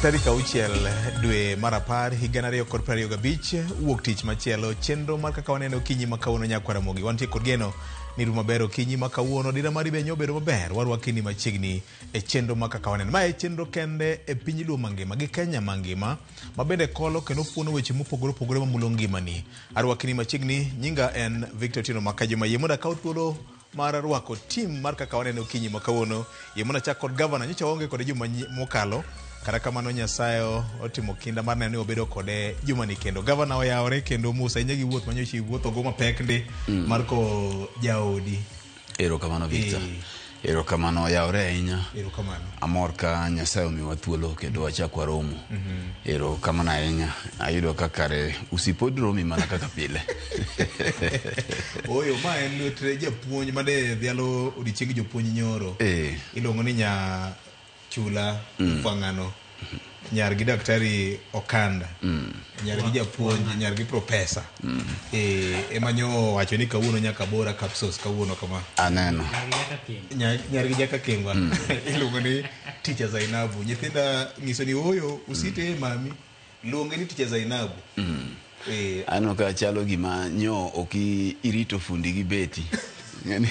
Tarik 6 dwe mar 10 higa 2025, wuok tich machielo, chenro mar Kaka Waneno okinyi ma kawuono. Nyakwar Ramogi, wantie kod geno ni ru maber okinyi ma kawuono. Dira mari be nyobedo maber. Warwakini machiegni e chenro mar Kaka Waneno. Ma e chenro kende e piny Luo mangima gi Kenya mangima ma bende kolo kendo fuono weche mopogore opogore mamulo ngimani. Arwakini machiegni, nyinga en Victor Otieno Makajuma. Yie mondo akaw thuolo mar rwako tim mar Kaka Waneno okinyi ma kawuono. Yie mondo achak kod gavana. Nyocha waonge kode juma mokalo. Kata kamano Nyasaye otimo kinda mar neno ni wabedo kode jumani kendo. Gavana oyawore kendo mos ahinya gi wuoth manyocha iwuothogo mapek ndi mar ko jaodi. Erokamano, Victor. Erokamano, oyawore ahinya. Erokamano. Amor ka Nyasaye omiwa thuolo kendo wachak waromo. Erokamano ahinya. Ayudo ka kare usipod romi mana kaka pile. Oyo, ma en lwet japuonj made dhialo odiochieng jopuonj nyoro. Iluongo ni nya Chula Fwang'ano. Nyar gi Daktari Okanda. Nyar gi japuonj, nyar gi profesa. Ema nyo owacho ni kawuono nyaka bora capsules kawuono kama. Aneno. Nyar gi jaka Kengwa. Iluongo ni Teacher Zainabu. Nyithinda nyiso ni oyo usite mami. Luonge ni Teacher Zainabu. Aneno ka chalo gima nyo ok irito fundi gi beti. Ng'eni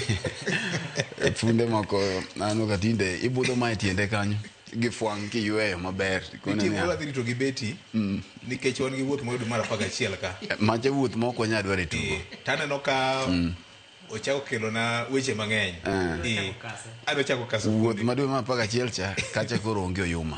funde moko aneno ka tinde ibudho ma e tiende kanyo gi fwang' kiyweyo maber. Nitie moro adhi rito gi beti nikech wan gi wuoth moyudo mar 11 ka. Macha wuoth mok wanyal dwaro e tugo. Taneno ka ochako kelona weche mang'eny. Adwa chako kaso. Wuoth ma dwe mar 11 cha kacha koro onge oyuma.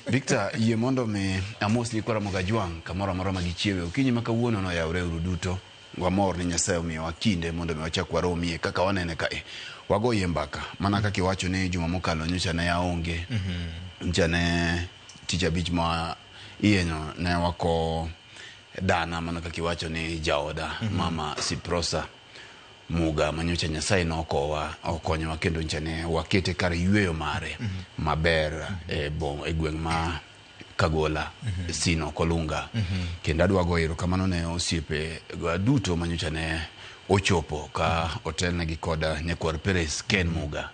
Victor, yie mondo mi amos nyikwa Ramogi Ajwang' kamoro amora ma gichiewe. Okinyi ma kawuono noyawre uru duto. Wamor ni Nyasaye omiyowa kinde mondo mi wachak waromie kaka wanene kae. Wagoyie mbaka mana kaka iwacho ni juma mokalo nyocha ne aonge. Nyocha ne tich abich ma iyenyo ne wako dana mana kaka iwacho ni jaoda Mama Siprosa Muga ma nyocha Nyasaye nokowa okonyowa kendo nyocha ne wakete kar yueyo mare maber e gweng' ma Kagola, Sino Kolunga. Kendo adwa goyo erokamano ne osiepe duto ma nyocha ne ochopo ka otelnegi kod nyakwar Peres Ken Muga.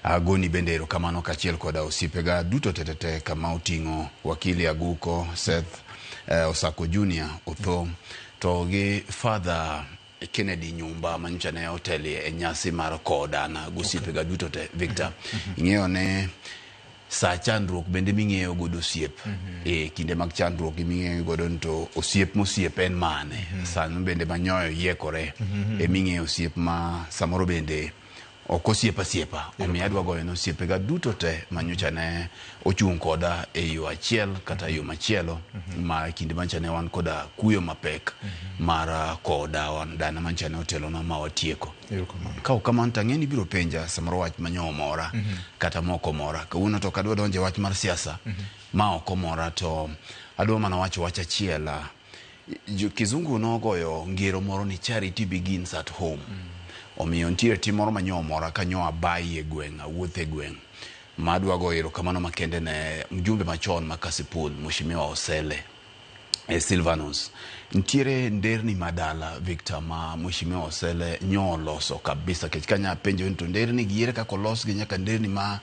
Agoni bende erokamano kaachiel koda osiepega duto tetete kama oting'o Wakili Aguko, Seth Osako Junior Otho to gi Father Kennedy Nyumba manyocha ne otelie e nyasi mar kowo dana gosiepega duto te. Victor, ing'eyo ne saa chandruok bende ming'eyo godo osiep. E kinde mag chandruok giming'eyo godo ni to osiep mosiep en mane. Sano bende manyoyo yiekore eming'eyo osiep ma samoro bende ok osiep asiepa. Omiyo adwa goyo ne osiepega duto te manyocha ne ochung' koda e yo achiel kata yo machielo ma kinde manyocha ne wan koda kuyo mapek mar kowo dawa dana manyocha ne otelonwa ma watieko. Ka ok kamano to ang'e ni ibiro penja samoro wach manyo omora kata ma ok omora. Kawuono to ok adwa donjo e wach mar siasa ma ok omora to adwa mana wacho wach achiel. Kizungu nogoyo ngero moro ni charity begins at home. Omiyo nitiere tim moro manyo omora kanyo abayi e gweng', awuotho e gweng' ma adwa goyo erokamano makende ne mjumbe machon ma Kasipul, Mheshimiwa Osele Silvanus. Nitiere nderni ma dala Victor ma Mheshimiwa Osele nyo oloso kabisa kech kanya penjo ni to nderni gi ere kaka olosgi nyaka nderni ma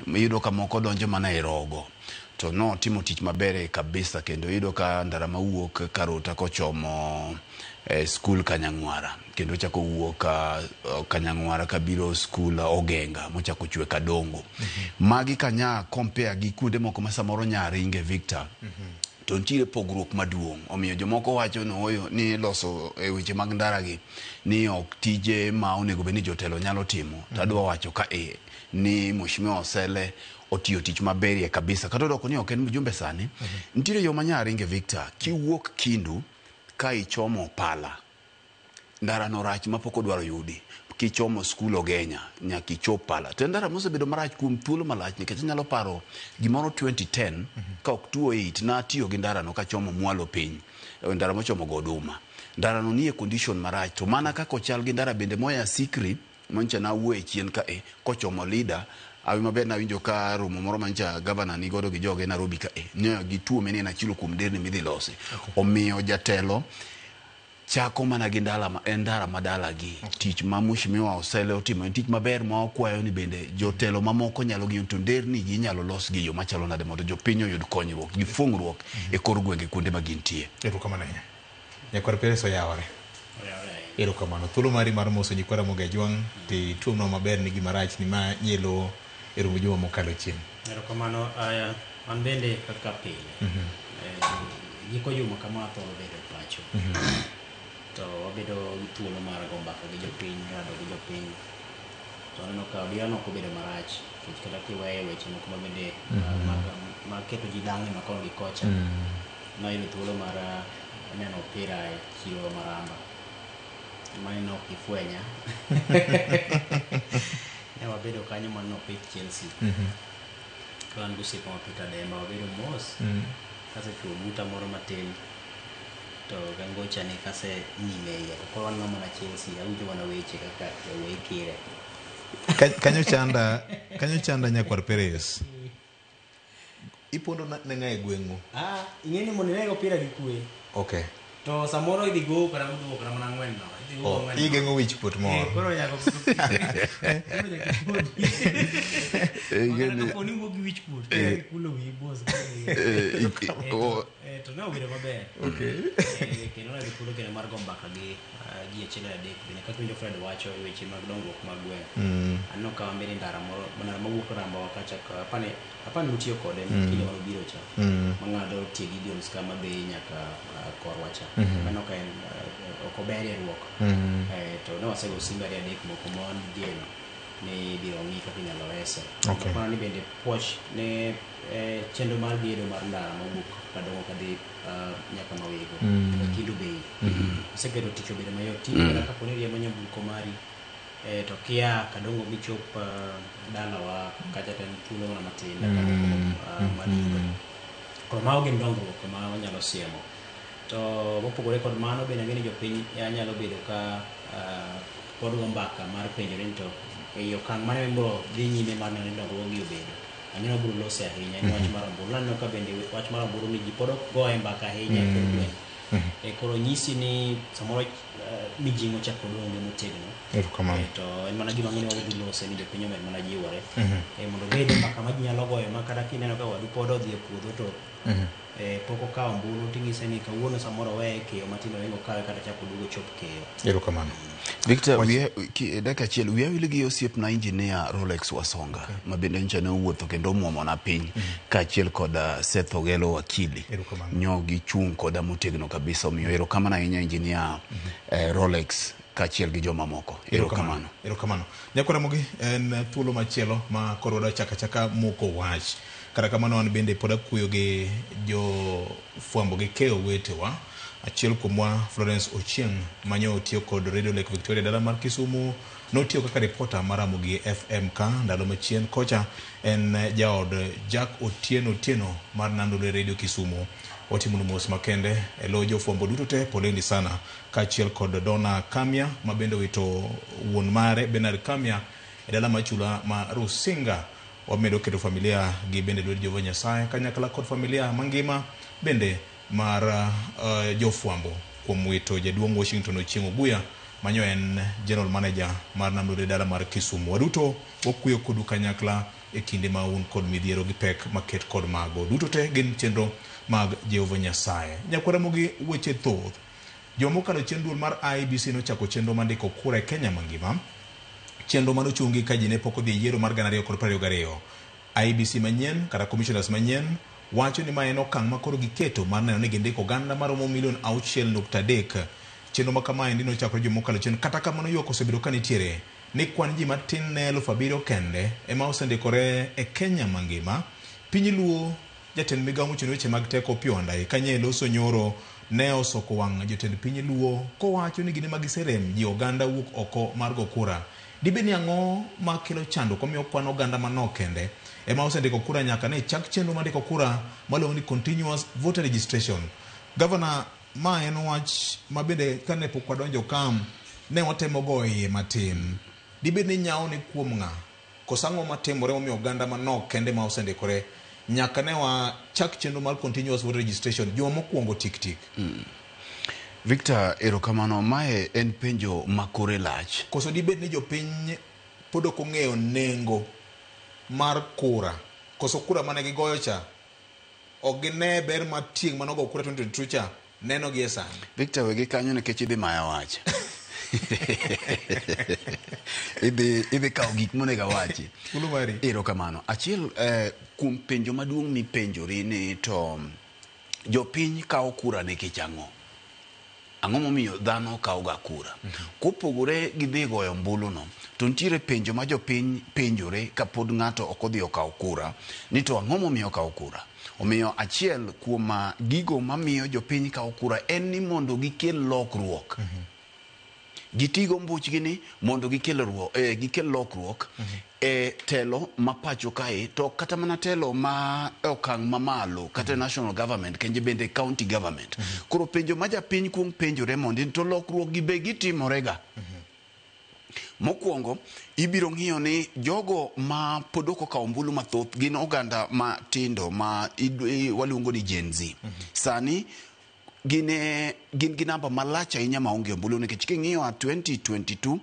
iyudo ka moko donjo mana e rogo. To notimo tich maber kabisa kendo iyudo ka ndara mawuok Karota kochomo skul Kanyang'wara kendo ochako wuok Kanyang'wara kabiro skul Ogenga mochako chwe Kadongo. Magi kanya compare gi kuonde moko ma samoro nya ringe Victor. To nitiere pogruok maduong'. Omiyo jomoko wacho ni ooyo ni loso e weche mag ndara gi ni ok tije ma onego bed ni jotelo nyalo timo. To adwa wacho ka e ni Mheshimiwa Osele otiyo tich maberie kabisa. Kata odoko ni ok en mjumbe sani, nitiere yo ma nya ringe Victor, kiwuok Kindu ka ichomo Pala, ndara no rach mapok odwaro yudi. Kichomo skul Ogenya, nyaka ichop Pala. To en ndara mosebedo marach kuom thuolo malach nikech anyalo paro gimoro 2010 ka ok 2008 natiyo gi ndara no kachomo mwalo piny, ndara mochomo Goduma. Ndara no nie condition marach to mana kaka ochal gi ndara bende moya Sikri manyocha nawuoye chien ka e kochomo Lida awi maber nawinjo ka romo moro manyocha gavana ni godo gi joge Nairobi ka e ne gituome ni en achiel kuom nderni midhi losi. Omiyo jatelo Chako mana gi ndala ma, en ndara ma dalagi. Tich ma Mheshimiwa Osele otimo en tich maber ma wakwayo ni bende jotelo mamoko nyalo ng'iyo to nderni gi inyalo los gi yo machalo nade mondo jopiny oyud konyruok gi fung'ruok e kor gwenge kuonde ma gintie. Erokamano ahinya. Nyakwar Peres oyawore. Erokamano. Thuolo mari mar moso nyikwa Ramogi Ajwang' tituomnwa maber ni gima rach ni ma nyelo e romb juma mokalo chien. Erokamano. Aya, an bende kaka pile. Giko juma kama athoro bedo e pacho. To wabedo gi thuolo mar go mbaka gi jopiny, rado gi jopiny. To aneno ka odierano ok obedo marach, nikech kata kiweyo weche moko ma bende ma keto ji dang'ni ma koni gi kocha. Nayudo thuolo mar neno opira e chiro Maramba. Mane ne ok gifwenya. Ne wabedo kanyo maneno opich Chelsea. Ka an gi osiepa ma Peter Demba wabedo mos. Kasechuo buta moro matin to gangocha ni kase nime iye to koro waneno mana Chelsea awinjo mana weche kaka jawuoyi kire. Kanyo chanda, kanyo chanda nyakwar Perez. Ipondo ne ng'a e gweng'u? Ah, ing'e ni mondo ineg opira gi kwe. Okay. To samoro idhi go kata uduogo kata mana ang'wen no. Idhi go Oh, ang'wen no. igeng'o wich kuot moro. Koro nyaka koro nyaka ipondi. Ing'e ni- Kapo ni iwuok gi wich kuot, to nyaka ikulo wiyi mos. To ne obedo maber. Okay. Kendo ne thuolo kendo mar go mbaka gi ji achiel adek bende kaka winjo Fred wacho e weche mag dongruok mag gweng'. Aneno ka wan bende ndara moro ndara mawuok Ramba kacha ka apani utiyo kode kinde mane obiro cha. Mang'ado tie Gideons ka madhi nyaka korwa cha. Aneno ka en ok oberie ruok. To ne wasego simbe ariyo adek moko ma wan gi geno ni ibiro ng'i kaka inyalo rese. Okay. Aparo ni bende puoch ne chenro mar gedo mar ndara mawuok Kadongo kadhi nyaka Mawego nyaka Kendu Bay. Oseketo tich obedo mayot. Tinde kata kapo ni iriembo nyamburko mari to kia Kadongo michop dalawa kacha to en thuolo mana matin dakika moko madino. Koro mago gin dongruok ma wanyalo siemo. To mopogore kod mano bende ang'e ni jopiny nyalo bedo ka pod go mbaka mar penjore ni to ei okang' mane mibiro dhi nyime mar neno ni dongruok gi obedo. Ang'e ni wabiro lose ahinya en wach mar ombulu. Naneno ka bende wach mar ombulu ni ji pod ok goye mbaka ahinya e kor gweng'. Koro nyisi ni samoro mijing'o cha pod onge motegno. Erokamano. To en mana gima ang'e ni wadhi lose ni jopiny omed mana jiwore. Mondo obed mbaka ma ji nyalo goyo ma kata kineno ka wadu pod odhi e puodho to pok okawo ombulu ting'ise ni kawuono samoro oweye keyo matin oringo okawe kata chak oduogo chop keyo. Erokamano. Victor, wiya dakika achiel, wiya wil gi osiepna engineer Rolex Wasonga, ma bende nyocha ne owuotho kendo omuomona piny, kaachiel kod Seth Ogelo wakili. Erokamano. Nyo gichung' koda motegno kabisa, omiyo erokamano ahinya engineer Rolex kaachiel gi jomamoko. Erokamano. Erokamano. Nyakwar Ramogi, en thuolo machielo ma koro wadwa chako achaka moko wach. Kata kamano an bende pod akuyo gi jofwambo gi keyo wetewa. Achiel kuomwa Florence Ochieng' manyo otiyo kod Radio Lake Victoria dala mar Kisumu, notiyo kaka reporter mar Ramogi FM ka ndalo machien kocha en jaod Jack Otieno Otieno mar Nandule Radio Kisumu. Watimo mos makende e lo jofwambo duto te, poleni sana, kaachiel kod Donna Kamia ma bende owito wuon mare Bernard Kamia e dala mar chula ma Rusinga. Wamedo keto familia gi bende lwet Jehova Nyasaye kanyakla kod familia mangima bende mar jofwambo kuom wito jaduong' Washington Ochieng' Obuya manyo en general manager mar Namlore dala mar Kisumu. Waduto wakuyo kodu kanyakla e kinde ma un kod midhiero gi pek maket kod mago. Duto te gin chenro mag Jehova Nyasaye. Nyakwar Ramogi, weche thoth. Juma mokalo chien duol mar IEBC nochako chenro mar ndiko kura e Kenya mangima. Chenro manochungi ka ji ne pok odhi e yiero mar 2022. IEBC manyien kata commissioners manyien wacho ni ma en okang' ma koro giketo mar neno ni gindiko oganda maromo milion 6.3. Chenro ma kamaendi nochakore juma mokalo chien, kata kamano ywak osebedo ka nitiere ni kwan ji matin ne 7,000 kende ema osendikore e Kenya mangima. Piny Luo, jatend migawo mochung' ne weche mag teko Opiyo Wandayi kanye loso nyoro ne osoko wang' jotend piny Luo kowacho ni gin ema giserem ji oganda wuok oko mar go kura. Dibed ni ang'o makelo chandruok omiyo kwan oganda manok kende ema osendiko kura nyaka ne chak chenro mar ndiko kura maluongo ni continuous voter registration. Governor, ma en wach ma bende kane pok wadonjo kam ne watemo goyo iye matin. Dibed ni nyawo ni kuom ng'a? Koso ang'o matimore momiyo oganda manok kende ma osendikore nyaka ne wachak chenro mar continuous voter registration juma mokwongo tik tik? Victor, erokamano. Mae en penjo ma kore lach. Koso dibed ni jopiny pod ok ong'eyo nengo mar kura, koso kura mane gigoyo cha ok gine ber mar tieng' mane ogo kura 2022 cha neno gi e sani? Victor, wegi kanyo nikech idhi maya wach. Idhi kawo gik monego awachi. Thuolo mari. Erokamano. Achiel kuom penjo maduong' mipenjori ni to jopiny kawo kura nikech ang'o? Ang'o momiyo dhano kawo ga kura? Kopogore gi dhi goyo ombulu no, to nitiere penjo ma jopiny penjore kapod ng'ato ok odhi okawo kura, ni to ang'o momiyo okawo kura? Omiyo achiel kuom gigo mamiyo jopiny kawo kura en ni mondo gikel lokruok. Giti gi ombuchgi ni mondo gikel lokruok e telo ma pacho kae, to kata mana telo ma e okang' mamalo, kata national government, kendo bende county government. Koro penjo ma japiny kuong penjore mondi to lokruok gi be gitimore ga. Mokwongo, ibiro ng'iyo ni jogo ma pod ok okawo ombulu mathoth gin oganda matindo ma waluongo ni Gen Z. Sani gin gi namba malach ahinya maonge ombulu, nikech king'iyo a 2022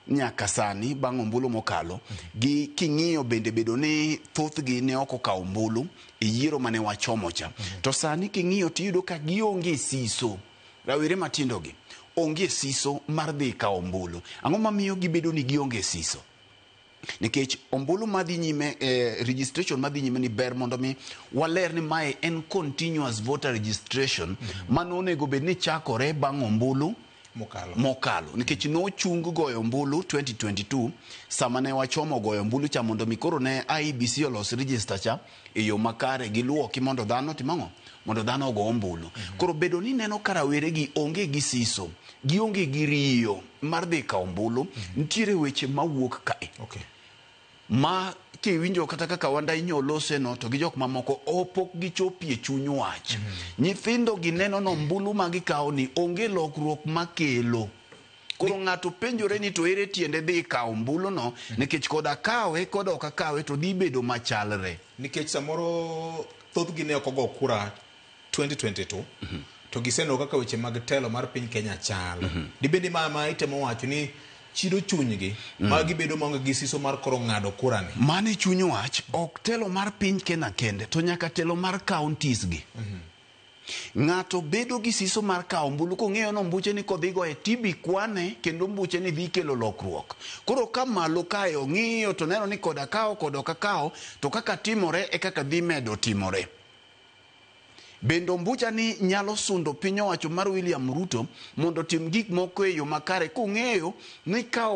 nyaka sani bang' ombulu mokalo, gi king'iyo bende bedo ni thothgi ne ok okawo ombulu e yiero mane wachomo cha. To sani king'iyo tiyudo ka gionge siso. Rawere matindo gi onge siso mar dhi kawo ombulu. Ang'o mamiyo gibedo ni gionge siso? Nikech ombulu madhi nyime, registration madhi nyime ni ber mondo mi waler ni mae en continuous voter registration mano onego bed ni chakore bang' ombulu mokalo. Nikech nochung goyo ombulu 2022 sama ne wachomo goyo ombulu cha mondo mi koro ne IEBC olos register cha e yo makare giluoki mondo dhano otim ang'o? Mondo dhano ogo ombulu. Koro bedo ni neno ka rawere gi onge gi siso, gionge gi riyo mar dhi kawo ombulu, nitiere weche mawuok kae. Ma kiwinjo kata kaka Wandai nyolose no to gi jok mamoko opok gichopie chuny wach. Nyithindo gi neno no ombulu ma gikawo ni onge lokruok makelo. Koro ng'ato penjore ni to ere tiende dhi kawo ombulu no, nikech koda kawe koda ok akawe to dhi bedo machalre. Nikech samoro thothgi ne ok ogo kura 2022, to giseneno kaka weche mag telo mar piny Kenya chalo. Dibed ni ma itemo wacho ni chido chunygi, ma gibedo maonge gi siso mar koro ng'ado kura ni. Mano e chuny wach, ok telo mar piny Kenya kende, to nyaka telo mar counties gi. Ng'ato bedo gi siso mar kawo ombulu kong'eyo ni ombuche ni kodhi goye tibi kwane kendo ombuche ni dhi kelo lokruok. Koro ka malo kae ong'iyo to neno ni koda kawo koda ok akawo, to kaka timore e kaka dhi medo timore. Bende ombucha ni nyalo sundo piny owacho mar William Ruto mondo otim gik moko e yo makare kong'eyo ni ka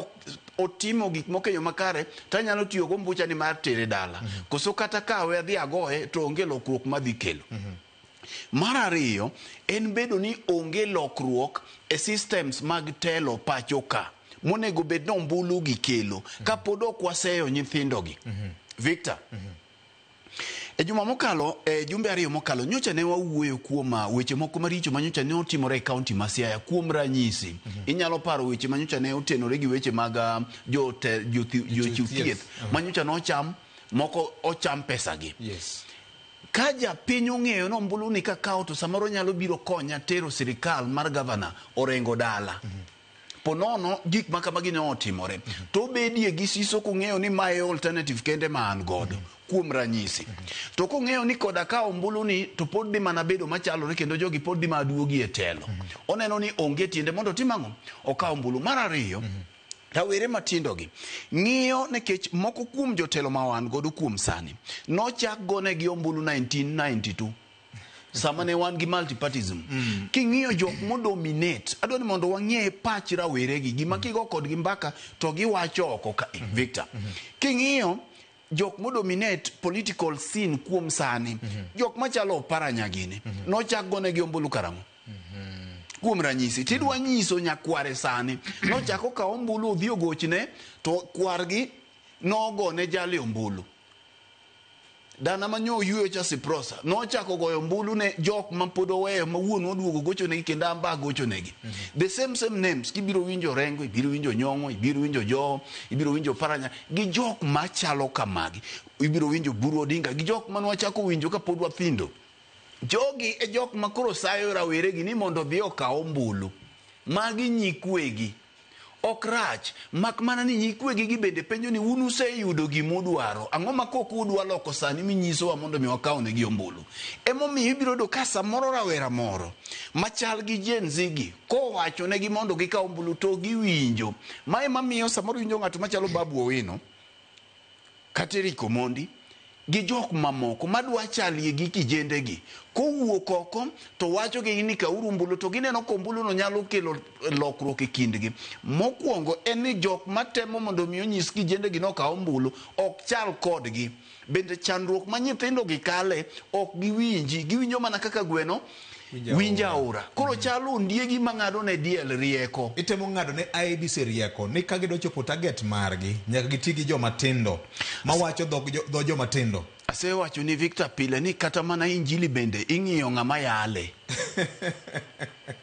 otimo gik moko e yo makare to anyalo tiyo gi ombucha ni mar tere dala. Koso kata kawe adhi agoye to onge lokruok madhi kelo. Mar ariyo en bedo ni onge lokruok e systems mag telo pacho ka monego bed ni ombulu gi kelo kapod ok waseyo nyithindo gi. Victor, e juma mokalo, e jumbe ariyo mokalo, nyocha ne wawuoyo kuom weche moko maricho ma nyocha ne otimore e kaunti ma Siaya. Kuom ranyisi, inyalo paro weche ma nyocha ne otenore gi weche mag jochiw thieth ma nyocha nocham, moko ocham pesagi. Ka japiny ong'eyo ni ombulu ni kakawo to samoro nyalo biro konya tero sirikal mar gavana Orengo dala. Ponono gik ma kamagi ne otimore, to obedie gi siso kong'eyo ni mae alternative kende ma an godo. Kuom ranyisi, to kong'eyo ni koda ka ombulu ni to pod dhi mana bedo machalore kendo jogi pod dhi mana duogi e telo. Oneno ni onge tiende mondo otim ang'o? Okaw ombulu. Mar ariyo, rawere matindo gi ng'iyo nikech moko kuom jotelo ma wan godo kuom sani nochak gonegi ombulu 1992 sama ne wan gi multipartism. King'iyo jok modominate, adwa ni mondo wang'e pach rawere gi, gima kigo kodgi mbaka to giwacho oko ka. Victor, king'iyo jok modominate political scene kuom sani, jok machalo Oparanya gini nochak gonegi ombulu karang'o? Kuom ranyisi, tidwa nyiso nyakware sani nochako kawo ombulu odhi ogochne to kwargi nogone jali ombulu. Dana manyo oyueyo cha Siprosa nochako goyo ombulu ne jok ma pod oweyo ma wuon oduogo gochonegi kendo amba gochonegi. The same names kibiro winjo Orengo, ibiro winjo Nyong'o, ibiro winjo Joho, ibiro winjo Oparanya gi jok machalo kamagi. Ibiro winjo Buru Odinga gi jok manwachako winjo kapod wathindo. Jogi e jok ma koro sayo raweregi ni mondo odhi okaw ombulu. Magi nyikwegi. Ok rach, mak mana ni nyikwegi gi bende penjo ni un useyudo gimudwaro. Ang'o ma kok udwa loko sani minyisowa mondo mi wakaw negi ombulu? Emomiyo ibiro yudo ka samoro rawera moro machal gi Gen Z gi kowacho negi mondo gikaw ombulu to giwinjo. Ma ema miyo samoro iwinjo ng'ato machalo Babu Owino kata Eric Omondi gi jok mamoko madwa chalie gi kijendegi kowuok oko to wacho gi ni kauru ombulu to gineno ka ombulu no nyalo kelo lokruok e kindgi. Mokwongo en ni jok matemo mondo mi onyis kijendegi ni okaw ombulu ok chal kodgi. Bende chandruok ma nyithindo gi kale ok giwinji, giwinjo mana kaka gweno winjo aora. Koro chalo ondiegi mang'ado ne diel rieko. Itemo ng'ado ne IEBC rieko ni ka gidwa chopo target margi nyaka giti gi joma tindo mawacho dho joma tindo. Asewacho ni Victor pile ni kata mana injili bende ing'iyo ng'ama yale.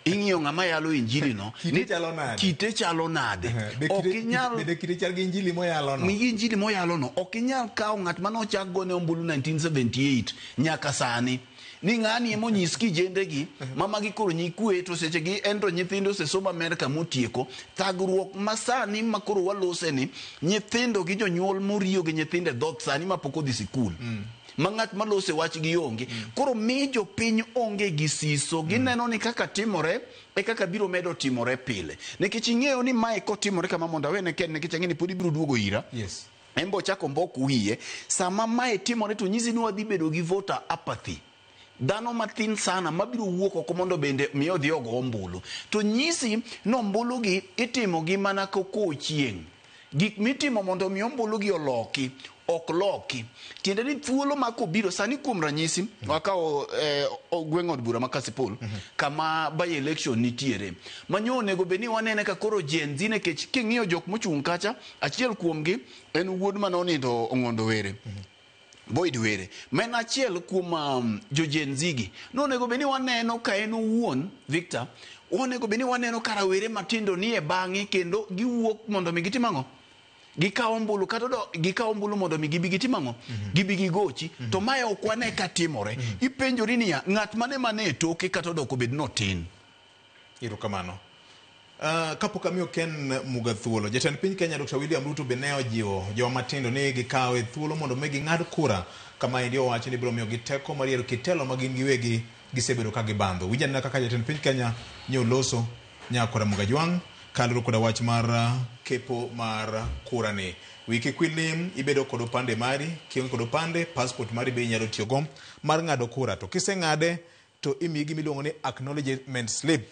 Ing'iyo ng'ama yalo injili no. Kite chalo nade? Kite chalo nade? Ok inyal bende kite chal gi injili moyalo no. Gi injili moyalo no. Ok inyal kawo ng'at mane ochak gone ombulu 1978 nyaka sani. Ni ng'ani ema onyis kijendegi ma magi koro nyikwe to seche gi en to nyithindo osesomo Amerka motieko. Thagruok masani ma koro walose ni nyithindo gi jonyuol moriyo gi nyithindo e dhoth sani mapok odhi sikul. Ma ng'at malose wach gi onge. Koro mi jopiny onge gi siso. Gineno ni kaka timore e kaka biro medo timore pile. Nikech ing'eyo ni mae kotimore kama mondo awene Ken nikech ang'e ni pod ibiro duogo ira. Yes. En bo ochako mbok wiye. Sama mae timore to nyisi ni wadhi bedo gi voter apathy. Dhano mathin sana mabiro wuok oko mondo bende mi odhi ogo ombulu. To nyisi ni ombulu gi itimo gi mana koko chieng'. Gik mitimo mondo mi ombulu gi oloki ok loki. Tiende ni thuolo ma kobiro sani kuom ranyisi wakawo gweng' od bura ma Kasipul kama by election nitiere. Manyo onego bed ni wanene ka koro Gen Z nikech king'iyo jok mochung' kacha achiel kuomgi en wuod mane onindo Ong'ondo Were. Boyd Were ma en achiel kuom jo Gen Z gi. Nonego bed ni waneno ka en owuon Victor, onego bed ni waneno ka rawere matindo nie bang'e kendo giwuok mondo mi gitim ang'o? Gikaw ombulu kata gikaw ombulu mondo mi gibi gitim ang'o? Gibi gigochi. To mae ok wane ka timore. Ipenjori niya, ng'at mane mane e toke kata odok obed notin. Erokamano. Kapok amiyo Ken Muga thuolo, jatend piny Kenya Dr. William Ruto be ne ojiwo joma tindo ni gikawe thuolo mondo mi ging'ad kura kama endi owacho ni biro miyogi teko mar yiero kitelo ma gin giwegi gisebedo ka gibandho. Winj anena kaka jatend piny Kenya ne oloso Nyakora Muga Jwang' kaluwore koda wach mar kepo mar kura ni. Wiki kwil ni ibedo kod opande mari, kionge kod opande, passport mari be inyalo tiyogo mar ng'ado kura. To kiseng'ade to imiyi gima iluongo ni acknowledgement slip.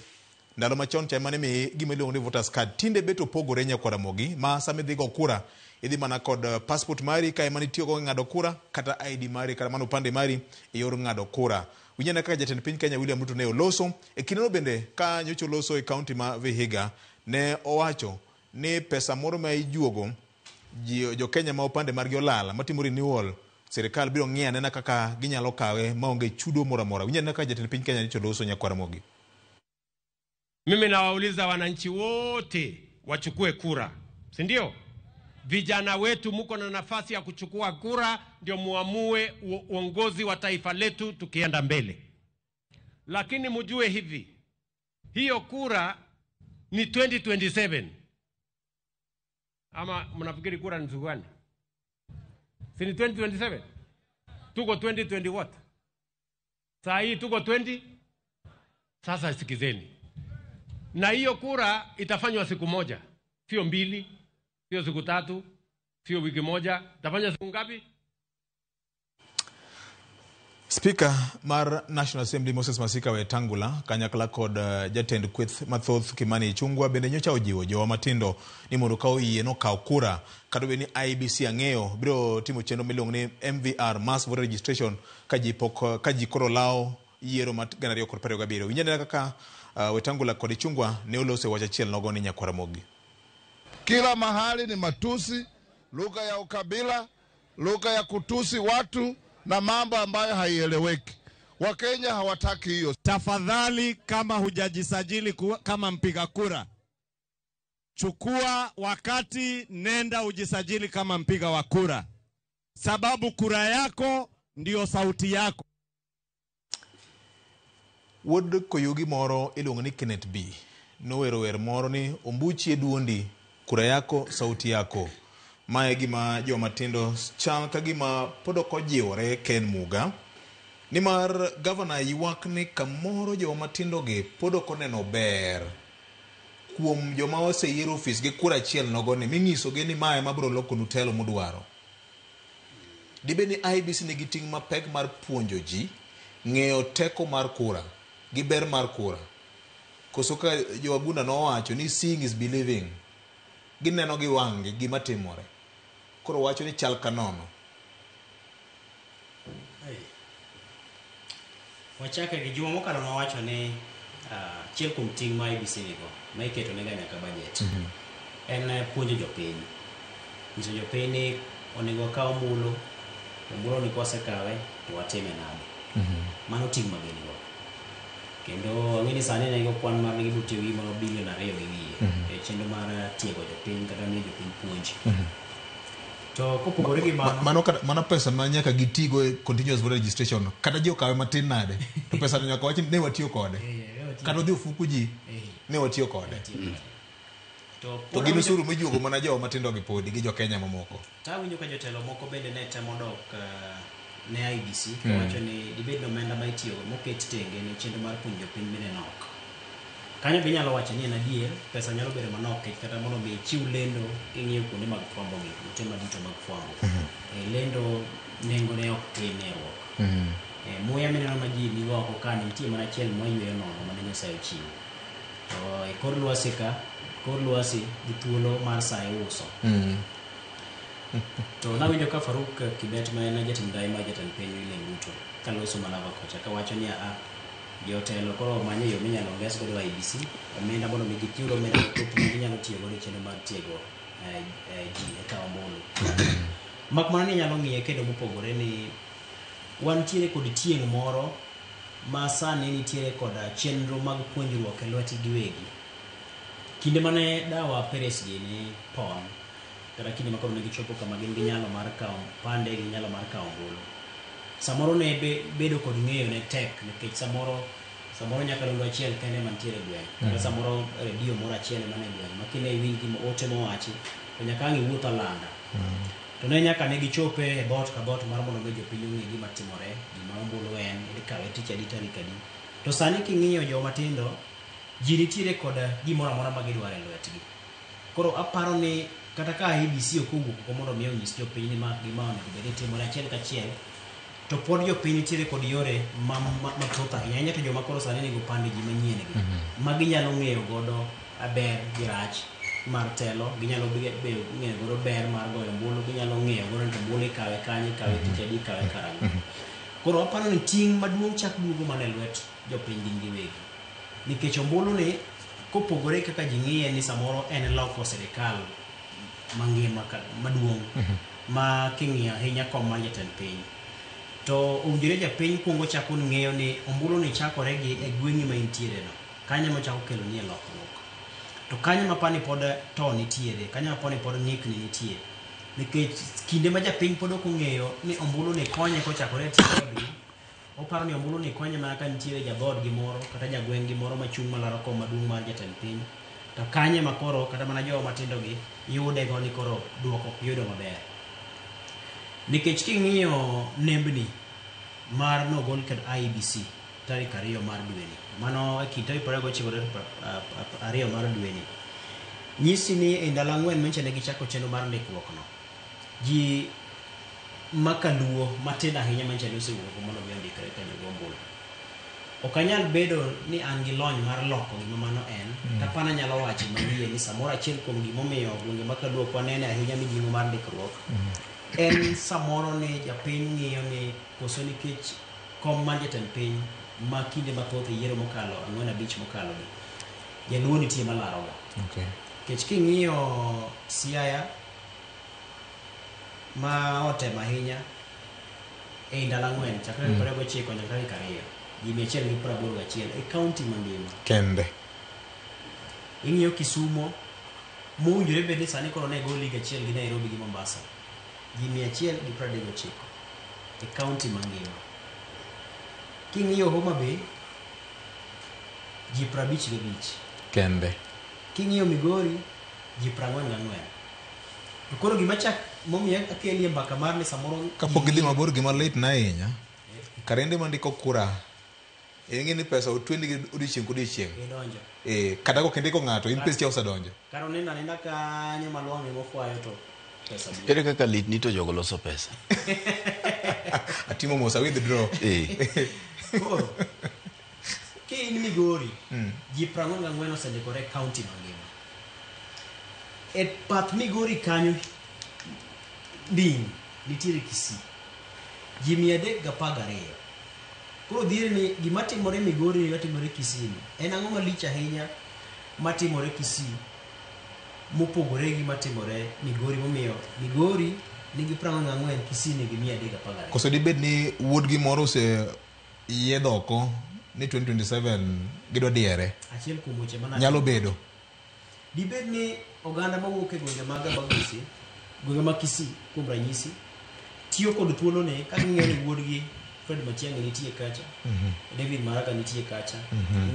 Ndalo machon cha ema imiyi gima iluongo ni voters card. Tinde bet opogore Nyakwara Ramogi ma sama idhi go kura idhi mana kod passport mari ka ema nitiyogo e ng'ado kura kata ID mari kata mana opande mari e yor ng'ado kura. Winj anena kaka jatend piny Kenya William Ruto ne oloso. E kindeno bende ka nyocha oloso e kaunti ma Vihiga ne owacho ni pesa moro ma ijuogo jo Kenya ma opande margi olal matimo renewal sirikal biro ng'iyo anena kaka ginyalo kawe maonge chudo moro amora. Winj anena kaka jatend piny Kenya nyocha oloso Nyakwara Ramogi. Mimi nawauliza wananchi wote wachukue kura, si ndio? Vijana wetu muko na nafasi ya kuchukua kura ndio muamue uongozi wa taifa letu tukienda mbele. Lakini mjue hivi, hiyo kura ni 2027. Ama mnafikiri kura ni siku gani? Si ni 2027? Tuko 2020 what? Saa hii tuko 20? Sasa sikizeni. Na hiyo kura itafanywa siku moja, sio mbili, sio siku tatu, sio wiki moja. Itafanywa siku ngapi? Speaker mar National Assembly Moses Masika Wetangula kanyakla kod jatend kweth mathoth Kimani Ichung'wa bende nyocha ojiwo jowa matindo ni mondo ka oyie nokaw kura kata obed ni IEBC ang'eyo biro timo chenro miluongo ni MVR Mass Voter Registration ka ji koro lawo yiero mar 2027. Winj anena kaka Wetangula kod Ichung'wa ne oloso e wach achiel nogo ni Nyakwar Ramogi. Kila mahali ni matusi, lugha ya ukabila, lugha ya kutusi watu na mambo ambayo haieleweki. Wakenya hawataki hiyo. Tafadhali, kama hujajisajili kama mpiga kura, chukua wakati, nenda ujisajili kama mpiga wa kura, sababu kura yako ndiyo sauti yako. Wuod Koyugi moro iluongo ni Kenneth B nowero wer moro ni ombuchi e duondi, kura yako sauti yako. Mae e gima joma tindo chal ka gima pod ok ojiwore Ken Muga. Nimar gavana ywak ni kamoro joma tindo gi pod ok oneno ber kuom joma oseyiero ofis gi kura achiel nogo ni minyisogi ni mae ema biro lokonu telo mudwaro. Dibed ni IEBC nigi ting' mapek mar puonjo ji ng'eyo teko mar kura gi ber mar kura. Koso ka jowagunda nowacho ni seeing is believing. Gineno gi wang'gi gima timore. Koro wacho ni chal ka nono. Wachake gi juma mokalo nowacho ni achiel kuom ting' ma IEBC nigo ma iketo nega nyaka budget en puonjo jopiny. Nyiso jopiny ni onego wakaw ombulu, ombulu ni kwasekawe to watime nade. Mano ting' ma gin go. Kendo ang'e ni sani ne kwan mar gibiro tiyo gi gimoro bilion 2 gi wiye e chenro mar tiego jopiny kata miyo jopiny puonj. To kopogore gi mano, Mano kata, mano pesa ma nyaka gitigo e continuous voter registration. Kata ji okawe matin nade, to pesa no nyaka wach ni ne watiyo kode. Kata odhi ofuku ji, ne watiyo kode. To To gin osuru mijuogo mana joma matindo gi podi gi jo Kenya mamoko. Tawinjo ka jotelo moko bende ne temo dok ne IEBC kawacho ni dibed ni omenda ma itiyogo moket tenge ne chenro mar puonjo jopiny bende nok. Kanyo be inyalo wacho ni en adier, pesa nyalo bedo manok nikech kata mondo mi ichiw lendo king'iyo kuonde mag fwambo gi, ute maduto mag fwambo. Lendo nengo ne ok tin e ruok. Muya mineno ma ji nigo oko ka nitie mana achiel mwayweyo nono mane Nyasaye ochiwo. To e kor lwasi ka, kor lwasi gi thuolo mar sa iuso. To nawinjo ka Faruk Kibet ma en jatend ndai mar jatend piny William Ruto kaloso Malava kocha kawacho ni a jotelo koro omany yo minyalo nges godo IEBC omenda mondo mi giyud omenda mathoth ma ginyalo tiyo godo e chenro mar tiego ji e kawo ombulu. Mak mana ni inyalo ng'iye kendo mopogore ni wantiere kod tieng' moro ma sani nitiere koda chenro mag puonjruok e lwetgi giwegi. Kinde mane dawa Peres gini pon, kata kinde ma koro ne gichopo kama gin gi nyalo mar kawo pande gi nyalo mar kawo ombulu. Samoro ne bedo kod ng'eyo ne tek nikech samoro nyakalondo achiel kende mantiere e gweng', kata samoro redio moro achiel ema nie gweng' ma kine iwinj gima ote mowachi to nyaka ang' iwuoth alanda. To ne nyaka ne gichope e dhoot ka dhoot mar mondo mi jopiny ong'e gima timore, gima ombulu en, ikawe tich adi tarik adi. To sani king'iyo joma tindo, ji nitiere kod gimoro amora ma gidwaro e lwetgi. Koro aparo ni kata ka IEBC ok owuok oko mondo mi onyis jopiny ni ma gima onego bed ni timore achiel kachiel, to pod jopiny nitiere kod yore mathoth ahinya. Ahinya to joma koro sani onego pande ji manyien gi, ma ginyalo ng'eyo godo ber gi rach mar telo, ginyalo ng'eyo godo ber mar goyo ombulu, ginyalo ng'eyo godo ni to ombulu ikawe kanye, ikawe tich adi, ikawe karang'o. Koro aparo ni ting' maduong' chak duogo mana e lwet jopiny gin giwegi. Nikech ombulu ni kopogore kaka ji ng'iye ni samoro en loko sirikal mangima maduong' ma king'iyo ahinya kom mar jatend piny. To owinjore japiny kuongo chako ng'eyo ni ombulu ni chakore gi e gweng'i ma intiere no. Kanyo ema ochako kelo nie lokruok. To kanyo ma pani pod to nitiere, kanyo ma pani pod ng'ikni nitie. Nikech kinde ma japiny pod ok ong'eyo ni ombulu ni konye kochakore e tie odgi, oparo ni ombulu ni konye mana ka nitiere jadhoodgi moro kata jagweng' gi moro machung' malaro kom maduong' mar jatend piny. To kanyo ema koro kata mana jowa matindo gi yude go ni koro duoko ok yudo maber. Nikech king'iyo nembni mar nogol kod IEBC tarik 2 mar dweni, mano e kind tarik 29 tarik 2 mar dweni, nyisi ni e ndalo 4 manyicha ne gichako chenro mar ndikruok no, ji makaluo matindo ahinya manyicha ne osewuok mondo mi ondikre kanyo go ombulu. Ok anyal bedo ni an gi lony mar loko gima mano en, to apana anyalo wacho mawiye ni samoro achiel kuom gimomiyo gwenge makaluo ok wanene ahinya mijing'o mar ndikruok, en samoro ni japiny ng'iyo ni koso nikech kom mar jatend piny ma kinde mathoth e yiero mokalo 4-5 mokalo gi, jaluo nitie malaroga. Nikech king'iyo Siaya ma otemo ahinya e ndalo 4 chakre 29 nyaka tarik 2, ji 181 e kaunti mangima. Kende. Ing'iyo Kisumo mowinjore bed ni sani koro ne go lig achiel gi Nairobi gi Mombasa, ji 139 e kaunti mangima. King'iyo Homa Bay, Ji 55 Kende. King'iyo Migori, ji 44. To koro gima chak momiyo akelie mbaka mar ni samoro Kapok gidhi mabor gima lit na ahinya. Karende mandiko kura. Ing'e ni pesa otweni gi odiochieng' kodiochieng'. Idonjo. Eh, kata kok indiko ng'ato, in pesa cha osedonjo. Kata onindo aninda kanyo ma lwang'ni mofwayo to pesa biro. Ere kaka lit ni to jogo loso pesa? Atimo mos, a withdraw. Eh. Koro, ki in Migori, ji 44 osendikore e county mangima. E path Migori kanyo ding nitiere Kisii. Ji 312. Koro dhier ni gima timore Migori ni matimore Kisii ni en ang'o malich ahinya matimore Kisii mopogore gi matimore Migori momiyo Migori nigi 44 Kisii nigi 312. Koso dibed ni wuodgi moro ose yiedho oko ni 2027 gidwa diere. Achiel kuom weche mana Nyalo bedo. Dibed ni oganda mawuok e gwenge mag Abagusi, gwenge mag Kisii kuom ranyisi, tiyo kod thuoloni ka ging'iyo ni wuodgi Fred Matiang'i nitie kacha, David Maraga nitie kacha,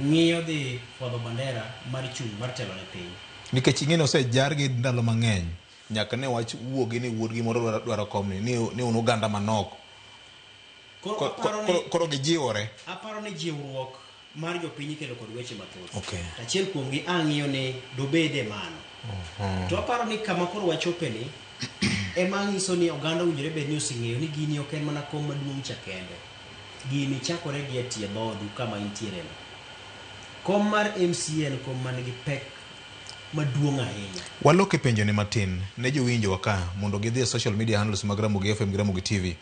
ng'iyo dhi fwadho bandera mar chung' mar telo ne piny. Nikech ing'e ni osejargi ndalo mang'eny nyaka ne wach wuogi ni wuodgi moro dwaro, dwaro komni ni, ni un oganda manok. Koro Koro, aparo koro, ni, koro gijiwore. aparo ni jiwruok mar jopiny ikelo kod weche mathoth. Okay. To achiel kuomgi ang'iyo ni dobede mano. To aparo ni kama koro wachope ni ema nyiso ni oganda owinjore bed ni oseng'eyo ni gini ok en mana kom maduong' cha kende. Gini chakore gi e tie dhodu kama intiere no. Kom mar MCA en kom man gi pek maduong' ahinya. Walok e penjo ni matin ne jowinjowa ka mondo gidhi e social media handles mag Ramogi FM gi Ramogi TV.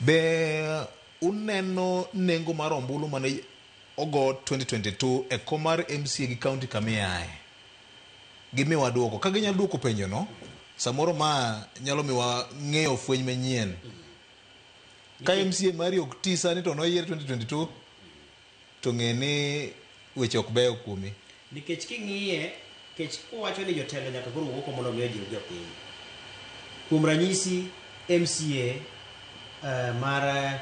Be uneno nengo mar ombulu mane ogo 2022 e kom mar MCA gi county kama iaye? Gimiwa duoko. Ka ginyalo duoko penjo no, samoro ma nyalo miwa ng'eyo fweny manyien. Ka MCA mari ok ti sani to noyier 2022 to ng'e ni weche ok beyo kuomi. Nikech king'iye, kech kowacho ni jotelo nyaka koro wuok mondo mi ojiw jopiny. Kuom ranyisi, MCA mar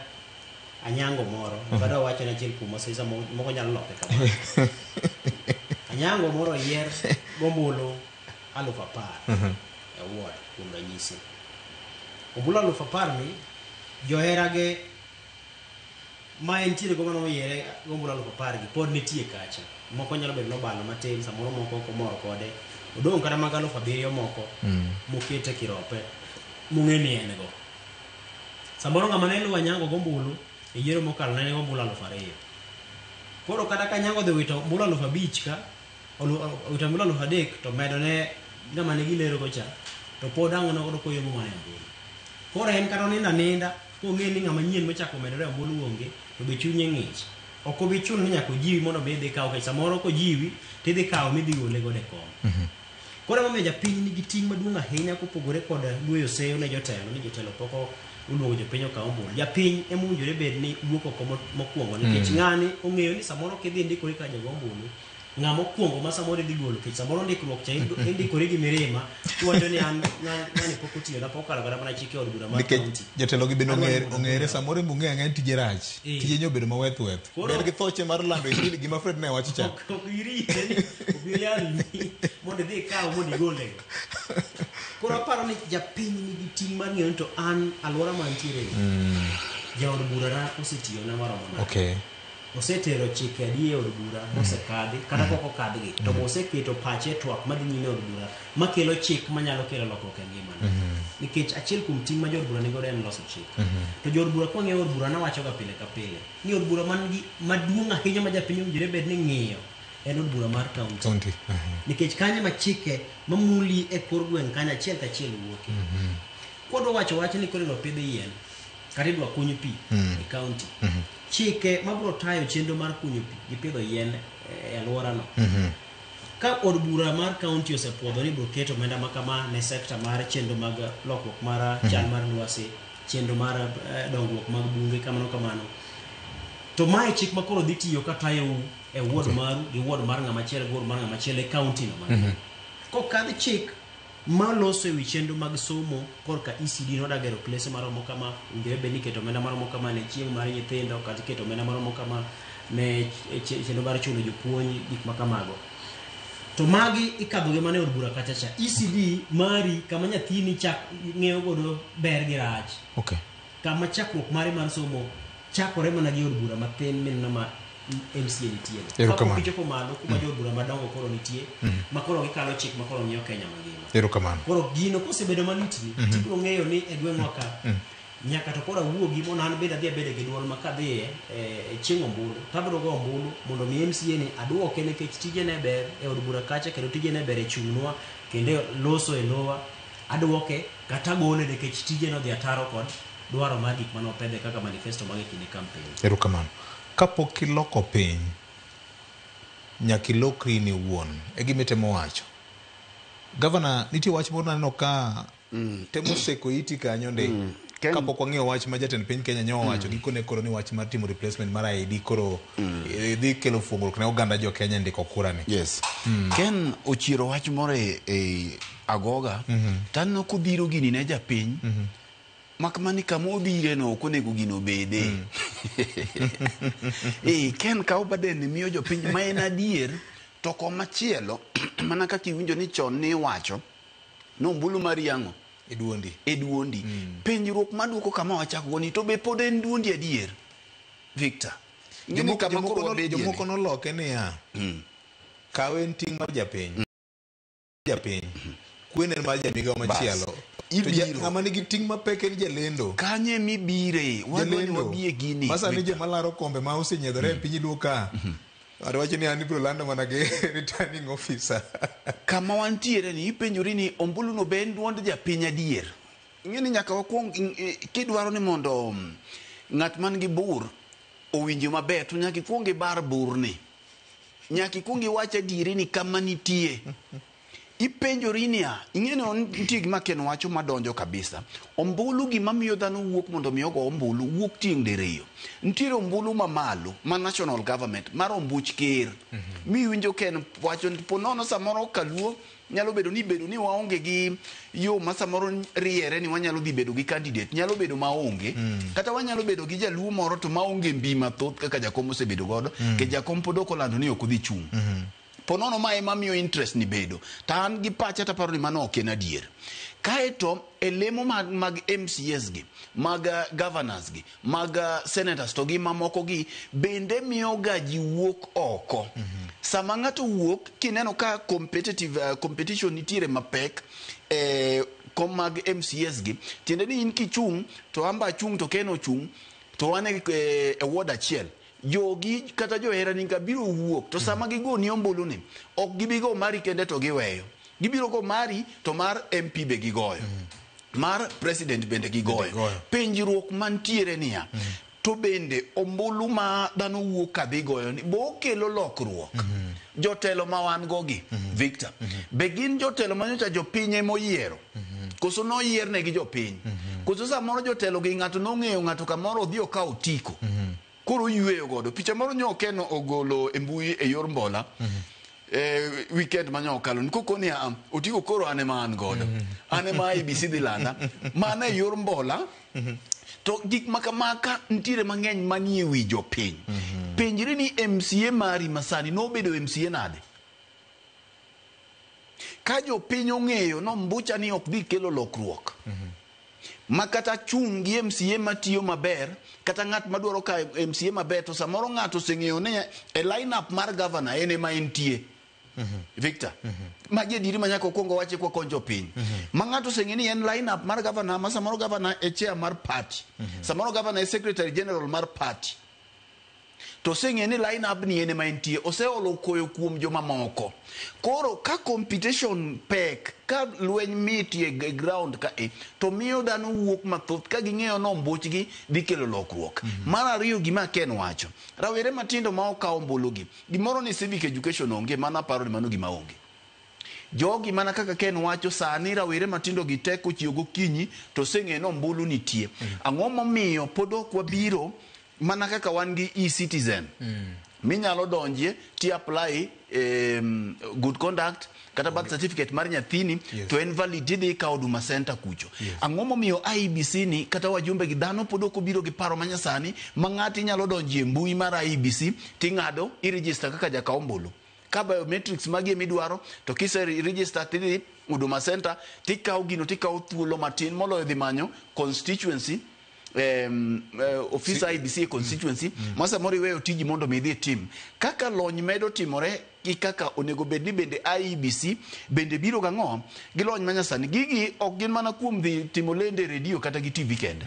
Anyango moro, ok adwa wacho ni achiel kuom masisa moko nyalo loke kamano. Anyango moro oyier gombulu 10,000 e ward kuom ranyisi. Ombulu 10,000 ni joherage ma entiere go mane oyiere gombulu 10,000 gi pod nitie kacha. Moko nyalo bedo nobalo matin, samoro moko ok omor kode. Odong' kata mag 7,000 moko mokete kirope mong'e ni en go. Samoro ng'ama ne luwo Anyango gombulu e yiero mokalo ne nigi ombulu 2,000. Koro kata ka Anyango odhi wito ombulu 5,000 ka, owito ombulu 3,000 to medo ne ng'ama ne gilero go cha, to pod ang' noyudo koyombo mana e ombulu. Koro en kata onindo aninda, kong'e ni ng'ama nyien mochako medore e ombulu onge, to be chunye ng'ich. Ok obi chuno ni nyaka ojiwi mondo mi idhi kaw, nikech samoro kojiwi tidhi kawo midhi gole godo e kom. Koro emomiyo japiny nigi ting' maduong' ahinya kopogore kod gweyo seyo ne jotelo ni jotelo pok oluongo jopiny okaw ombulu. Japiny ema owinjore bed ni wuok oko mokwongo nikech ng'ani ong'eyo ni samoro kidhi ndikori ka jago ombulu, ng'ama okwongo ma samoro idhi golo nikech samoro ndikruok cha indikori gi mirima kiwacho ni an ng'ani pok otiyo na pok okalo kata mana chike od bura mar Nikech county. jotelo gi bende Adwa ni ong'ere mondo ong'ere ogol. samoro ema ong'eyo ang'eya ni tije rach. Tije nyo obedo maweth weth. Koro Ber gi thoche mar lando injili gima Fred ne wacho cha. Ok irite ni obi oyalni mondo idhi ikaw mondo igole. Koro aparo ni japiny nigi ting' mar ng'eyo ni to an alwora mantiere ni jaod burana osetiyona maromo nade. Okay. Osetero chike adi e od bura mosekadhi kata pok okadhgi to be oseketo pache e twak madhi nyime e od bura makelo chik manyalo kelo lokruok e ngimane. Nikech achiel kuom ting' ma jood bura nigodo en loso chik. To jood bura kwang'iyo od bura nawacho ga pile ka pile ni od bura man gi maduong' ahinya ma japiny owinjore bed ni ng'iyo en od bura mar county. County. Nikech kanyo ma chike mamuli e kor gweng' kanyo achiel kachiel wuoke. Kwadwa wacho wach ni koro idwa pidh yien kata idwa kuny pi e county. Chike mabiro tayo chenro mar kunyo pi gi pidho yien e alworano. Ka od bura mar county osepuodho ni ibiro keto omenda ma kama ne sekta mar chenro mag lokruok mar chal mar lwasi, chenro mar dongruok mag bunge kamano kamano. To mae chik ma koro dhi tiyo ka tayou e ward maru gi ward mar ng'ama chielo gi ward mar ng'ama chielo e county no. Kokadh chik maloso ewi chenro mag somo korka ECD noda gero klese maromo kama, owinjore bed ni iketo omenda maromo kama ne chiemo mar nyithindo, kata iketo omenda maromo kama Ne chenro mar chulo jopuonj, gik ma kamago. To magi ikadho gi mana e od bura kacha cha. ECD mari kama nyathini chak ng'eyo godo ber gi rach. Kama chakruok mare mar somo chakore mana gi od bura mathin mineno ma MCA nitie. Erokamano. Kapok ichopo malo kuma jood bura madongo koro nitie, ma koro gikalo chik ma koro ng'iyo Kenya mangima. Erokamano. Koro gino kosebedo malitni, tibiro ng'eyo ni e gweng'wa ka nyaka to koro awuogi mondo an bende adhi abede gi duol ma kadhiye e chieng' ombulu to abiro go ombulu mondo mi MCA ni aduoke nikech tijene ber e od bura kacha kendo tijene ber e chung'nwa kendo e loso e lowa aduoke kata agole nikech tije nodhi ataro kod dwaro mar gik mane opedhe kaka manifesto mag e kinde campaign. Erokamano. Kapok iloko piny, nyaka ilokri in iwuon. E gima itemo wacho. Gavana, nitie wach moro naneno ka temo seko iti kanyo ndi. Kapok wang'iyo wach ma jatend piny Kenya nyo owacho gikone koro ni wach mar timo replacement mar ID koro dhi kelo fuongruok ne oganda jo Kenya e ndiko kura ni. Yes. Ken ochiero wach moro e agoga to aneno kodhiro gini ne japiny mak mana ni kama odhire no ok onego gino obede. Ken kawo burden ni miyo jopiny ma en adier to komachielo mana kaka iwinjo ni chon ni iwacho ni ombulu mar yang'o E duondi. E duondi. Penjruok maduoko kama wachako ni to be pod en duondi adier? Victor. Ng'eni kama koro wabedie ni. Jomoko noloke niya, kaw en ting' mar japiny. Japiny. Kwen en mar jamigawo machielo. To Ibiro. ng'ama nigi ting' mapek en jalendo. Kanye mibire? Wadwa ni Jalendo. wabie gini. Ma sani Victor. joma laro kombe ma osenyiedhore e piny luo ka. Ng'ato wacho ni an ibiro lando mana gi returning officer. Kama wantiere ni ipenjori ni ombulu no be en duond japiny adier. Ing'e ni nyaka wakwong kidwaro ni mondo ng'at man gi bur owinji maber to nyaka ikwong ibar burni. Nyaka ikwong iwach adieri ni kama nitie. Ipenjori niya, ing'e ni nitie gima Ken wacho madonjo kabisa. Ombulu gima miyo dhano wuok mondo mi ogo ombulu wuok tieng' diriyo. Nitiere ombulu mamalo ma national government mar ombuch ker. Miwinjo Ken wacho ni po nono samoro kaluo nyalo bedo ni bedo ni waonge gi yo ma samoro riere ni wanyalo dhi bedo gi candidate nyalo bedo maonge. Kata wanyalo bedo gi jaluo moro to maonge mbi mathoth kaka jakom osebedo godo. Ke jakom pod ok olando ni ok odhi chung'. Po nono ma ema miyo interest ni bedo. To an gi pacha to aparo ni mano ok en adier. Kaeto e lemo mag MCS gi, mag governors gi, mag senators to gi mamoko gi bende miyo ga ji wuok oko. Sama ng'ato wuok kineno ka competition nitiere mapek kom mag MCS gi, tiende ni in kichung' to amba achung' to Ken ochung' to wan e ward achiel. Jogi kata joherani ka biro wuok to sama gigoni ombulu ni ok gibi go mari kende to giweyo. Gibiro go mari to mar MP be gigoyo. Mar president bende gigoyo. Gigoyo. Penjruok mantiere niya, to bende ombulu ma dhano wuok ka dhi goyo ni bo kelo lokruok. Jotelo ma wan go gi, Victor, be gin jotelo ma nyocha jopiny ema oyiero? Koso noyiernegi jopiny? Koso samoro jotelo gi ng'ato nong'eyo ng'ato kamoro odhi okawo otiko. Koro oyweyo godo. Picha moro nyo Ken ogolo e mbui e yor mbola. Weekend manyo okalo. Nikoko ni otiko koro an ema an godo. An ema IEBC dhi landa. Mana e yor mbola. To gik ma kamaka nitiere mang'eny manie wi jopiny. Penjri ni MCA mari masani nobedo MCA nade? Ka jopiny ong'eyo no mbucha ni ok dhi kelo lokruok. Ma kata chung' gi MCA matiyo maber, kata ng'at madwaro ka MCA maber, to samoro ng'ato oseng'eyo ni e line-up mar governor en ema entie. Victor, magi adieri ma nyaka okwong owachi kwa konjo piny. Ma ng'ato oseng'eyo ni en line-up mar governor, ma samoro governor e chair mar party. Samoro governor e secretary general mar party. To oseng'eyo ni line-up ni en ema entie, oseolo koyo kuom jomamoko. Koro ka competition pek, ka lweny mitie e ground ka e, to miyo dhano wuok mathoth ka ging'eyo ni ombuchgi dhi kelo lokruok. Mar ariyo gima Ken wacho, rawere matindo ma okawo ombulu gi, gimoro ni civic education onge, mano aparo ni mano gima onge. Jogi mana kaka Ken wacho sani rawere matindo gi tek ochiew gokinyi to oseng'eyo ni ombulu nitie. Ang'o momiyo pod ok wabiro mana kaka wan gi e-citizen minyalo donjie ti apply good conduct kata birth certificate mar nyathini to en valid, tidhi ikawo Huduma Center kucho. Ang'o momiyo IEBC ni kata wajumbe gi dhano pod ok obiro gi paro manyasani ma ng'ati nyalo donjo e mbui mar IEBC ting'ado iregister kaka jakaw ombulu ka biometrics magi emidwaro, to kise register tidhi Huduma Center tikawo gino, tikawo thuolo matin moloyo dhi manyo constituency office IEBC e constituency ma samoro iweyo tiji mondo mi idhi itim. Kaka lony medo timore gi kaka onego bed ni bende IEBC bende biro gang'o gi lony manyasani. Gigi ok gin mana kuom dhi timo lendo e redio kata gi TV kende.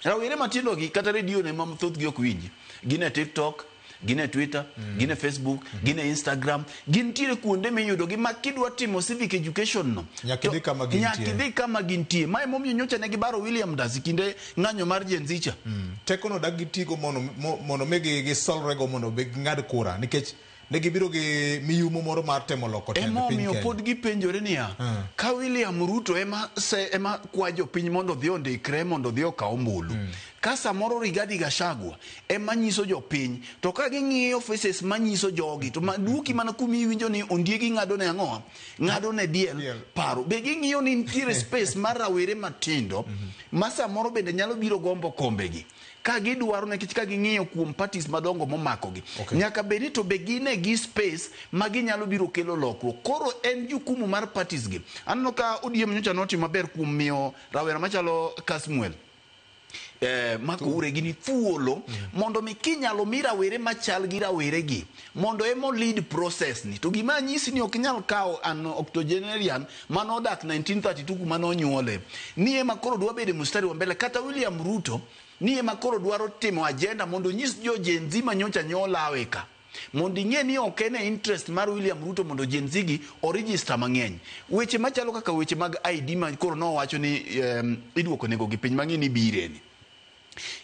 Rawere matindo gi kata redio ne ma thothgi ok winji, gin e TikTok, gin e Twitter, gin e Facebook, gin e Instagram, gintiere kuonde miyudo gi ma kidwa timo civic education no Nyaka idhi kama gintie. Nyaka idhi kama gintie. Mae momiyo nyocha ne gibaro William Ndasi kinde ng'anyo mar Gen Z cha. Tekono dak gitigo mondo mi gisolrego mondo be ging'ad kura, nikech ne gibiro gi miyumo moro mar temo loko tend piny Emomiyo Kenya. pod gipenjore niya, ka William Ruto ema se ema kwa jopiny mondo odhi ondikre mondo odhi okaw ombulu, ka samoro Rigathi Gachagua ema nyiso jopiny, to ka ging'iyo faces manyiso jogi to duoki mana kuma iwinjo ni ondiegi ng'ado ne ang'o, ng'ado ne diel Diel. paro. Be ging'iyo ni nitiere space mar rawere matindo ma samoro bende nyalo biro gombo kombegi ka gidwaro, nikech ka ging'iyo kuom parties madongo momakogi nyaka bed ni to be gine gi space ma ginyalo biro kelo lokruok. Koro en jukumu mar parties gi. Aneno ka ODM nyocha notimo maber kuom miyo rawera machalo Kasmuel Mako Ure gini thuolo mondo mi kinyalo mi rawere machal gi rawere gi mondo emo lead process ni. To gima anyisi ni ok inyal kawo an octogenarian manodak 1932 kuma nonyuole ni ema koro dwa bedo e mstari wa mbele, kata William Ruto ni ema koro dwaro timo agenda mondo onyis jo Gen Z manyocha nyolawe ka, mondo ing'e ni ok en e interest mar William Ruto mondo Gen Z gi oregister mang'eny. Weche machalo kaka weche mag ID ma koro nowacho ni iduoko nego gi piny mang'e ni bireni.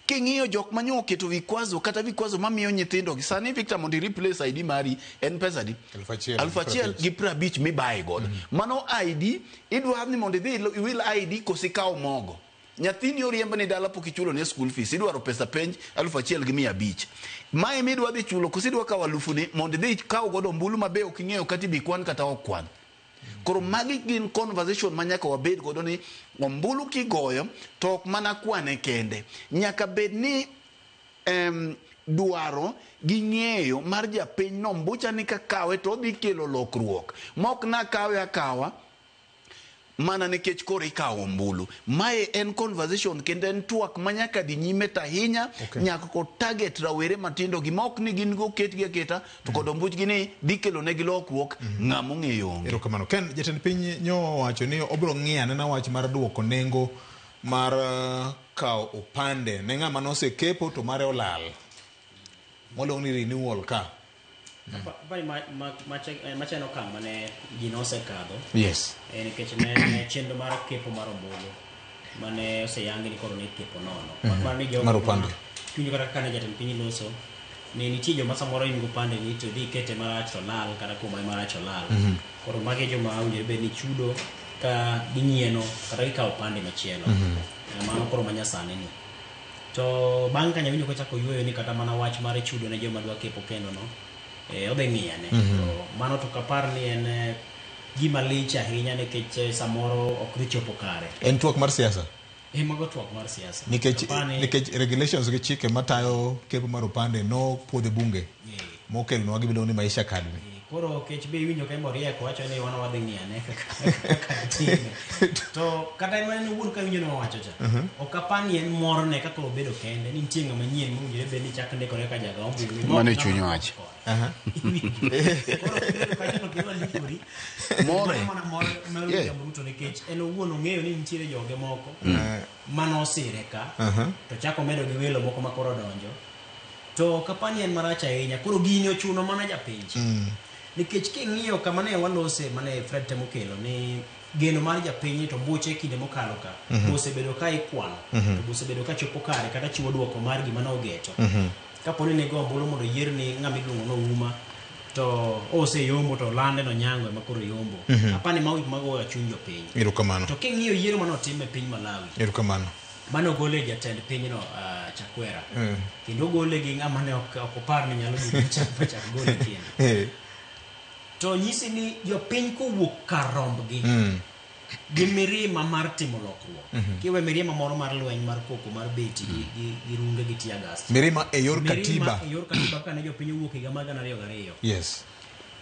King'iyo jok manyo oketo vikwazo kata vikwazo mamiyo nyithindo gi sani, Victor, mondo i replace ID mari en pesa di? 1000. 1050 mibaye godo. Mano ID idwaro ni mondo idhi iwil ID koso ikaw mogo. Nyathini oriemb ni dala pok ichulo ne school fees, idwaro pesa penj 1500. Mae midwa dhi chulo koso idwa kawo alufu ni mondo idhi ikaw godo ombulu mabe ok ing'eyo kata ibi kwan kata ok kwan. Koro magi gin conversation ma nyaka wabed godo ni ombulu kigoyo to ok mana kwane kende. Nyaka bed ni dwaro gi ng'eyo mar japiny no mbucha ni kakawe to odhi kelo lokruok. Ma ok nakawe akawa mana nikech koro ikawo ombulu. Mae en conversation kendo en twak ma nyaka dhi nyime to ahinya nyaka ko target rawere matindo gi ma ok ni gin go ketgi aketa to kod ombuchgi ni dhi kelo negi lokruok, ng'ama ong'eyo onge. Erokamano. Ken, jatend piny nyo owacho ni obiro ng'iyo anena wach mar duoko nengo mar kawo opande ne ng'ama nosekepo to mare olal. Moluong ni renewal ka. Apani macha en okang' mane ji nosekadho. Nikech ne chenro mar kepo mar ombulu mane oseyangi ni koro ne ikepo nono. Mak mana ni jogo Mar opande. Kiwinjo kata kane jatend piny loso ni nitie joma samoro in gi opande ni to idhi ikete marach to lal, kata kuma marach olal. Koro magi joma owinjore bed ni chudo ka ginyieno kata gikawo opande machielo. Mano koro manyasani ni. To bang' ka nyawinjo kochako yueyo ni kata mana wach mar chudo ne joma dwa kepo kendo no, odhi ng'iyane. To mano to kapar ni en gima lich ahinya nikech samoro ok dhi chopo kare. En twak mar siasa? Mago twak mar siasa. Nikech regulations gi chike matayo kepo mar opande no puodho bunge. Mokelnwa gima iluongo ni Maisha Card ni. Koro kech be iwinjo ka Moriek wacho ni wan wadhi ng'iyane kaka time. To kata en mana owuon ka iwinjo ni owacho cha. Ok apar ni en morne kaka obedo kende ni nitie ng'ama nyien mowinjore bed ni chak ndikore ka jaga ombulu. Mano e chuny wach. Koro kibedo kacha no kidwa ndikori. More. Mano mana mor mar William Ruto nikech en owuon ong'eyo ni nitiere joge moko manosire ka to chako medo gi welo moko ma koro donjo. To kapani en marach ahinya, koro gini ochuno mana japiny. Nikech king'iyo kama ne walose mane Fred temo kelo ni geno mar japiny to buche kinde mokalo ka osebedo ka ikwano to osebedo ka chopo kare kata chiwo duoko mar gima ne ogeto. Kapo ni nego ombulu mondo oyier ni ng'ama iluongo ni Ouma to oseyombo to olande no Nyango ema koro yombo. Apani mago gik magoyo chuny jopiny. Erokamano. To king'iyo yiero mane otim e piny Malawi, Erokamano. mane ogole jatend pinyno Chakwera. Kendo ogole gi ng'ama ne ok opar ni nyalo duogo chak gole kendo. To nyisi ni jopiny kowuok kar rombgi gi mirima mar timo lokruok. Kiwe mirima moro mar lweny mar koko mar beti gi runge gi tear gas. Mirima e yor Mirima katiba. e yor katiba kane jopiny owuok higa mar 2002. Yes.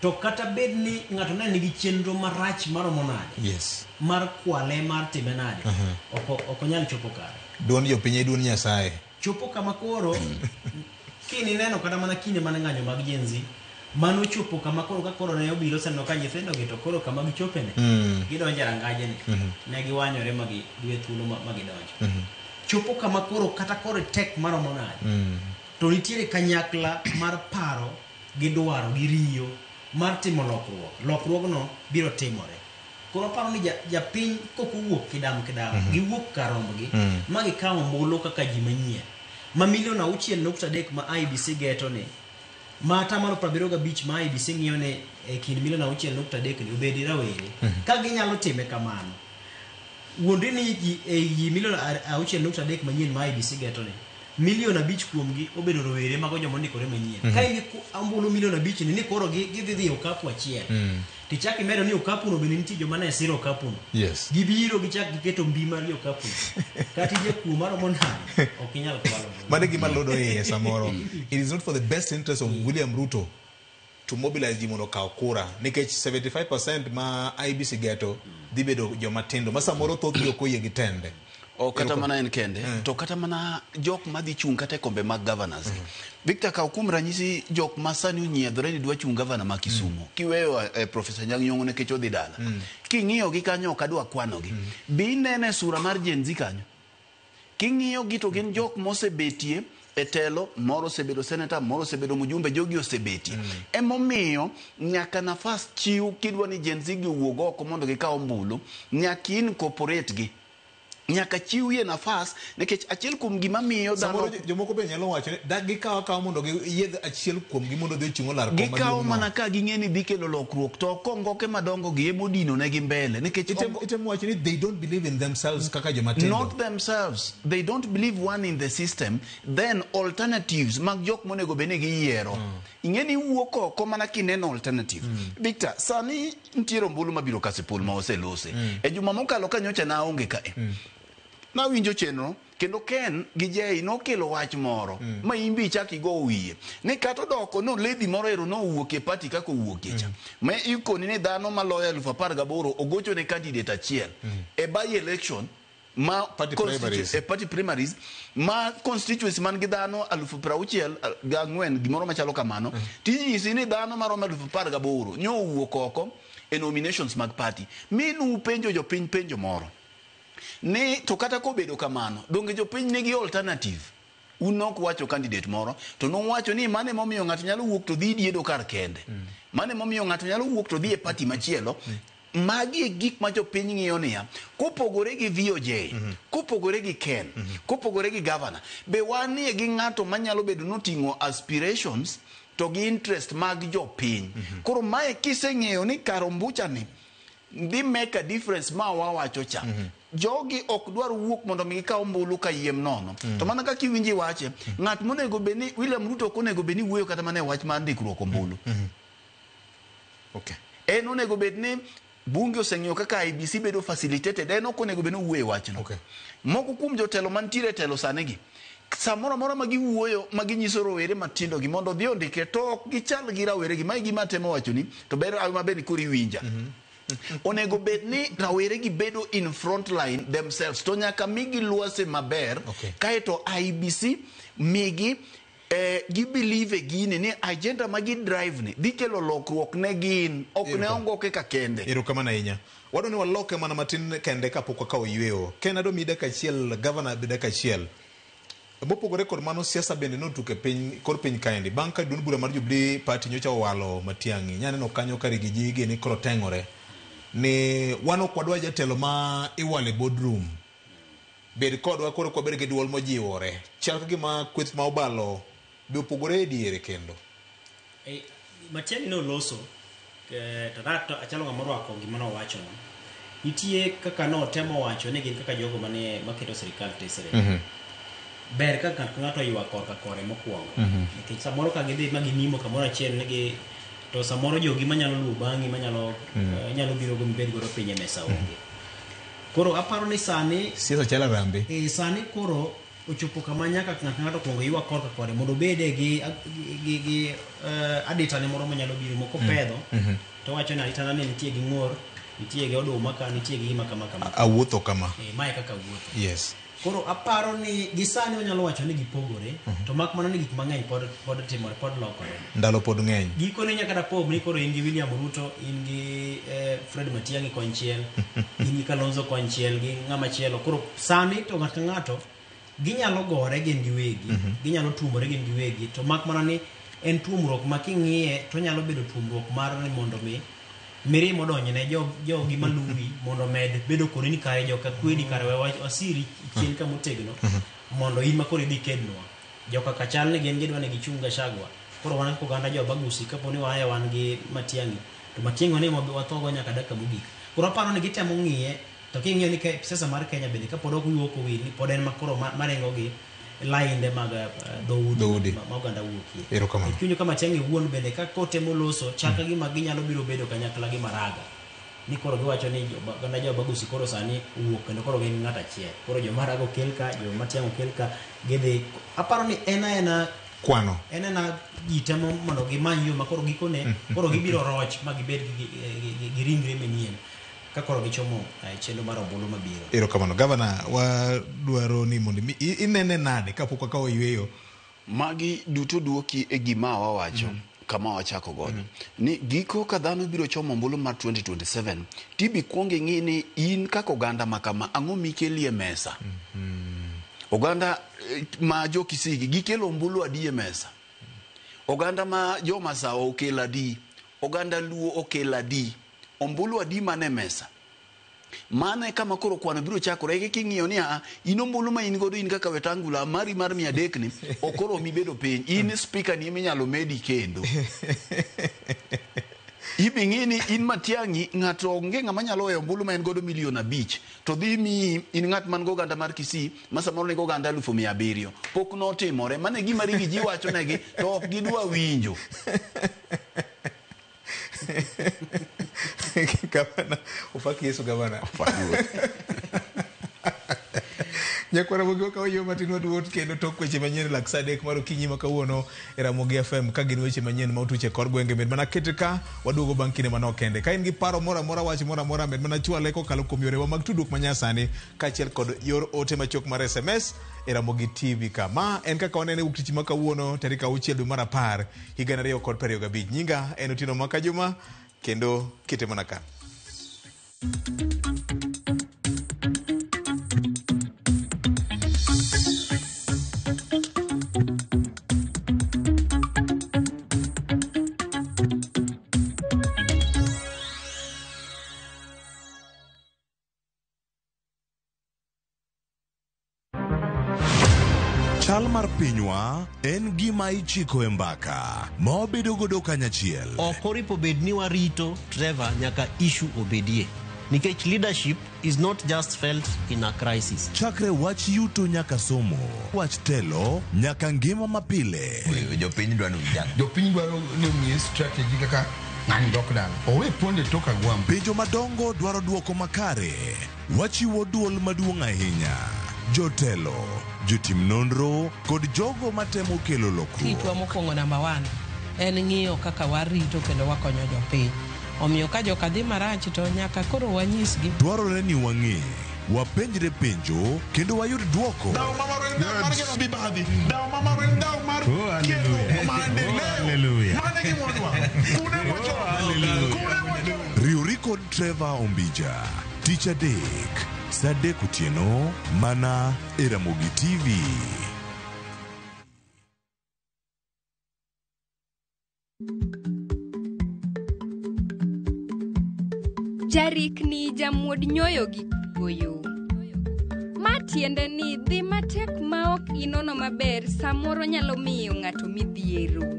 To kata bed ni ng'ato ne nigi chenro marach maromo nade. Yes. Mar kwale mar time nade. Ok onyal chopo kare. Duond jopiny e duond Nyasaye. Chopo kama koro kinineno kata mana kinde mane ng'anyo mag Gen Z mano chopo kama koro ka koro ne obiro oseneno ka nyithindo gi to koro kama gichopene gidonjo e rangaje ni ne giwanyore ma giwe thuolo ma gidonjo. Chopo kama koro kata koro tek maromo nade. To nitiere kanyakla mar paro gi dwaro gi riyo mar timo lokruok. Lokruogno biro timore. Koro aparo ni japiny kok owuok kidam kidam, giwuok kar rombgi, ma gikawo ombulu kaka ji manyien. Ma milion 6.3 ma IEBC geto ni, ma atamalo 75 ma IEBC ng'iyo ni e kind milion 6.3 ni obedi rawere. Ka ginyalo time kamano, wuondri ni ji e ji milion 6.3 manyien ma IEBC geto ni, milion 5 kuomgi obedo rowere mago joma ondikore manyien. Ka in gi ombulu milion 5 ni koro gidhi dhi e okapu achiel. Tichak imedo ni okapu no bende nitie joma ne siro okapu no. Yes. Gibiro gichak giketo mbi mar okapu no. Kata ijakuo maromo nade, ok inyal kwalo. Mano e gima lodo iye samoro. It is not for the best interest of William Ruto to mobilize ji mondo okaw kura nikech 75% ma IEBC geto dhi bedo joma tindo ma samoro thothgi ok oyie gi tende. Ok kata mana en kende, to kata mana jok madhi chung' kata e kombe mag governors. Victor, kaw kuom ranyisi jok ma sani onyiedhore ni dwa chung' governor ma Kisumu. Kiweyo Professor Anyang' Nyong'o nikech odhi dala. King'iyo gi kanyo ok adwa kwanogi. Bi inene sura mar Gen Z kanyo. King'iyo gi to gin jok mosebetie e telo, moro osebedo senator, moro osebedo mjumbe, jogi osebetie. Emomiyo nyaka nafas chiw kidwa ni Gen Z gi owuog oko mondo gikaw ombulu, nyaka incorporate gi. Nyaka chiwie nafas nikech achiel kuom gima miyo dhano Samoro jomoko be nyalo wacho ni dak gikaw akawa mondo giyiedh achiel kuomgi mondo odhi ochung' olar kom Gikawo maduong' no. mana ka ging'e ni dhi kelo lokruok to kongoke madongo gi emodino negi mbele nikech Itemo wacho ni they don't believe in themselves kaka joma tindo. Not themselves. They don't believe one in the system. Then alternatives mag jok monego bed ni giyiero. Ing'e ni iwuok oko mana kineno alternative. Victor, sani nitiere ombulu mabiro Kasipul ma oselose. E juma mokalo ka nyocha naonge kae. Nawinjo chenro kendo Ken gi Jay nokelo wach moro ma in be ichak igo wiye ni kata odoko no lady moro ero nowuok e party kaka owuokie cha ma ikoni ni dhano maloyo 18,000 ogocho ne candidate achiel e by election ma Party primaries. e party primaries ma constituency man gi dhano 64,000 gimoro machalo kamano tinyisi ni dhano maromo 18,000 nyo owuok oko e nominations mag party mi nupenjo jopiny penjo moro ni to kata kobedo kamano donge jopiny nigi alternative un nok wacho candidate moro to nuwacho ni mane momiyo ng'ato nyalo wuok to dhi diedo kar kende mane momiyo ng'ato nyalo wuok to dhi e party machielo magi e gik ma jopiny ng'iyo niya kopogore gi VOJ kopogore gi Ken kopogore gi governor be wanie gi ng'ato manyalo bedo noting'o aspirations to gi interest mag jopiny koro mae kiseng'eyo ni kar ombucha ni dhi make a difference ma wawacho cha jogi ok dwar wuok mondo mi gikaw ombulu ka yiem nono to mana kaka iwinji wache ng'at monego bed ni William Ruto ok onego bed ni wuoyo kata mana e wach mar ndikruok ombulu Okay. en onego bed ni bunge oseng'iyo kaka IEBC bedo facilitated en ok onego bed ni owuoyo e wachno Okay. moko kuom jotelo mantiere e telo sani gi samoro amora ma giwuoyo ma ginyiso rowere matindo gi mondo odhi ondikre to ok gichal gi rawere gi mae gima atemo wacho ni to ber maber ni koro iwinja onego bed ni rawere gi bedo in front line themselves to nyaka migi lwase maber Okay. kaeto IEBC migi gi believe e gini ni agenda ma gi drive ni dhi kelo lokruok ne gin ok ne ongoke ka kende Erokamano ahinya. Wadwa ni waloke mana matin kende kapok wakawo yweyo. Ken adwa miyi dakika achiel, governor be dakika achiel. Mopogore kod mano, siasa bende notuk e piny kor piny kaendi. Bang' ka duond bura mar Jubilee Party nyocha owalo Matiang'i, nyaneno kanyo ka Rigiji gini koro teng'ore ni wan ok wadwa jatelo ma iwalo e boardroom. Bed kodwa koro kwabed gi duol mojiwore. Chal ka gima kweth ma obalo be opogore e diere kendo. Matiang'i noloso to to achalo ng'ama orwako gima nowachono. Nitie kaka notemo wacho ni gin kaka jogo mane maketo sirikal tesre. Ber ka ng'ato ka ng'ato oywak korka kore mokwongo. Nikech samoro ka gidhi ma ginimo kamoro achiel ni gi To samoro jogi manyalo luwo bang'i manyalo nyalo biro go mibed godo piny e mesa onge. Koro aparo ni sani Siasa chalo arambe. Sani koro ochopo kama nyaka ng'ato ng'ato kuongo ywak korka kode mondo obede gi aditane moro manyalo biro moko pedho to wacho ni aditana ni nitie gi ng'or, nitie gi oduma ka, nitie gi gima kama kama. Awuotho kama. Mae kaka wuotho. Yes. Koro aparo ni gi sani wanyalo wacho ni gipogore, to mak mana ni gik mang'eny pod timore, pod lokore. Ndalo pod ng'eny. Gikone nyaka dapog ni koro in gi William Ruto, in gi Fred Matiang'i konchiel, in gi Kalonzo konchiel, gi ng'ama chielo. Koro sani to ng'ato ka ng'ato ginyalo gore gin giwegi, ginyalo tuomore gin giwegi, to mak mana ni en tuomruok ma king'iye to nyalo bedo tuomruok mar ni mondo mi mirima odonjne jogi maluwi mondo med bedo kodi ni kare joka kwedi, kare wasiri chien kama otegno mondo in ma koro idhi kednwa. Joka kachal ni gin gidwa ni gichung Gachagua. Koro wan kaka oganda jo Bagusi kapo ni waye wan gi Matiang'i, to Matiang'i wane wathogo nyaka dakika mogik. Koro aparo ni gitemo ng'iye, to king'iyo ni siasa mar Kenya bende kapod ok wiwa ok owil ni pod en ma koro maringo gi lainde mag dhoudi ma oganda wuokie. Erokamano. Kiwinjo ka Matiang'i wuon bende ka kotemo loso chaka gima ginyalo biro bedo kanyakla gi Maraga. Ni koro giwacho ni oganda jo Bagusi koro sani owuok kendo koro gin ng'at achiel. Koro jo Maraga okel ka, jo Matiang'i okel ka, gidhi. Aparo ni en aena kwano. En aena ji temo mondo gimany yo ma koro gikone, koro gibiro roch ma gibed gi ringre manyien. Ka koro gichomo chenro mar ombulu mabiro. Erokamano. Gavana, wadwaro ni mondo inene nade kapok wakawo yweyo? Magi duto duoki e gima wawacho kama wachako godo. Ni giko ka dhano biro chomo ombulu mar 2027, tibi kuongo ing'i ni in kaka oganda ma kama, ang'o mikeli e mesa? Oganda ma jo Kisii gikelo ombulu adi e mesa? Oganda ma jo Masawa okelo adi? Oganda Luo okelo adi? Ombulu adi mane mesa? Mano e kama koro kwano biro chakore. Eka king'iyo ni in ombulu ma in godo in kaka Wetangula mari mar 300 ni ok oromi bedo piny. In speaker ni eminyalo medi kendo. Ibi ng'i ni in Matiang'i ng'ato onge ng'ama nyalo weyo ombulu ma en godo milion 5 to dhi miyi in ng'at man goganda mar Kisii ma samoro nigi oganda 700,000. Pok notimore. Mano e gima ringi ji wacho negi to ok gidwa winjo. Gavana, opak Yesu gavana. Nyakwara Ramogi wakawo yo matin waduot kendo tok weche manyien lak saa 3 mar okinyi ma kawuono e Ramogi FM ka gin weche manyien ma otuch e kor gwenge. Med mana kete ka waduogo bang' kinde manok kende. Ka in gi paro moro amora, wach moro amora, med mana chwale kokalo kuom yorewa mag tudruok manyasani kaachiel kod yor ote machuok mar SMS e Ramogi TV ka. Ma en kaka wanene wuok tich ma kawuono tarik 6 dwe mar 10 higa 2025. Nyinga en Otieno Mwakajuma kendo kete mana ka. Chal mar pinywa en gima ichiko e mbaka ma wabedo godo kanyachiel. Ok oripo bed ni warito Trevor nyaka issue obedie. Nikech leadership is not just felt in a crisis. Chakre wach yuto nyaka somo, wach telo nyaka ngima mapile. Jopiny dwaro vijana. Jopiny dwaro ni omiye strategy kaka ng'ani dok dala. Owe ponde tok agwambo. Penjo madongo dwaro duoko makare. Wachiwo duol maduong' ahinya. Jotelo, jotim nonro kod jogo matemo kelo lokruok. Tijwa mokwongo namba 1 en ng'iyo kaka warito kendo wakonyo jopiny. Omiyo ka joka dhi marach to nyaka koro wanyisgi. Dwarore ni wang'e, wapenjre penjo kendo wayud duoko. Riwri kod Trevor Ombija, tich adek, saa 3 otieno, mana e Ramogi TV. Jarikni jamuod nyoyo gi kuoyo. Ma tiende ni dhi matek ma ok inono maber samoro nyalo miyo ng'ato midhiero.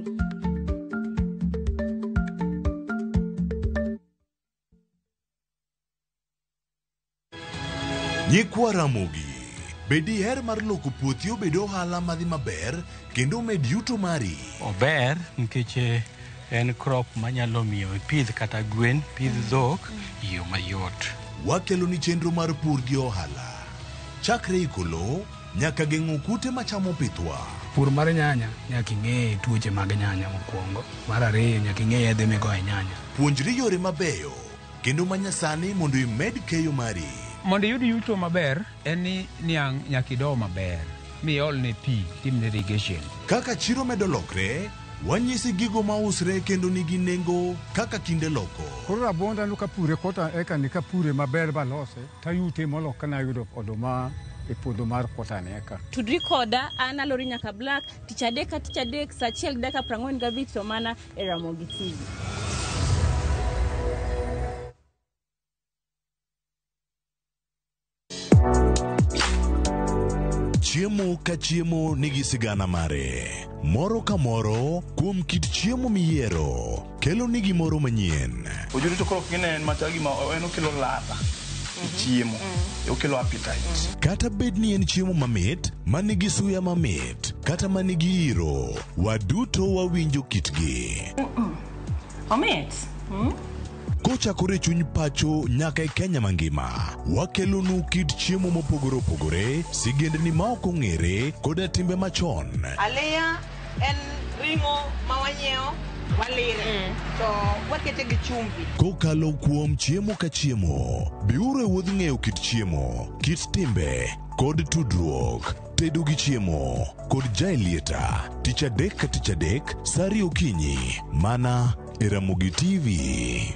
Nyikwa Ramogi, be diher mar loko puothi obed ohala madhi maber kendo med yuto mari? Ober nikech En crop manyalo miyo ipidh kata gwen, pidh dhok e yo mayot. Wakelo ni chenro mar pur gi ohala. Chakre iko lowo nyaka geng'o kute machamo pithwa. Pur mar nyanya nyaka ing'e tuoche mag nyanya mokwongo. Mar ariyo nyaka ing'e yedhe migoyo e nyanya. Puonjri yore mabeyo kendo manyasani mondo imed keyo mari. Mondo iyud yuto maber en ni niang' nyaka ido maber miolne pi timne irrigation. Kaka chiro medo lokre, wanyisi gigo mausre kendo nigi nengo kaka kinde loko. Koro rabuonda no kapure kota eka ni kapure maber balose tayute molo kana yudo oduma e puodho mar kota ni eka. Tudri koda an Alori nyaka Black tich adek ka tich adek saa achiel gi dakika 45 to mana e Ramogi TV. Chiemo ka chiemo nigi sigana mare. Moro ka moro kuom kit chiemo miyiero kelo ni gimoro manyien. Ojuri to koro gine en machal gima en okelo ladha e chiemo, okelo appetite. Kata bed ni en chiemo mamit, manigi suya mamit, kata manigi iro, waduto wawinjo kitgi. Omit. Kochakore e chuny pacho nyaka e Kenya mangima, wakelonu kit chiemo mopogore opogore, sigendni ma ok ong'ere, koda timbe machon. Aliya en ring'o ma wanyiewo walire to wakete gi chumbi. Kokalo kuom chiemo ka chiemo, biuru e wuodh ng'eyo kit chiemo, kit timbe, kod tudruok. Tedo gi chiemo kod Jaelieta, tich adek ka tich adek, sa ariyo okinyi, mana e Ramogi TV.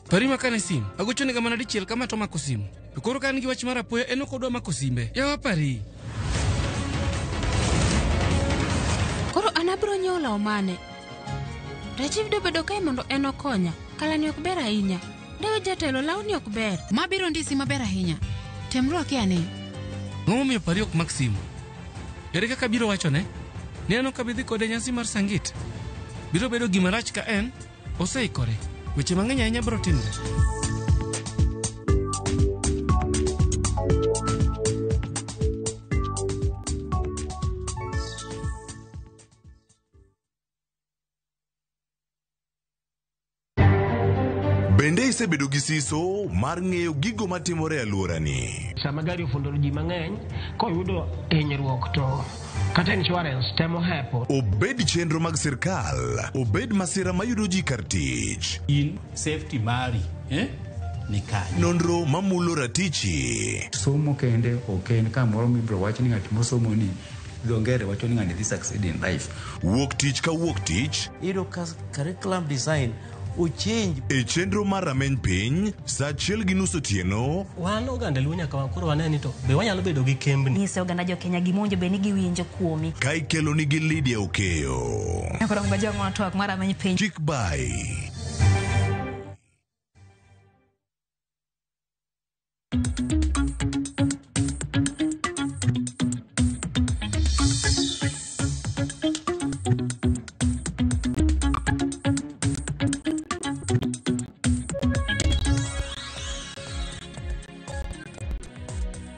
Pari makane simu. Agochone mana dichiel kama to omako simu. To koro ka an gi wach mar apoya en ok odwa mako simbe. Yawa pari. Koro an abiro nyiewo law mane? Rajiv dobedo kae mondo en okonya. Kalani ok ber ahinya. Dawe jatelo lawni ok ber. Ma biro ndisi maber ahinya. Tem rwake ane. Ang'o momiyo pari ok mak simu? Ere kaka abiro wachone? Ni an ok abi dhi kode e nyasi mar Sangit. Biro bedo gima rach ka en oseikore. Weche mang'eny ahinya biro timre. Bende isebedo gi siso mar ng'eyo gigo matimore e alworani? Sama gari ofundo ji mang'eny, koyudo hinyruok to kata insurance temo hepo. Obed chenro mag sirkal, obed masira mayudo ji kar tich. In safety mari ni kanye? Nonro mamulo ratichi. Somo kende ok en kamoro mibiro wach ni ng'at mosomo ni dho ngere wacho ni ng'ani dhi succeed in life. Wuok tich ka wuok tich. Iyudo ka curriculum design ochange. E chenro mar rameny piny, saa achiel gi nus otieno. Wan oganda Luo nyaka koro wane ni to be wanyalo bedo gi kembni. Nyise oganda jo Kenya gima owinjo bed ni giwinjo kuomi. Ka ikelo nigi Lydia Okeyo. Koro mga twak mar rameny piny. Kik bai.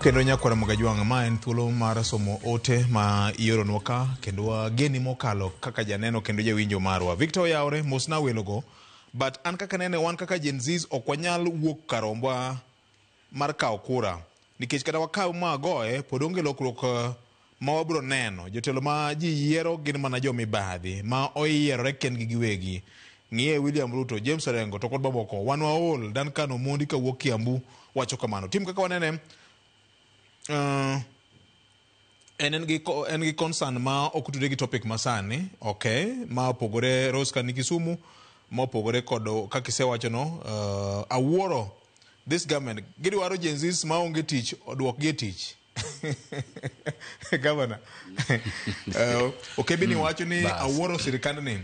Kendo nyakwara Mogajwang', ma en thuolo mar somo ote ma ioronwa ka kendo wageni mokalo kaka janeno kendo jawinjo marwa. Victor Oyawre, mosna welogo, but an kaka nene wan kaka Gen Zs ok wanyal wuok karombwa mar kawo kura nikech kata wakaw ma goye pod onge lokruok ma wabiro neno. Jotelo ma ji yiero gin mana jomibadhi ma oyierore kendgi giwegi. Ng'iye William Ruto, James Orengo to kod mamoko. Wan waol Duncan Omondi kawuok Kiambu wacho kamano. Tim kaka wanene en gi concern ma ok otudre gi topic masani, okay, ma opogore Rose ka ni Kisumu, ma opogore kod kaka isewachono. Awuoro this government gidwaro Gen Zs maonge tich oduokgi e tich. Governor, Okebini wacho ni awuoro sirikandni.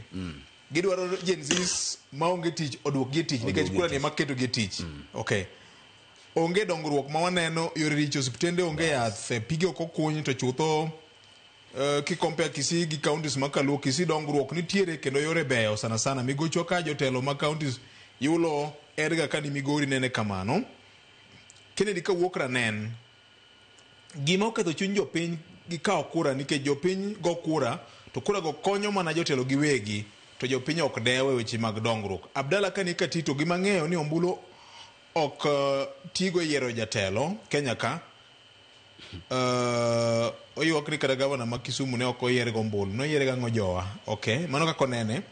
Gidwaro Gen Zs maonge tich oduokgi e tich nikech kura ni ema ketogi e tich. Okay. Onge dongruok ma waneno, yore richo, osiptende onge yath, pige ok okuny to chutho kikompea Kisii gi counties ma kaluo Kisii dongruok nitiere kendo yore beyo sana sana. Migochwa ka jotelo ma counties yulo Edgar kani Migori nene kamano. Kennedy kawuok Ranen Gima oketho chuny jopiny gi kawo kura nikech jopiny go kura to kura go konyo mana jotelo giwegi to jopiny ok dew e weche mag dongruok. Abdalla kani Katito gima ng'eyo ni ombulu ok tigo e yiero jatelo Kenya ka. Oywak ni kata gavana ma Kisumu ne ok oyier go ombulu. Noyiere gang'o jowa? Okay, mano kaka onene.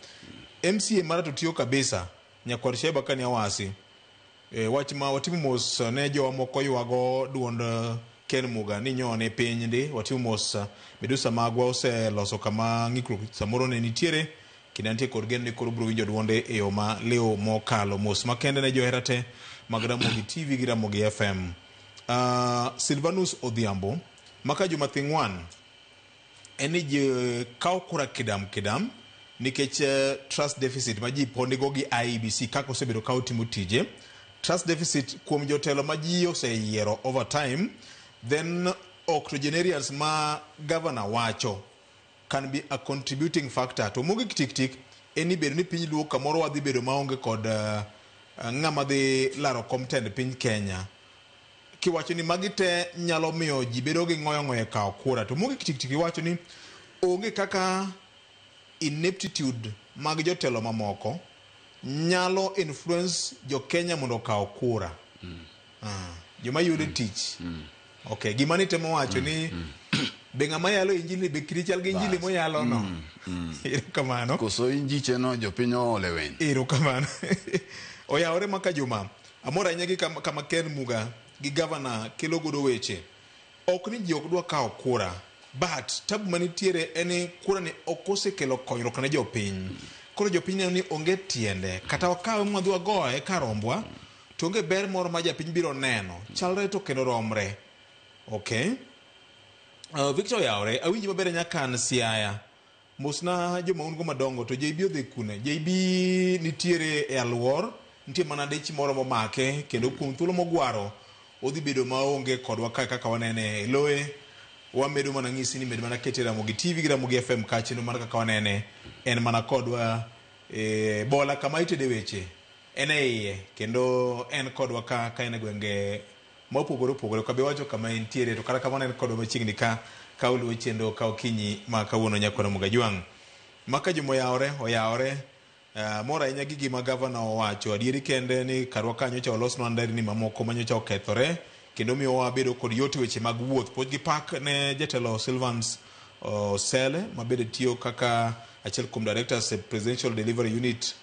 MCA mara to tiyo kabisa. Nyakwar Sheba kani awasi. Wach ma watimo mos ne jowa moko ywago duond Ken Muga ni nyone piny ndi. Watimo mos midusa magwa oseloso kama ng'ikruok samoro ne nitiere. Kendo nitie kod geno ni koro biro winjo duonde e yo ma liw mokalo. Mos makende ne johera te mag Ramogi TV gi Ramogi FM. Silvanus Odhiambo maka Juma Thing'wan en ni ji kawo kura kidam kidam nikech trust deficit ma ji pod nigo gi IEBC kaka osebedo ka otimo tije. Trust deficit kuom jotelo ma ji oseyiero over time, then octogenarians ma governor wacho can be a contributing factor. To mogik tik tik en ni bedo ni piny Luo kamoro wadhi bedo maonge kod ng'ama dhi laro kom tend piny Kenya. Kiwacho ni magi te nyalo miyo ji bedo gi ng'oyo ng'oyo e kawo kura. To mogik tik tik iwacho ni onge kaka ineptitude mag jotelo mamoko nyalo influence jo Kenya mondo okaw kura. Joma yudo tich. Okay, gima nitemo wacho ni be ng'ama yalo injili be kiri chal gi injili moyalo no. Erokamano. Koso injiche no jopiny oole weny. Erokamano. Oyawore maka Juma. Amor ahinya gi kama Ken Muga gi gavana kelo godo weche. Ok ni ji ok dwa kawo kura, but tabu manitiere en ni kura ni ok osekelo konyruok ne jopiny. Koro jopiny neno ni onge tiende. Kata wakawe mwadhi wagoye kar rombwa, to onge ber moro ma japiny biro neno. Chalre to kendo romre. Okay. Victor oyawore, awinji maber nyaka an Siaya. Mosna joma un go madongo to JB odhi kune? JB nitiere e aluor, nitie mana dich moro momake kendo kuom thuolo mogwaro odhi bedo maonge kodwa kae kaka wanene e loye. Wamedo mana ng'isi ni med mana kete Ramogi TV gi Ramogi FM ka chenro mar kaka wanene en mana kodwa e bola kama itede weche en e iye kendo en kodwa ka en e gwenge mopogore opogore ok abi wacho kama entiere to kata kamano en kodwa machiegni ka oluwo chenro ka okinyi ma kawuono nyakwar Ramogi Ajwang'. Maka juma oyawore oyawore mor ahinya gi gima gavana owacho. Adieri kende ni karwa ka nyocha olosnwa nderni mamoko ma nyocha okethore kendo miyo wabedo kod yot weche mag wuoth. Puoch gi pak ne jatelo Silvans Osele ma bende tiyo kaka achiel kuom directors e Presidential Delivery Unit.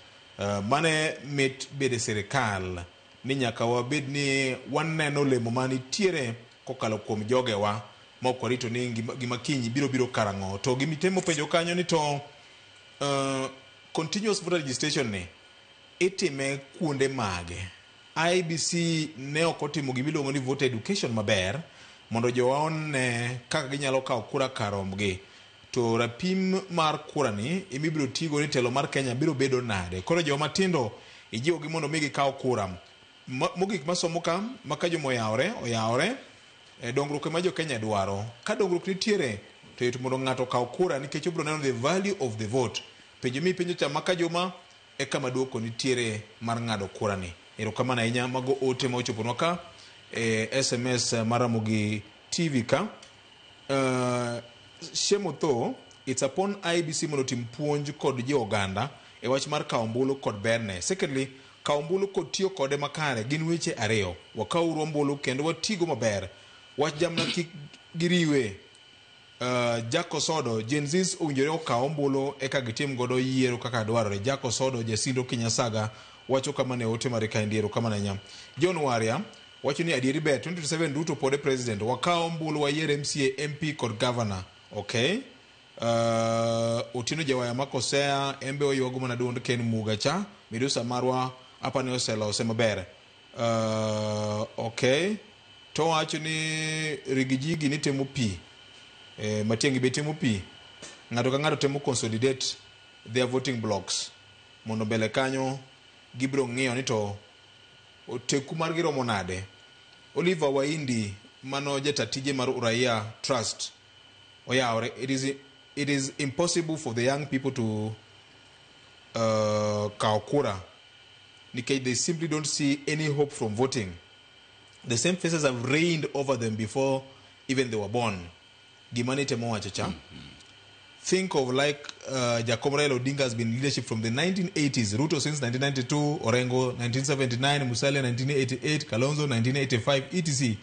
Mane mit bede sirikal ni nyaka wabed ni waneno olemo manitiere kokalo kuom jogewa ma ok warito ni gima kiny biro biro karang'o. To gimitemo penjo kanyo ni to continuous voter registration ni itime kuonde mage? IEBC ne ok otimo gima iluongo ni voter education maber mondo jowa one kaka ginyalo kawo kura kar rombgi. To rapim mar kura ni emibiro tigo ni telo mar Kenya biro bedo nade? Koro joma tindo ijiwogi mondo mi gikaw kura. Mogik masomo ka maka joma oyawore oyawore dongruok ema jo Kenya dwaro. Ka dongruok nitiere to yot mondo ng'ato okaw kura nikech obiro neno the value of the vote. Penjo mipenjo cha maka juma e kama duoko nitiere mar ng'ado kura ni. Erokamano ahinya mago ote ma ochoponwa ka SMS mar Ramogi TV ka. Shemotho, it's upon IEBC mondo otim puonj kod jo oganda e wach mar kawo ombulu kod berne. Secondly, kawo ombulu kod tiyo kode makare gin weche ariyo. Wakawuru ombulu kendo watigo maber. Wach jamna kik giriwe. Jack Osodo, Gen Zs owinjore okaw ombulu eka gitim godo yiero kaka dwarore. Jack Osodo, Jasindo Kinyasaga wacho kama ne ote mare kaendi. Erokamano ahinya. John Waria wacho ni adieri ber 2027 Ruto pod e president. Wakaw ombulu wayier MCA, MP kod governor. Okay. Otieno Jawaya Makosea embe oywago mana duond Ken Muga cha. Midusa marwa apa ne oselose maber. Okay. To wacho ni rigijigi ni temo pi. Matiang'i be temo pi. Ng'ato ka ng'ato temo consolidate their voting blocks mondo mbele kanyo gibiro ng'iyo ni to oteku margi romo nade. Oliver Waindi mano jata tije mar Uraia Trust oyawore. It is impossible for the young people to kawo kura nikech they simply don't see any hope from voting. The same faces have reigned over them before even they were born. Gima ne temo wacho cha. Think of like Jacob Raila Odinga has been in leadership from the 1980s, Ruto since 1992, Orengo 1979, Musalia 1988, Kalonzo 1985, etc.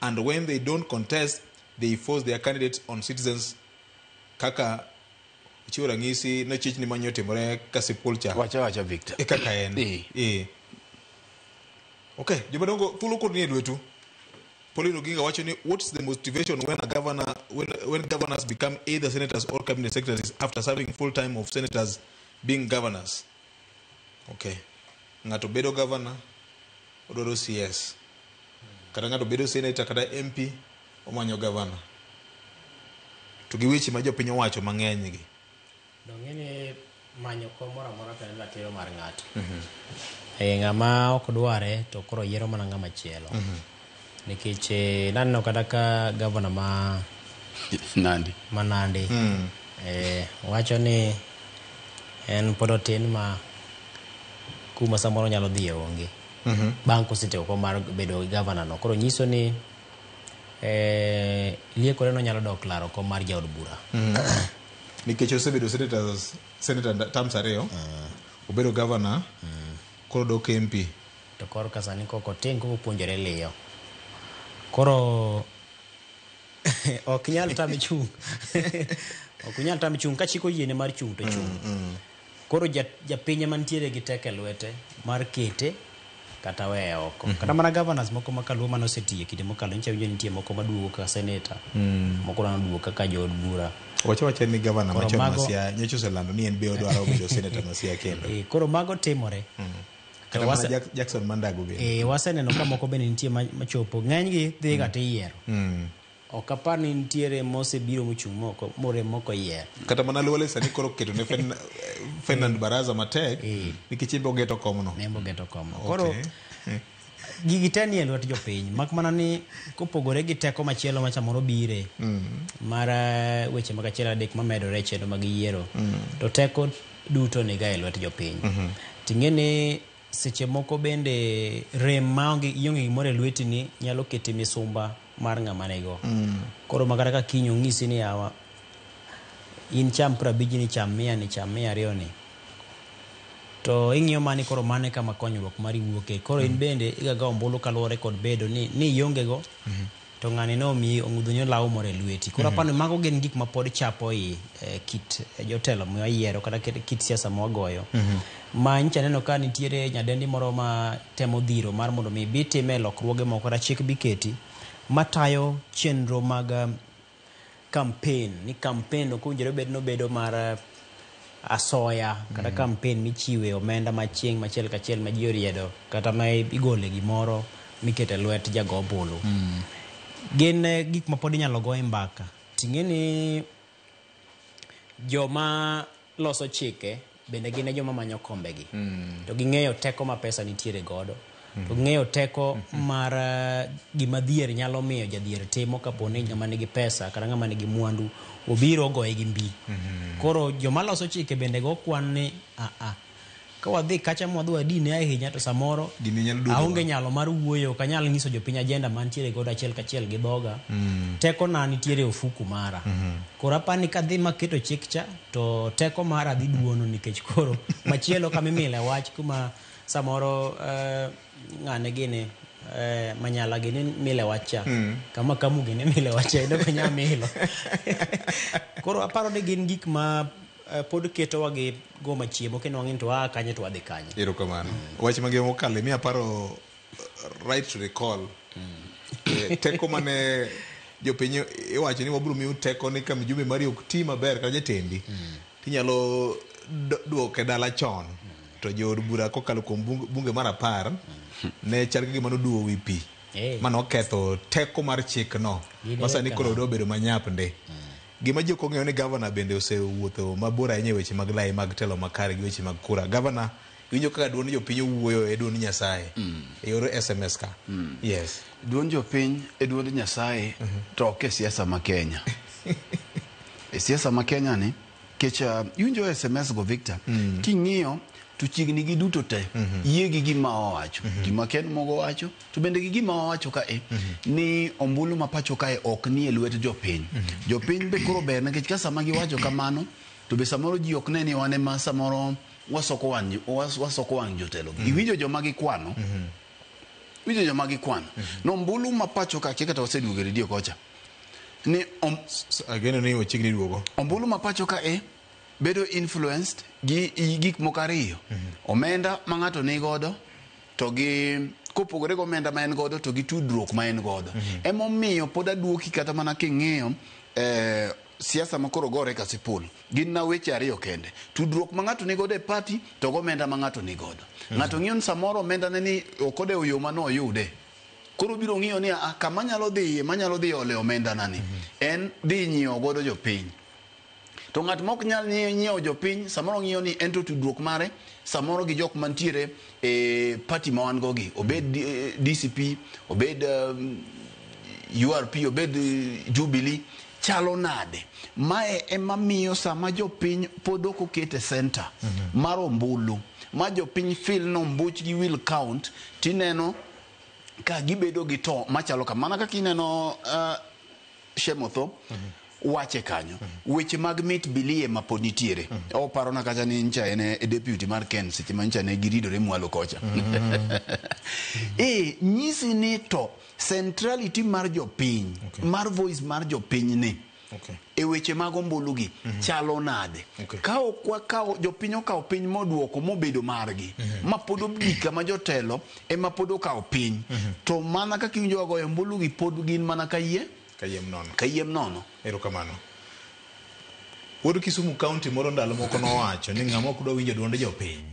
And when they don't contest, they force their candidates on citizens. Kaka chiwo ranyisi ne chich ni manyo timore Kasipul cha. Wacha wacha Victor. E kaka en. E. Okay, jomadongo thuolo kod nie lwetu. Pauline Oginga wacho ni what's the motivation when a governor when governors become either senators or cabinet secretaries after serving full time of senators being governors? Okay. Ng'ato bedo governor odwaro CS. Kata ng'ato bedo senator kata MP omanyo governor. To gi weche ma jopiny owacho mang'eny gi. Dong'e ni manyo kom moro amora to en ratiro mar ng'ato. Ng'ama ok dware to koro yiero mana ng'ama chielo. Nikech naneno kata ka gavana ma Nandi, ma Nandi wacho ni en pod otin ma kuma samoro nyalo dhiye onge. Bang' kosetieko kom mar bedo gavana no. Koro nyiso ni liekore no nyalo dok laro kom mar jaod bura. Nikech osebedo senator terms ariyo, obedo governor, koro dok MP. To koro ka sani koko tin koko puonjore liyo. Koro ok nyal tame chung'. Ok nyal tame chung' ka chik oyiene mar chung' to chung'. Koro japiny mantiere gi teko e lwete mar kete kata weye oko. Kata mana governors moko ma kaluo mane osetiyo e kinde mokalo nyicha winjo nitie moko maduogo kaka senator, moko noduogo kaka jood bura. Wacho ni governor machon ma Siaya nyocha oselando ni en be odwaro bedo senator ma Siaya kendo. Koro mago timore. Kata mana Jackson Mandago bende. Waseneno ka moko bende nitie machopo. Ng'enygi dhi ga tiyiero. Ok apar ni nitiere mosebiro mochung' moko morem moko yiero. Kata mana Luwale sani koro keto ne Ferdinand Baraza matek nikech en be ogeto komno. En be ogeto komno. Koro gigi te nie lwet jopiny mak mana ni kopogore gi teko machielo ma samoro bire mar weche mag achiel adek mamedore e chenro mag yiero to teko duto niga e lwet jopiny. Ting'e ni seche moko bende rem maonge ionge gimoro e lweti ni nyalo keti misumba mar ng'ama nigo. Koro makata ka kiny ong'isi ni yawa in cham 50 ni cham 100 ni cham 200 ni to ing'iyo mani koro mane kama konyruok mari wuoke. Koro in bende igago ombulu kaluwore kod bedo ni ionge go to ng'ani nomiyi ong'udhoni olawo moro e lweti. Koro apani mago gin gik ma pod chapo i kit jotelo mwayiero kata kit siasa mwagoyo. Ma nyicha neno ka nitiere nyadendi moro ma temo dhiro mar mondo mi bi time lokruoge moko kata chik biketi matayo chenro mag campaign. Ni campaign ok owinjore bed nobedo mar asoya kata campaign michiwe omenda machieng' machiel kachiel ma ji oriedo kata ma igole gimoro mikete lwet jago ombulu. Gin gik ma pod inyalo go e mbaka. Ting'e ni joma loso chike bende gin e joma manyo kombegi. To ging'eyo teko ma pesa nitiere godo. To ging'eyo teko mar gima dhier nyalo miyo jadhier timo kapo ni ng'ama nigi pesa kata ng'ama nigi mwandu obiro ogoye gi mbi. Koro joma loso chike bende go kwan ni ka wadhi kacha mwadhi wadine ahinya to samoro aonge nyalo mar wuoyo, ok anyal nyiso jopiny agenda mantiere godo achiel kachiel gi dhoga. Teko na nitiere e ofuku mara. Koro apani kadhi maketo chik cha to teko mara dhi duono nikech koro machielo kama imile wach kuma samoro ng'ane gini Manyala gini mile wach cha. Kama Kamu gini mile wach cha, en ok onyal milo. Koro aparo ni gin gik ma pod ketowa gi goma chiemo kendo wang'e ni to waa kanye to wadhi kanye. Erokamano. Wach mangima mokalo mi aparo right to recall. Teko mane jopiny iwacho ni wabiro miyo teko ni ka mjumbe mari ok ti maber kata jatendi tinyalo duoke dala chon. To jood bura kokalo kuom bunge mar 10 ne chal ka gima noduwo wi pi. Mano oketho teko mar chikno. Ma sani koro dwa bedo manyap nde. Gima ji ok ong'eyo ni governor bende osewuotho mabor ahinya e weche mag lai mag telo makare gi weche mag kura. Governor, iwinjo kaka duond jopiny owuoyo e duond Nyasaye e yor SMS ka. Yes. Duond jopiny e duond Nyasaye to ok e siasa ma Kenya. E siasa ma Kenya ni Kech iwinjo SMS go Victor, king'iyo to chiegni gi duto te yie gi gima owacho, gima Ken Mogo wacho, to bende gi gima owacho kae ni ombulu ma pacho kae ok nie lwet jopiny. Jopiny be koro ber nikech ka sama giwacho kamano to be samoro ji ok ne ni wan ema samoro wasoko wang' wasoko wang' jotelo. Iwinjo joma gikwano, iwinjo joma gikwano. No ombulu ma pacho ka kia kata waseduogo e redio kocha. Ni ageno ni wachiegni duogo. Ombulu ma pacho ka e bedo influenced gi gik moko ariyo. Omenda ma ng'ato ni godo to gi kopogore gi omenda ma en godo to gi tudruok ma en godo. Emomiyo pod aduoki kata mana king'iyo siasa ma koro gore Kasipul gin na weche ariyo kende. Tudruok ma ng'ato ni godo e party to gi omenda ma ng'ato ni godo. Ng'ato ng'iyo ni samoro omenda ne ni ok odewo yo mane oyude. Koro biro ng'iyo ni kama nyalo dhiye manyalo dhi ole omenda na ni en dhi nyiewo godo jopiny. To ng'at mok nyal nyiewo jopiny samoro ng'iyo ni en to tudruok mare samoro gi jok mantiere e party ma wan go gi obed DCP, obed URP, obed Jubilee chalo nade. Mae ema miyo sama jopiny pod ok okete center mar ombulu ma jopiny feel no ombuchgi will count, tineno ka gibedo gi to machalo kama. Mana kaka ineno Shemotho wache kanyo weche mag mit bilie ma pod nitiere. Oparona kacha ni ncha en e deputy mar Ken seche ma ncha ne giridore mwalo kocha. Nyisi ni to centrality mar jopiny, mar voice mar jopiny ni e weche mag ombulu gi chalo nade. Ka ok wakawo jopiny okawo piny moduoko mobedo margi, ma pod ogik kama jotelo ema pod okawo piny, to mana kaka iwinjo wagoyo ombulu gi pod gin mana kayie kayiem nono. Kayiem nono. Erokamano. Wuod Kisumu County moro ndalo moko nowacho ni ng'ama ok dwa winjo duond jopiny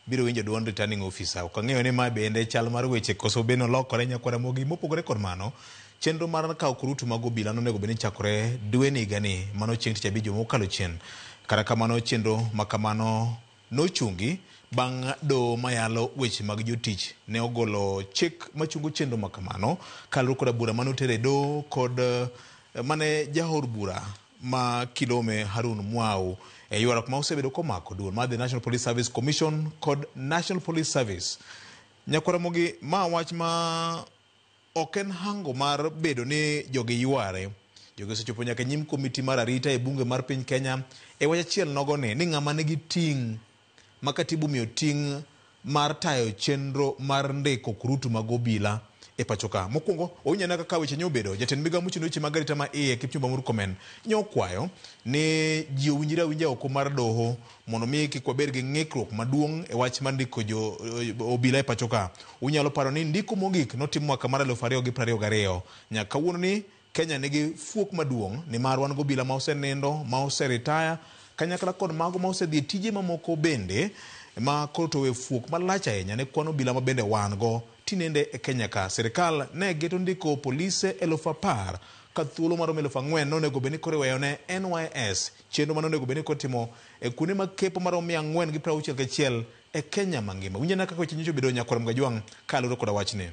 biro winjo duond returning officer. Ok ang'eyo ni ma bende chal mar weche koso bende olokore nyakwara Ramogi. Mopogore kod mano, chenro mar kawo kurutu mag obila nonego bed ni chakore dwe ni higani, mano chieng' tich abich juma mokalo chien. Kata kamano chenro ma kamano nochungi bang' doho mayalo weche mag jotich ne ogolo chik machungo chenro ma kamano kaluwore koda bura mane oter e doho kod mane jaod bura ma Kilome Harun Mwau e ywaruok ma osebedo komako duol mar The National Police Service Commission kod National Police Service. Nyakwara Ramogi, ma wach ma ok en hango mar bedo ni jogi yware. Jogi osechopo nyaka nyim komiti mar arita e bunge mar piny Kenya e wach achiel nogo ni ng'ama nigi ting' ma katibu miyo ting' mar tayo chenro mar ndiko kurutu mag obila e pacho ka. Mokwongo, owinjo kaka weche nyobedo. Jatend migao mochung' ne weche mag arita ma iye Kipchumba Murkomen nyokwayo ni ji owinjre awinja oko mar doho mondo mi kik wabed gi ng'ikruok maduong' e wach mar ndiko jo obila e pacho ka. Unyalo paro ni ndiko mogik notim mwaka mar 2022. Nyaka kawuono ni Kenya nigi fuok maduong' nimar wan gobila ma osenindo, ma oseritaya, kanyakla kod mago ma osedhi e tije mamoko bende ma koro to we fuok malach ahinya ne kwan obila ma bende wan go tinende e Kenya ka. Sirikal ne geto ndiko polise 10,000 ka thuolo maromo 4,000 nonego bed ni koro iweyo ne NYS, chenro mane onego bed ni koro itimo e kuonde mag kepo maromo 461 e Kenya mangima. Winj ane kaka weche nyocha obedo nyakwar Mgajwang' kaluwore koda wachni.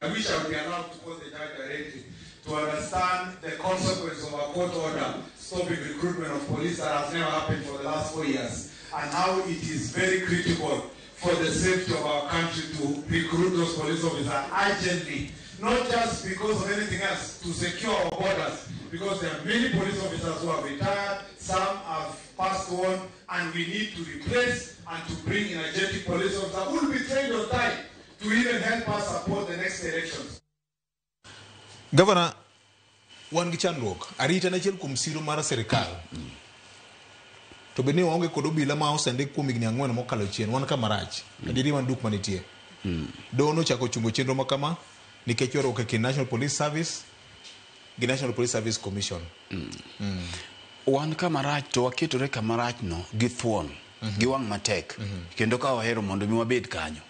I wish I would be allowed to call the judge directly to understand the consequence of a court order stopping recruitment of police that has never happened for the last 4 years, and how it is very critical for the safety of our country to recruit those police officers urgently, not just because of anything else, to secure our borders, because there are many police officers who have retired, some have passed on, and we need to replace and to bring energetic police officers who will be trained on time to even help us support the next elections. Governor, wan gi chandruok. Arita en achiel kuom siro mar sirikal. To bende waonge kod obila ma osendik kuom higni 4 mokalo chien, wan kama rach. Adieri wan duk manitie. Doho nochako chungo chenro ma kama nikech ywaruok e kind National Police Service gi National Police Service Commission. Wan kama rach to waketore kama rach no gi thuon, gi wang' matek, kendo ka wahero mondo mi wabed kanyo.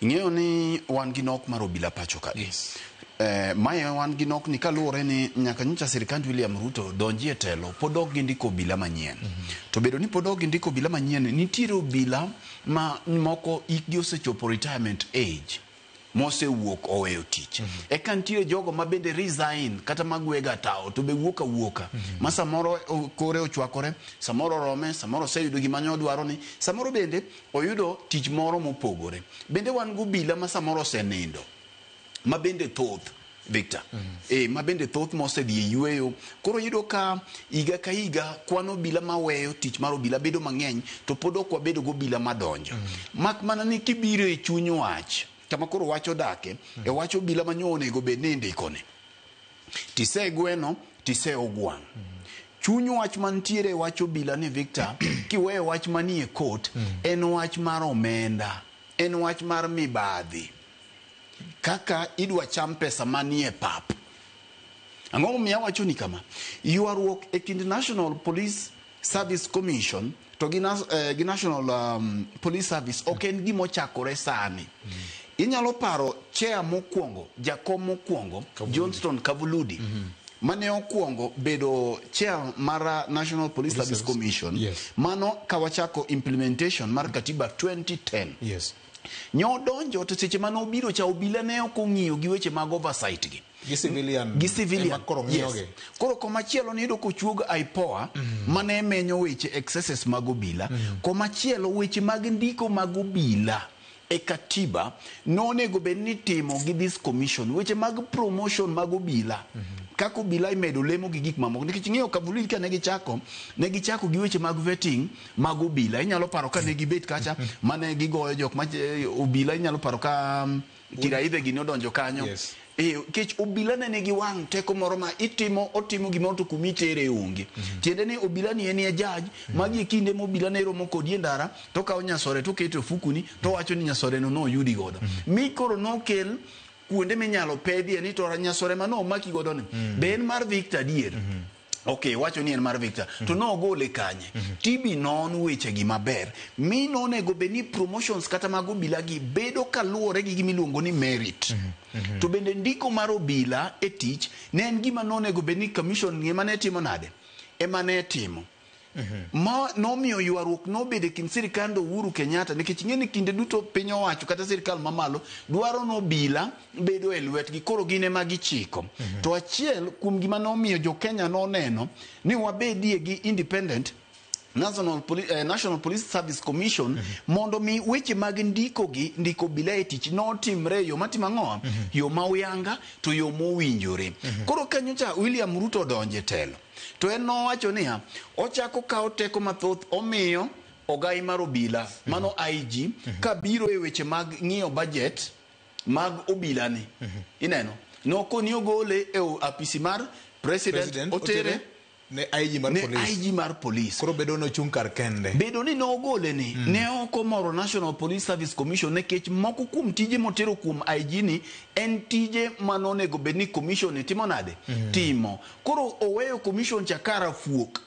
Ing'eyo ni wan gi nok mar obila pacho ka. Yes. Mae wan gi nok ni kaluwore ni nyaka nyocha sirikand William Ruto donji e telo pod ok gindiko obila manyien. To bedo ni pod ok gindiko obila manyien, nitiere obila ma moko hikgi osechopo retirement age. mosewuok oweyo tich. Eka nitiere jogo ma bende resign kata magwega tawo to be wuok awuoka. Ma samoro kore ochwakore, samoro orome, samoro oseyudo gima ne odwaro ni, samoro bende oyudo tich moro mopogore. Bende wan gobila ma samoro osenindo ma bende thoth Victor. Ma bende thoth mosedhi e yueyo. Koro iyudo ka higa ka higa kwan obila maweyo tich mar obila bedo mang'eny to pod ok wabedo gobila madonjo. Mak mana ni kibiro e chuny wach, kama koro wach odake, e wach obila ma nyo onego bed ni indikone. Tise gweno, tise ogwang'. Chuny wach mantiere e wach obila ni Victor, kiweyo wach manie court, en wach mar omenda, en wach mar mibadhi. Kaka idwa cham pesa manie pap. Ang'o momiyo awacho ni kama? Ywaruok e kind National Police Service Commission to gi, gi National Police Service ok en gima ochakore sani. Inyalo paro chair mokwongo, jakom mokwongo, Johnston Kavuludi, mane okwongo bedo chair mar National Police Service Commission. Mano kawachako implementation mar katiba 2010. Nyodonjo to seche mane obiro cha obila ne ok ong'iyo gi weche mag oversight gi. Gi civilian. Gi civilian. Ema koro ng'iyogi. Yes. Koro komachielo niyudo kochuog IPOA mane menyo weche excesses mag obila. Komachielo weche mag ndiko mag obila e katiba nonego bed ni timo gi this commission weche mag promotion mag obila. Kaka obila imedo lemo gi gik mamoko nikech ing'eyo Kavuludi ka ne gichako gi weche mag vetting mag obila. Inyalo paro ka ne gibet kacha mane gigoyo jok ma obila, inyalo paro ka Kiraithe gi nodonjo kanyo. Kech obila ne nigi wang' teko moro ma itimo otimo gimoro to kumitere onge. Tiende ni obila ni en e judge, magi e kinde ma obila ne romo kodi e ndara to okawo nyasore to oketo e ofukuni to owacho ni nyasore no noyudi godo. Mi koro nokel kuonde minyalo pedhie ni to nyasore ma nomaki godo ni be en mar Victor adier? Okay, wacho ni en mar Victor. To nogole kanye? Tibi non weche gi maber. Mi nonego bed ni promotions kata mag obila gi bedo kaluwore gi gima iluongo ni merit. To bende ndiko mar obila e tich ne en gima nonego bed ni commission ema ne timo nade? Ema ne timo. Ma nomiyo ywaruok nobedo e kind sirikand Uhuru Kenyatta nikech ing'e ni kinde duto piny owacho kata sirikal mamalo dwaro ni obila bedo e lwetgi koro gin ema gichiko. To achiel kuom gima nomiyo jo Kenya noneno ni wabedie gi independent National Police Service Commission mondo mi weche mag ndiko gi ndiko obila e tich notimre e yo matimo ang'o? Yo ma uyanga to yo mowinjore. Koro kanyocha William Ruto odonje telo. To en nowacho niya, ochako kawo teko mathoth omiyo ogai mar obila, mano IG, kabiro e weche mag ng'iyo budget mag obila ni. Ineno? Nokoni ogole e apisi mar president otere ne IG mar police. IG mar police. Koro bedo nochung' kar kende. Bedo ni nogole ni ne ok omoro National Police Service Commission nikech moko kuom tije motero kuom IG ni en tije manonego bed ni commission ni timo nade? Timo. Koro oweyo commission cha kara fuok.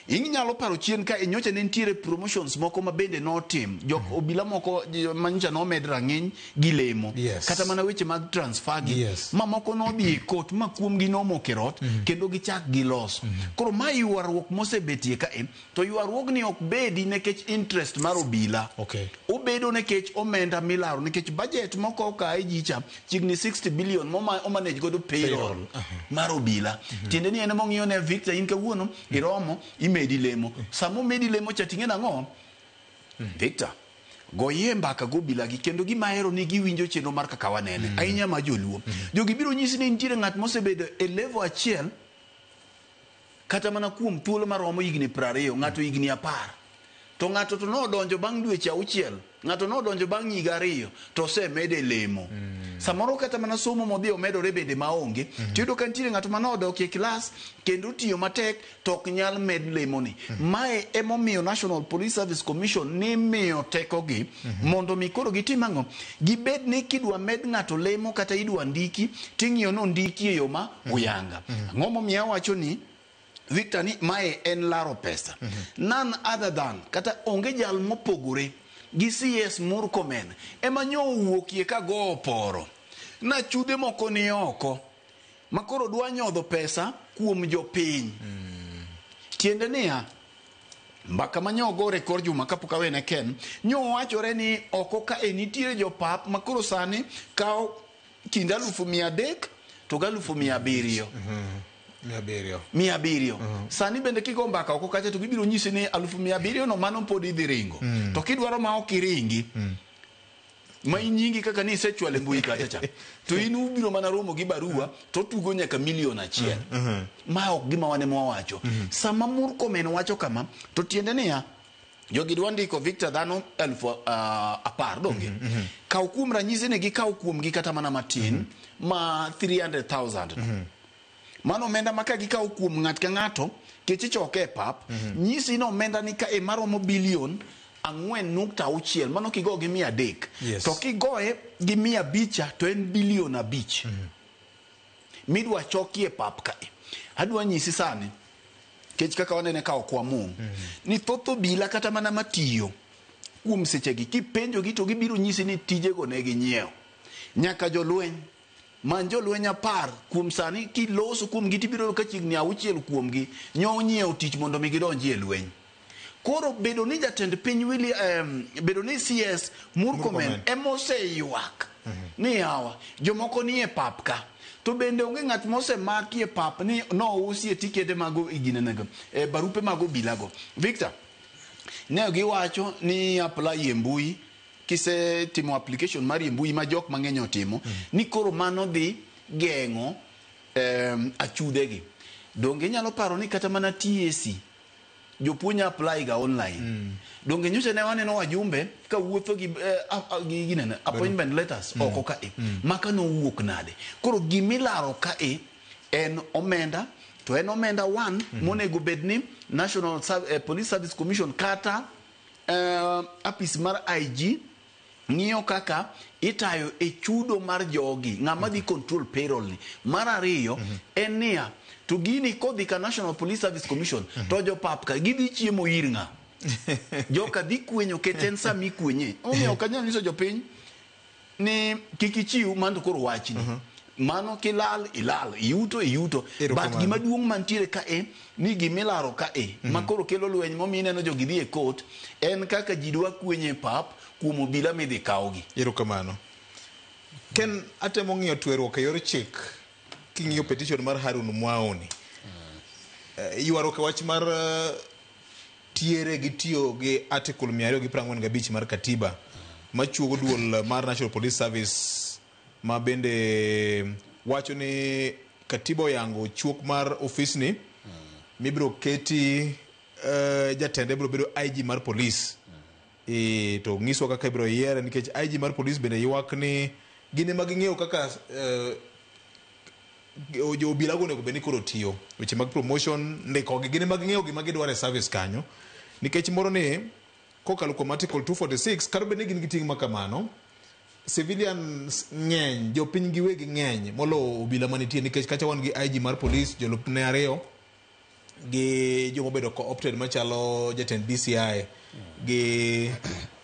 Inyalo paro chien ka nyocha ne nitiere promotions moko ma bende notim. Jok obila moko manyocha nomed rang'iny gi lemo. Kata mana weche mag transfer gi. Ma moko nodhi e court ma kuom gi nomoko e rot kendo gichak giloso. Koro ma ywaruok mosebetie ka e to ywaruogni ok bedi nikech interest mar obila. Obedo nikech omenda milaro nikech budget moko ka IG cha chiegni 60 billion momanage godo payroll mar obila. Tiende ni en emong'iyo ne Victor in kawuono iromo imedi lemo. Sama omedi lemo cha ting'e nang'o? Victor, goyie mbaka go obila gi kendo gima ahero ni giwinjo chenro mar kaka wanene. Ahinya ma joluo. Jogi biro nyisi ni nitiere ng'at mosebedo e level achiel kata mana kuom thuolo maromo higni 20, ng'ato higni 10. To ng'ato to nodonjo bang' dweche 6, ng'ato nodonjo bang' higa 2 to osemede lemo. Samoro kata mana somo modhi omedore bende maonge. Tiyudo ka nitiere ng'ato manodok e klas kendo tiyo matek to ok nyal med lemoni. Mae emomiyo National Police Service Commission nimiyo tekogi mondo mi koro gitim ang'o? Gibed ni kidwa med ng'ato lemo kata idwa ndiki ting'iyo nondiki e yo ma uyanga. Ang'o momiyo awacho ni Victor ni mae en laro pesa. None other than kata onge jal mopogore gi CS Murkomen ema nyo owuokie ka go oporo. Na chudhe moko ni oko ma koro dwa nyodho pesa kuom jopiny. Tiende niya, Mbaka ma nyogore kor juma kapok awene Ken, nyowachore ni oko ka e nitiere jopap ma koro sani kawo kind 300,000 to gi 700,000. 700. 700. Sani bende kigo mbaka oko kacha to gibiro nyisi ni 700,000 no mano pod idhi ringo. To kidwaro ma ok iringi, ma inyingi kaka ni isechwale mbui kacha cha, to in ubiro mana romo gi barua to tugo nyaka 1,000,000. Ma ok gima wan ema wawacho. Sama Murkomen wacho kama, to tiende niya, jogi dwa ndiko Victor dhano 10,000 donge. Kaw kuom ranyisi ni gikaw kuomgi kata mana matin ma 300,000 no. Mano omenda ma ka gikawo kuom ng'at ka ng'ato kech ichoke e pap, nyisi ni omenda ni ka e maromo bilion 4.6, mano kigo gi 300. To kigoye gi 500 to en bilion 5. Midwa chokie pap kae. Adwa nyisi sani, kech kaka wanene ka ok wamung', ni thoth obila kata mana matiyo kuom sechegi, kipenjogi to gibiro nyisi ni tijego ne ginyiewo. Nyaka jolweny, man jolweny 10 kuom sani kiloso kuomgi tibiro yudo ka chiegni 6 kuomgi nyo nyiewo tich mondo mi gidonji e lweny. Koro bedo ni jatend piny William, bedo ni CS Murkomen emoseyuak ni yawa jomoko ni e pap ka, to bende onge ng'at mosemaki e pap ni nousie tikete mag ginenego, barupe mag obilago. Victor, ne giwacho ni apply e mbui, kisetimo application mari e mbui ma jok mang'eny otimo, ni koro mano dhi geng'o achudhegi. Donge inyalo paro ni kata mana TSC jopuonj apply ga online. Donge nyocha ne waneno wajumbe ka wuotho gi ginene appointment letters oko kae. Maka nowuok nade? Koro gimilaro kae en omenda, to en omenda one monego bed ni National Police Service Commission kata apis mar IG ng'iyo kaka itayo e chudo mar jogi, ng'ama dhi control payroll ni. Mar ariyo en niya, to gini kodhi ka National Police Service Commission to jopap ka gidhi chiemo ir ng'a? Joka dhi kwenyo ket en sama ikwenye. Omiyo ok anyal nyiso jopiny ni kik ichiw mano koro wachni. Mano kilal ilal, iyuto iyuto. But gima duong' mantiere kae ni gimilaro kae ma koro kelo lweny momiyo ineno jogi dhi e court en kaka ji dwa kwenye pap kuom obila midhi kawgi. Erokamano. Ken, atemo ng'iyo tweruok e yor chik king'iyo petition mar Harun Mwaoni. Ywaruok e wach mar tiere gi tiyo gi article 245 mar katiba machuogo duol mar National Police Service ma bende wacho ni katiba oyango chuok mar ofisni mibiro keti jatende biro bedo IG mar police. To ng'iswa kaka ibiro yiere nikech IG mar police bende ywak ni gin ema ging'eyo kaka jo obila go onego bed ni koro tiyo weche mag promotion ndikogi gin ema ging'eyo gima gidwaro e service kanyo nikech moro ni kokalo kuom article 246 kata bed ni gin gi ting' ma kamano civilians ng'eny jopiny giwegi ng'eny molo obila manitie nikech kacha wan gi IG mar police jolupne 2 gi joma obedo co-opted machalo jatend DCI gi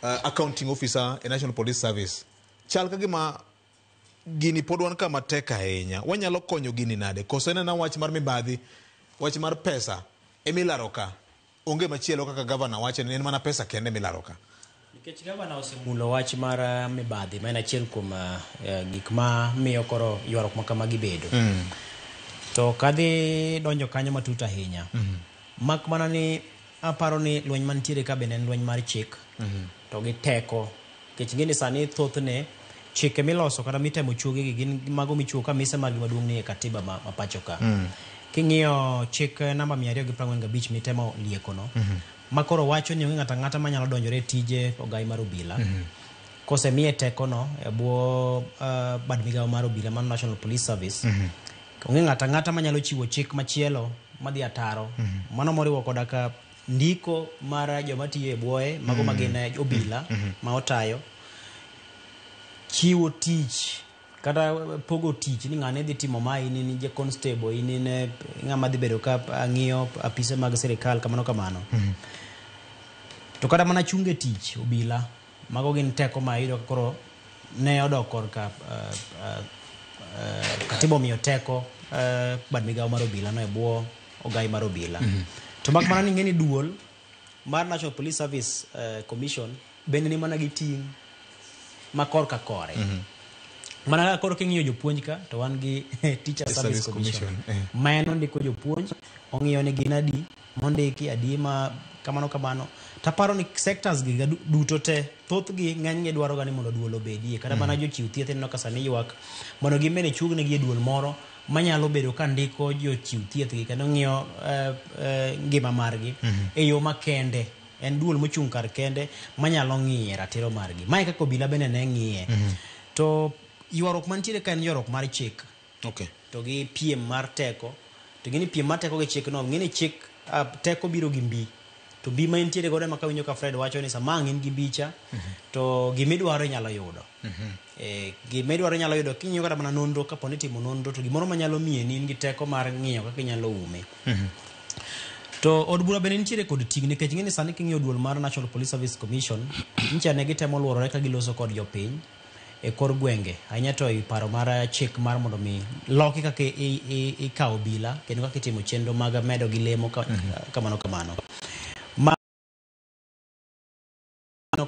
accounting officer e National Police Service. Chal ka gima gini pod wan kama tek ahinya. Wanyalo konyo gini nade? Koso en ena wach mar mibadhi, wach mar pesa emilaro ka. Onge machielo kaka gavana wacho ni en mana pesa kende milaro ka. Nikech gavana osemulo wach mar mibadhi ma en achiel kuom gik ma miyo koro ywaruok ma kamagi bedo. To kadhi donjo kanyo matut ahinya. Mak mana ni aparo ni lweny mantiere ka bende en lweny mar chik to gi teko. Nikech ing'e ni sani thothne chike miloso kata mitemo chuogi gi gin mago michuogo ka mise margi maduong' ni e katiba ma pacho ka. King'iyo chik namba 245 mitemo liekono, ma koro wacho ni onge ng'ato ang'ata manyalo donjore e tije ogai mar obila. Kosemiye tekono e bwo bad migawo mar obila mar National Police Service, onge ng'ato ang'ata manyalo chiwo chik machielo madhi ataro. Mano moriwo koda ka ndiko mar joma tiyo e bwoye, mago ma gin obila ma otayo, chiwo tich kata pogo tich ni ng'ane dhi timo ma, in in constable, in in ng'ama dhi bedo ka ng'iyo apise mag sirikal, kamano kamano. To kata mana chunge tich obila, mago gin teko ma iyudo ka koro ne odok korka katiba omiyo teko bad migawo mar obila no e bwo ogai mar obila. To mak mana ni ing'e ni duol mar National Police Service Commission bende ni mana gi ting' ma korka kore. Mana kaka koro king'iyo jopuonj ka to wan gi Teacher Service Commission ma en ondiko jopuonj, ong'iyo ni gin adi mondiki, adi ma kamano kamano. Taparo ni sectors gi duto te thothgi ng'enygi dwaro ga ni mondo duol obedie. Kata mana jochiw thieth ineno ka sani ywak mondo gin bende chuognegi e duol moro manyalo bedo ka ndiko jochiw thieth gi kendo ng'iyo ngima margi e yo makende. En duol mochung' kar kende manyalo ng'iye ratiro margi. Mae kaka obila bende ne ng'iye. To ywaruok mantiere ka en ywaruok mar chik. To gi piem mar teko. To gini piem mar teko gi chik no, ng'eni chik teko biro gi mbi. To mbi ma entiere godo ema kawinjo ka Fred wacho ni sama ang' in gi mbicha, to gimidwaro inyalo yudo. Gimidwaro inyalo yudo king'iyo kata mana nonro, kapo ni itimo nonro, to gimoro manyalo miye ni in gi teko mar ng'iyo kaka inyalo ume. To od bura bende nitiere kod ting' nikech ing'e ni sani king'iyo duol mar National Police Service Commission, nyicha ne gitemo luorore ka giloso kod jopiny e kor gwenge, ahinya to e paro mar chik mar mondo mi loki kaka ikawo obila kendo kaka itimo chenro mag medo gi lemo kamano kamano. Ma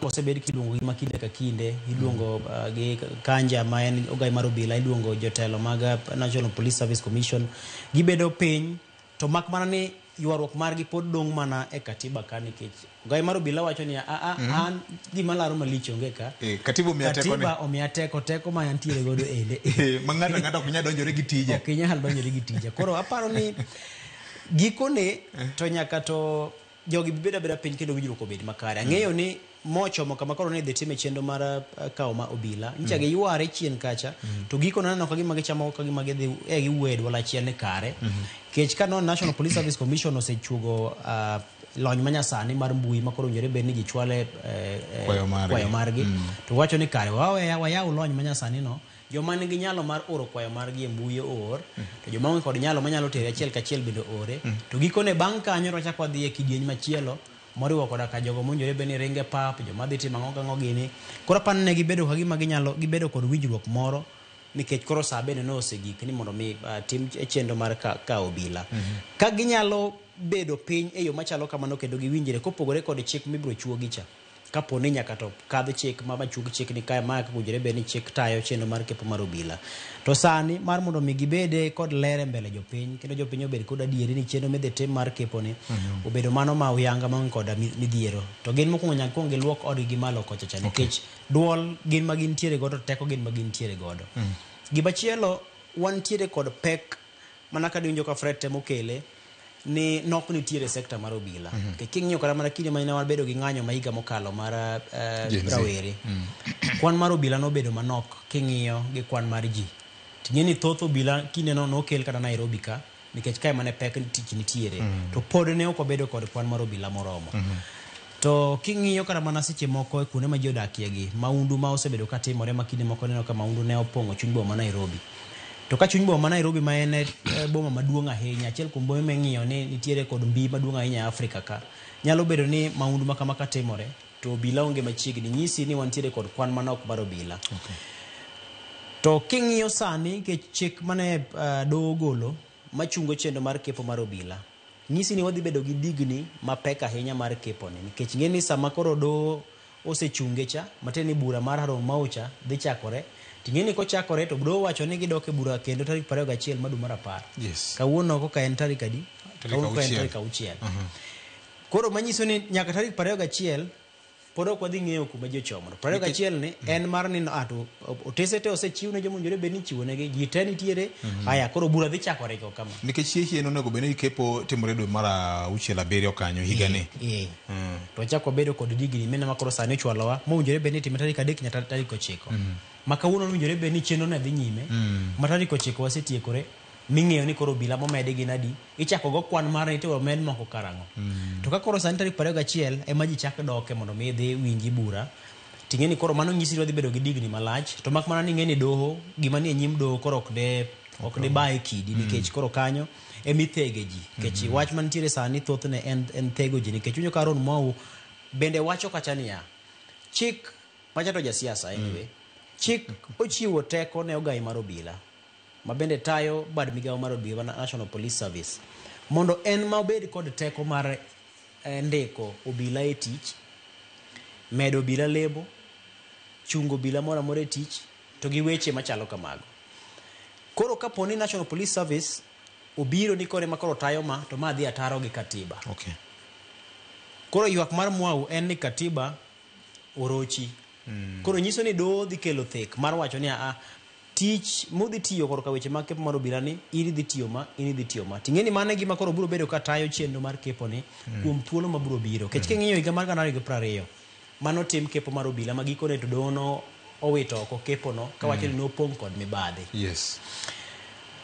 osebed kiluongo gi ma kinde ka kinde, iluongo gi Kanja ma en ogai mar obila, iluongo jotelo mag National Police Service Commission, gibedo piny to mak mana ni ywaruok margi pod dong' mana e katiba ka nikech ogai mar obila wacho ni an gima laro malich onge ka. Katiba omiya teko ne. Katiba omiya teko, teko ma antiere godo ende. Ma ng'ato ang'ata ok nyal donjore gi tija. Ok inyal donjore gi tija. Koro aparo ni gikone to nyaka to jogi bedo abeda piny kendo winjruok obed makare. Ang'eyo ni mochomo kama koro ne dhi time chenro mar kawo ma obila. Nyicha giyware chien kacha, to gikone aneno ka gima gichamo ka gima gidhi giwuoyo e duol achiel ni kare. Kech ka no National Police Service Commission osechuogo lony manyasani mar mbui ma koro owinjore bed ni ji chwale kwayo margi. To wacho ni kare waweya wayaw lony manyasani no, joma nigi nyalo mar oro kwayo margi e mbui oor, to joma onge kod nyalo manyalo tere achiel kachiel bende oore. To gikone bang' kanyo to wachako wadhi e kidieny machielo moriwo koda ka jogo mowinjore bed ni ringe pap, joma dhi timo ang'o gang'o gini. Koro aparo ni ne gibedo ka gima ginyalo gibedo kod winjruok moro nikech koro sa bende ne osegik ni mondo mi tim chenro mar kawo obila. Ka ginyalo bedo piny e yo machalo kamano kendo giwinjre kopogore kod chik mibiro chuogi cha. Kapo ni nyaka to kadh chik ma machuog chik ni kae ma kaka owinjore bed ni chik tayo chenro mar kepo mar obila. To sani mar mondo mi gibede kod ler e mbele jopiny kendo jopiny obed kod adieri ni chenro midhi tim mar kepo ni obedo mano ma uyanga maonge koda midhiero. To gin mokwongo nyaka kuong giluok odgi gi malo kocha cha nikech duol gin ma gintiere godo, teko gin ma gintiere godo. Gimachielo wantiere kod pek mana ka diwinjo ka Fred temo kele ni nok nitiere sekta mar obila. King'iyo kata mana kinde mane wabedo gi ng'anyo ma higa mokalo mar rawere. Kwan mar obila nobedo manok king'iyo gi kwan mar ji. Ting'e ni thoth obila kindeno nokel kata Nairobi ka nikech kae mane pek tich nitiere. To pod ne ok wabedo kod kwan mar obila moromo. To king'iyo kata mana seche moko e kuonde ma ji odakie gi, maundu ma osebedo ka timore ma kinde moko neno ka maundu ne opong'o chuny boma ma Nairobi. To ka chuny boma ma Nairobi ma en boma maduong' ahinya, achiel kuom bombe ming'iyo ni nitiere kod mbi maduong' ahinya e Afrika ka, nyalo bedo ni maundu ma kama ka timore to obila onge machiegni, nyisi ni wantiere kod kwan manok mar obila. To king'iyo sani nikech chik mane doho ogolo machungo chenro mar kepo mar obila, nyisi ni wadhi bedo gi digni mapek ahinya mar kepo ni, nikech ing'e ni sama koro doho osechunge cha, matiende ni bura mar Haron Maucha dhi chakore, ting'e ni kochakore to doho wacho ni gidok e bura kendo tarik 21 mar dwe mar 10. Kawuono koka en tarik adi? Kawuono koka en tarik 6. Koro manyiso ni nyaka tarik 21 pod ok wadhi ng'eyo kuma ji ochomo. 21 ni en mar ni to otese te osechiw ne joma owinjore bed ni ichiwo negi, ji te nitiere. Aya koro bura dhi chakore go kama. Nikech hie nonego bed ni kepo timore dwe mar 6 7 kanyo higani. To wachako wabedo kod digni mene ma koro sani ochwalowa mowinjore bed ni itime tarik 3 nyaka tarik 9. Ma kawuono owinjore bed ni chenro ne dhi nyime. Ma tarik 9 wasetiekore ming'eyo ni koro obila momedi gin adi, ichako go kwan mar ni to omed moko karang'o. To ka koro sani tarik 21 ema ji chak doke mondo mi dhi winji bura, ting'e ni koro mano nyisi ni wadhi bedo gi digni malach, to mak mana ni ing'e ni doho gima nie nyim doho koro ok de baye kidi nikech koro kanyo emithege ji. Nikech wach mantiere sani thothne en thego ji, nikech winjo ka Aaron Mwau bende wacho kacha niya, chik macha to jasiasa anyway, chik ochiwo teko ne ogai mar obila ma bende tayo bad migawo mar obila National Police Service mondo en ma obed kod teko mar ndiko obila e tich, medo obila lemo, chungo obila moro amora e tich, to gi weche machalo kamago. Koro kapo ni National Police Service obiro ni kore ma koro tayo ma, to ma dhi ataro gi katiba. Koro ywak mar Mwau en ni katiba orochi. Koro nyiso ni doho dhi kelo thek mar wacho ni a tich modhi tiyo korka weche mag kepo mar obila ni in idhi tiyo ma, in idhi tiyo ma. Ting'e ni mano e gima koro biro bedo ka tayo chenro mar kepo ni kuom thuolo ma biro biro. Nikech king'iyo higa mar 2020 mano tim kepo mar obila ma gikone to doho no owito oko kepo no kawacho ni nopong' kod mibadhi.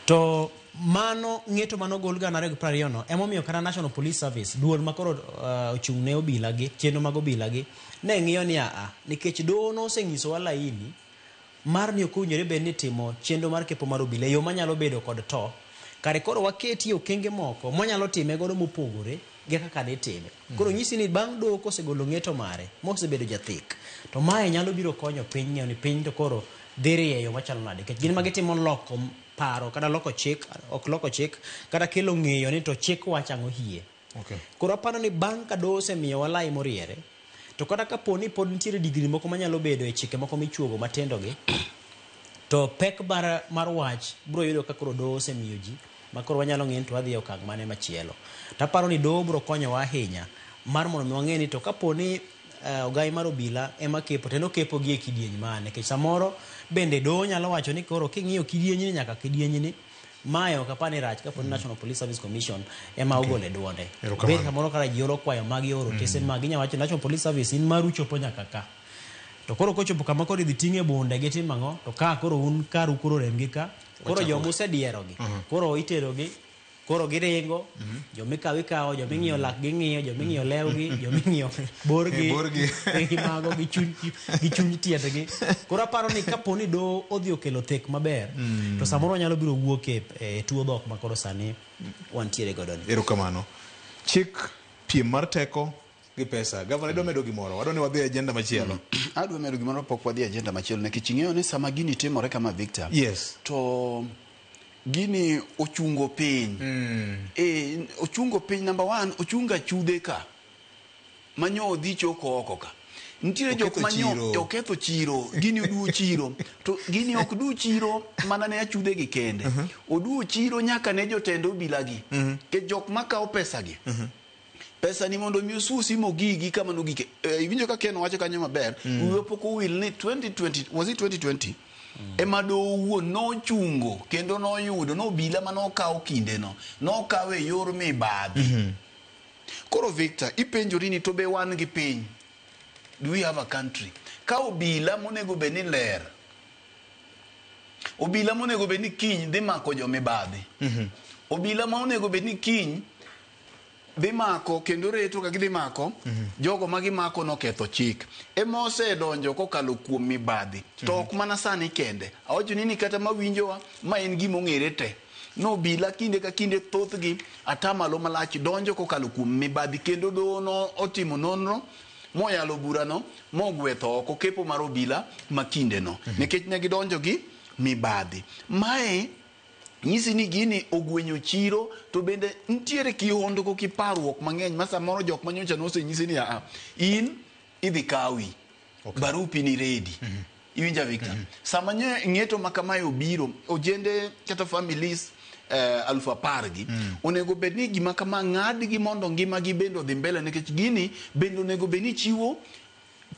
To mano ng'eto mano gol 2020 no emomiyo kata National Police Service duol ma koro ochung' ne obila gi chenro mag obila gi ne ng'iyo ni aa nikech doho nosenyisowa laini mar ni ok owinjore bed ni timo chenro mar kepo mar obila e yo manyalo bedo kod to kare koro waketie okenge moko mwanyalo time godo mopogore gi kaka ne itime. Koro nyisi ni bang' doho kosegolo ng'eto mare mosebedo jathek to mae nyalo biro konyo piny ng'eyo ni piny to koro dhi rieyo machalo nade nikech gin ma gitimo loko paro kata loko chik ok loko chik kata kelo ng'eyo ni to chik wacho ang'o hie. Koro aparo ni bang' ka doho osemiyowa lai moriere to kata kapo ni pod nitiere digri moko manyalo bedo e chike moko michuogo matindo gi to pek mar wach biro yudo ka koro doho osemiyo ji ma koro wanyalo ng'eyo ni to wadhi e okang' mane machielo. To aparo ni doho biro konyowa ahinya mar mondo mi wang'e ni to kapo ni ogai mar obila ema kepo to en okepo gi e kidieny mane nikech samoro bende doho nyalo wacho ni koro king'iyo kidienyni nyaka kidienyni mae ok apar ni rach kapo ni National Police Service Commission ema ogole duonde. Bed kamoro kara ji oro kwayo mag oro otese mag inyalo wacho National Police Service in maru chopo nyaka ka. To koro kochopo kama koro idhi ting'e bunde gitim ang'o to ka koro un karu koro rem gi ka koro joma osedierogi koro iterogi koro giringo jomikawo ikawo joming'iyo lak ging'iyo joming'iyo lewgi joming'iyo borgi gi mago gi chuny tiendgi. Koro aparo ni kapo ni doho odhi okelo thek maber to samoro wanyalo biro wuok e tuo dhok ma koro sani wantiere godo ni. Erokamano. Chik piem mar teko gi pesa. Gavana idwa medo gimoro. Wadwa ni wadhi e agenda machielo. Adwa medo gimoro pok wadhi e agenda machielo nikech ing'eyo ni sama gini timore kama Victor. To gini ochungo piny. Ochungo piny number 1, ochunga chudhe ka. Manyo odhi choko oko ka. Nitiere jok manyo oketho chiro, gini oduo chiro. To gini ok du chiro mana ne achudhe gi kende. Oduo chiro nyaka ne jotend obila gi. Ke jok makawo pesa gi. Pesa ni mondo mi osusi mogigi kama nogike. Iwinjo ka Ken wacho kanyo maber. Wiwa pok owil ni 2020, was it 2020? Ema doho wuon nochungo kendo noyudo nobila manokawo kindeno nokawo e yor mibadhi. Koro Victor, ipenjori ni to be wan gi piny? Do we have a country? Ka obila monego bed ni ler, obila monego bed ni kiny dhi mako jomibadhi, obila ma onego bed ni kiny dhi mako kendo reto ka gidhi mako jogo ma gimako noketho chik ema osedonjo kokalo kuom mibadhi. To ok mana sani kende, awacho ni kata mawinjowa ma en gima ong'ere te nobila kinde ka kinde thothgi atamalo malach donjo kokalo kuom mibadhi kendo doho no otimo nonro moyalo burano mogwetho oko kepo mar obila ma kindeno nikech ne gidonjo gi mibadhi. Mae nyisi ni gini ogwenyo chiro to bende nitiere kihondko gi parruok mang'eny ma samoro jok manyocha nosenyisi ni aa in idhi kawi barupi ni ready. Iwinja Victor? Sama ng'eto ma kamae obiro ojende kata families 10,000 gi onego bed ni gima kama ng'adgi mondo ngimagi bende odhi mbele nikech gini bende onego bed ni chiwo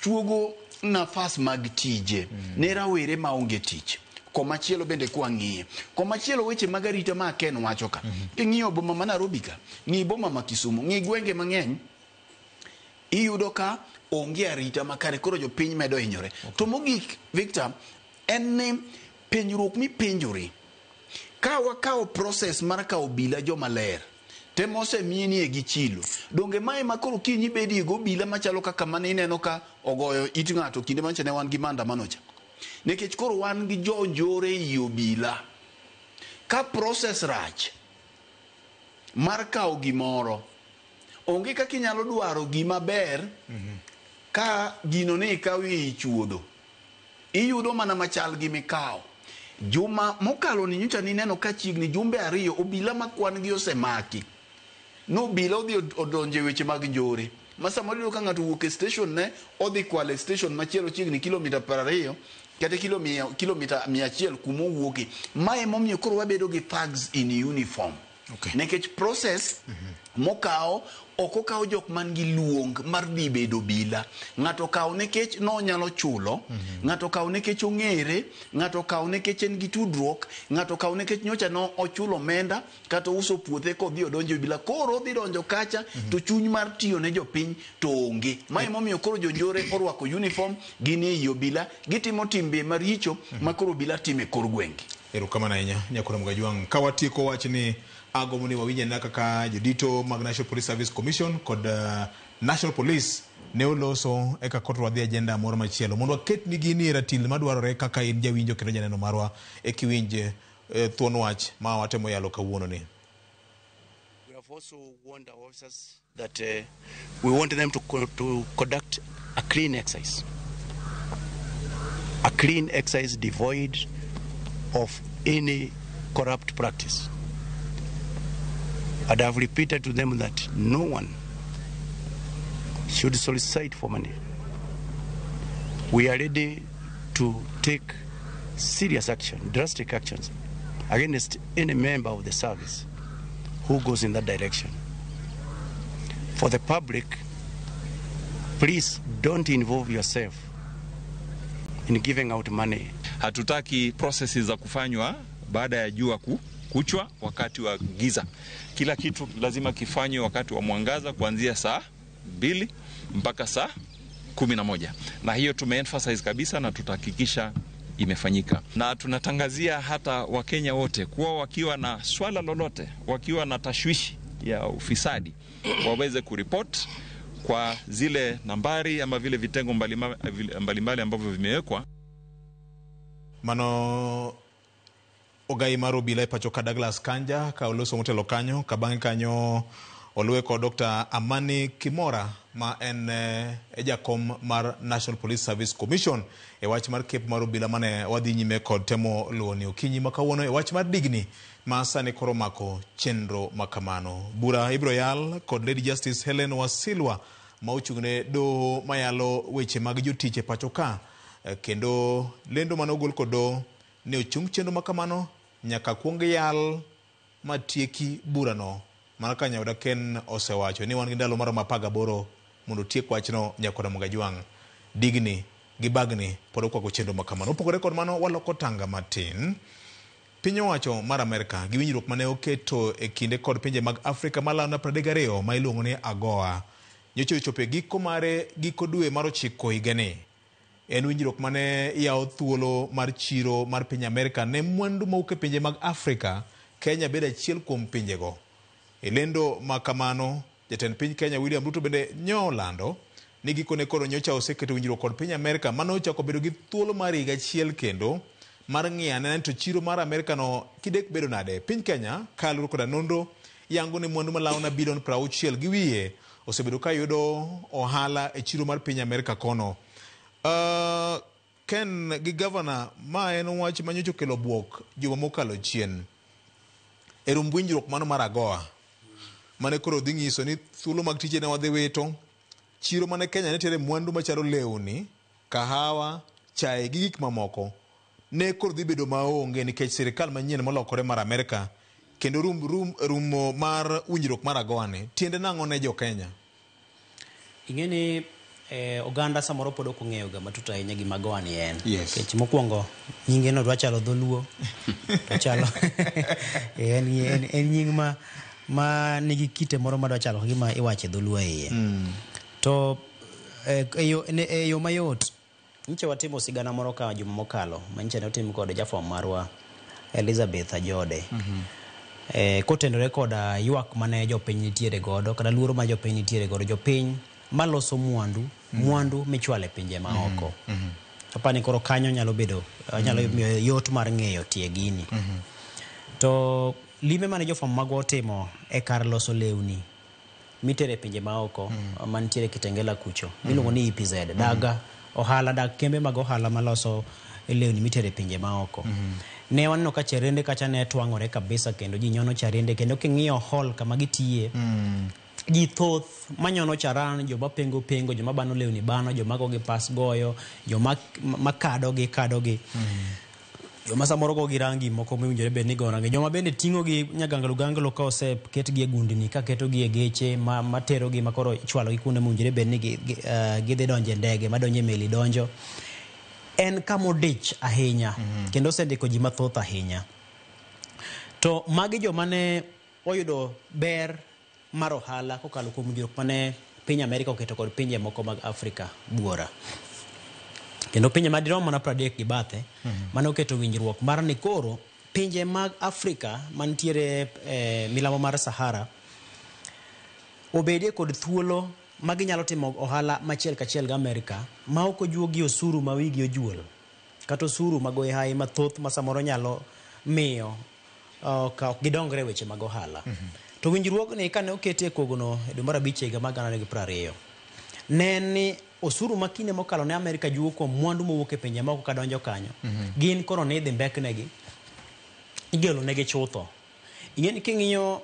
chuogo nafas mag tije ne rawere maonge tich. Komachielo bende kwang'iye, komachielo weche mag arita ma Ken wacho ka, king'iyo boma ma Nairobi ka, ng'i boma ma Kisumu, ng'i gwenge mang'eny, iyudo ka onge arita makare, koro jopiny medo hinyore. To mogik Victor, en ni penjruok mipenjori, ka wakawo process mar kawo obila joma ler te mosemienie gi chilo, donge mae ma koro kiny ibedie go obila machalo kaka mane ineno ka ogoyo it ng'ato kinde manyocha ne wan gi maandamano cha. Nikech koro wan gi jonjore ei obila. Ka process rach mar kawo gimoro, onge kaka inyalo dwaro gima ber ka gino ne ikawo ei chuodho. Iyudo mana machal gi mikawo. Juma mokalo ni nyocha nineno ka chiegni jumbe 2 obila ma kwan gi osemaki. Nobila odhi odonjo e weche mag njore. Ma samoro iyudo ka ng'ato owuok e station ne odhi kwalo e station machielo chiegni kilomita 20 kata kilomita 100 kuma owuoke. Ma emomiyo koro wabedo gi thugs in uniform. Okay. Nikech process mokawo ok okaw jok man gi luong mar dhi bedo obila. Ng'ato okawo nikech nonyalo chulo, ng'ato okawo nikech ong'ere, ng'ato okawo nikech en gi tudruok, ng'ato okawo nikech nyocha no ochulo omenda kata ouso puothe kodhi odonjo e obila. Koro odhi donjo kacha to chuny mar tiyo ne jopiny to onge. Ma emomiyo koro jonjore orwako uniform, gin ei obila, gitimo timbe maricho ma koro obila timo e kor gwenge. Erokamano ahinya Nyakora Mugajwang'. Ka watieko wach ni agombo ni wawinj anena kaka jodito mag National Police Service Commission kod National Police ne oloso eka koro wadhi agenda moro machielo mondo waket ni gini e ratil madwarore kaka in jawinjo kendo janeno marwa e kiwinj thuon wach ma watemo yalo kawuono ni. We have also warned our officers that we want them to conduct a clean exercise. A clean exercise devoid of any corrupt practice. And I've repeated to them that no one should solicit for money. We are ready to take serious action, drastic actions, against any member of the service who goes in that direction. For the public, please don't involve yourself in giving out money. Hatutaki processes za kufanywa baada ya jua kuchwa wakati wa giza. Kila kitu lazima kifanywe wakati wa mwangaza kuanzia saa 2 mpaka saa 11. Na hiyo tumeemphasize kabisa na tutahakikisha imefanyika. Na tunatangazia hata Wakenya wote kuwa wakiwa na swala lolote, wakiwa na tashwishi ya ufisadi, waweze kuripot kwa zile nambari ama vile vitengo mbalimbali ambavyo vimewekwa. Mano ogai mar obila e pacho ka Douglas Kanja ka oloso motelo kanyo ka bang'e kanyo oluwe kod Dr. Amani Kimora ma en e jakom mar National Police Service Commission e wach mar kep mar obila mane wadhi nyime kod temo luwo ni okinyi ma kawuono e wach mar digni ma sani koro mako chenro makamano. Bura ibiro yal kod Lady Justice Helen Wasilwa ma ochung'ne doho mayalo weche mag jotich e pacho ka, kendo lendo mane ogol kod doho ne ochung chenro makamano nyaka kuong yal matieki burano. Mana ka Nyauda Ken osewacho ni wan gi ndalo maromo 18 mondo otiek wachno Nyakora Mugajwang'. Digni gi bagni pod okwako chenro makamano. Opogore kod mano, waloko tanga matin. Piny owacho mar Amerka gi winjruok mane oketo e kinde kod pinje mag Afrika malando 32 ma iluongo ni AGOA nyocha ochopo e giko mare giko dwe mar 9 higani. En winjruok mane yawo thuolo mar chiro mar piny Amerka ne mwandu mawuok e pinje mag Afrika. Kenya bedo achiel kuom pinjego. E lendo makamano, jatend piny Kenya William Ruto bende nyolando ni gikone koro nyocha oseketo winjruok kod piny Amerka mano ochako bedo gi thuolo mar higa achiel kendo mar ng'iyo anena to chiro mar Amerka no kidek bedo nade. Piny Kenya kaluwore koda nonro yango ni mwandu malao na bilion 60 gi wiye osebedo ka yudo ohala e chiro mar piny Amerka kono. Ken gi gavana ma en wach manyocha okelo bwok juma mokalo chien e rumb winjruok mano mar AGOA mane koro dhi nyiso ni thuolo mag tije ne wadhi wito chiro mane Kenya nitiere mwandu machalo lewni, kahawa, chae gi gik mamoko ne koro dhi bedo maonge nikech sirikal manyien molokore mar Amerka kendo rumo mar winjruok mar AGOA ni tiende nang'o ne jo Kenya? Ing'e ni oganda samoro pod ok ong'eyo ga matut ahinya gima AGOA ni en. Yes. Nikech mokwongo nyinge no dwa chalo dholuo to chalo en nying ma nigi kite moro madwa chalo gima iwacho e dholuo e iye. To e yo mayot nyicha watimo sigana moro ka juma mokalo manyicha ne otim kod jafwambo marwa Elizabeth Ajode. Kotenore koda ywak mane jopiny nitiere godo kata luoro ma jopiny nitiere godo, jopiny maloso mwandu mwandu michwalo e pinje maoko. Apani koro kanyo nyalo bedo nyalo miyo yot mar ng'eyo tie gini. To lime mane jofwambo magwa otimo e kar loso lewni mitere pinje maoko mantiere Kitengela kucho miluongo ni EPZ dag ohala dag kembe mag ohala maloso lewni mitere pinje maoko. Ne waneno ka cherende kacha ne twang'ore kabisa kendo ji nyono charende kendo king'iyo hall kama gitiye ji thoth manyono charan, joma pengo pengo, joma bano lewni bano, joma go gi pas goyo, joma makado gi kado gi joma samoro go gi rangi moko mowinjore bed ni go rangi, joma bende ting'o gi nyaganglo ganglo ka oseketgi e gundni ka ketogi e geche materogi ma koro ichwalogi kuonde mowinjore bed ni gidhi donjo e ndege madonjo e meli donjo. En kama odich ahinya kendo osendiko ji mathoth ahinya. To magi joma ne oyudo ber mar ohala kokalo kuom winjruok mane piny Amerika oketo kod pinje moko mag Afrika buora. Kendo pinje madirom mana 30 gi bathe mane oketo winjruok mar ni koro pinje mag Afrika mantiere milambo mar Sahara obedie kod thuolo ma ginyalo timo ohala machiel kachiel gi Amerika ma ok ojuogi osuru ma wigi ojuol kata osuru magoyo hayi mathoth ma samoro nyalo miyo ok gidongre e weche mag ohala. To winjruogni kane oketi e kogno e dwe mar abich e higa mar 2020 ne en ni osuru ma kinde mokalo ne Amerika juogo kuom mwandu mowuok e pinje moko kadonjo kanyo gin koro ne idhi mbeknegi igelo negi chutho. Ing'e ni king'iyo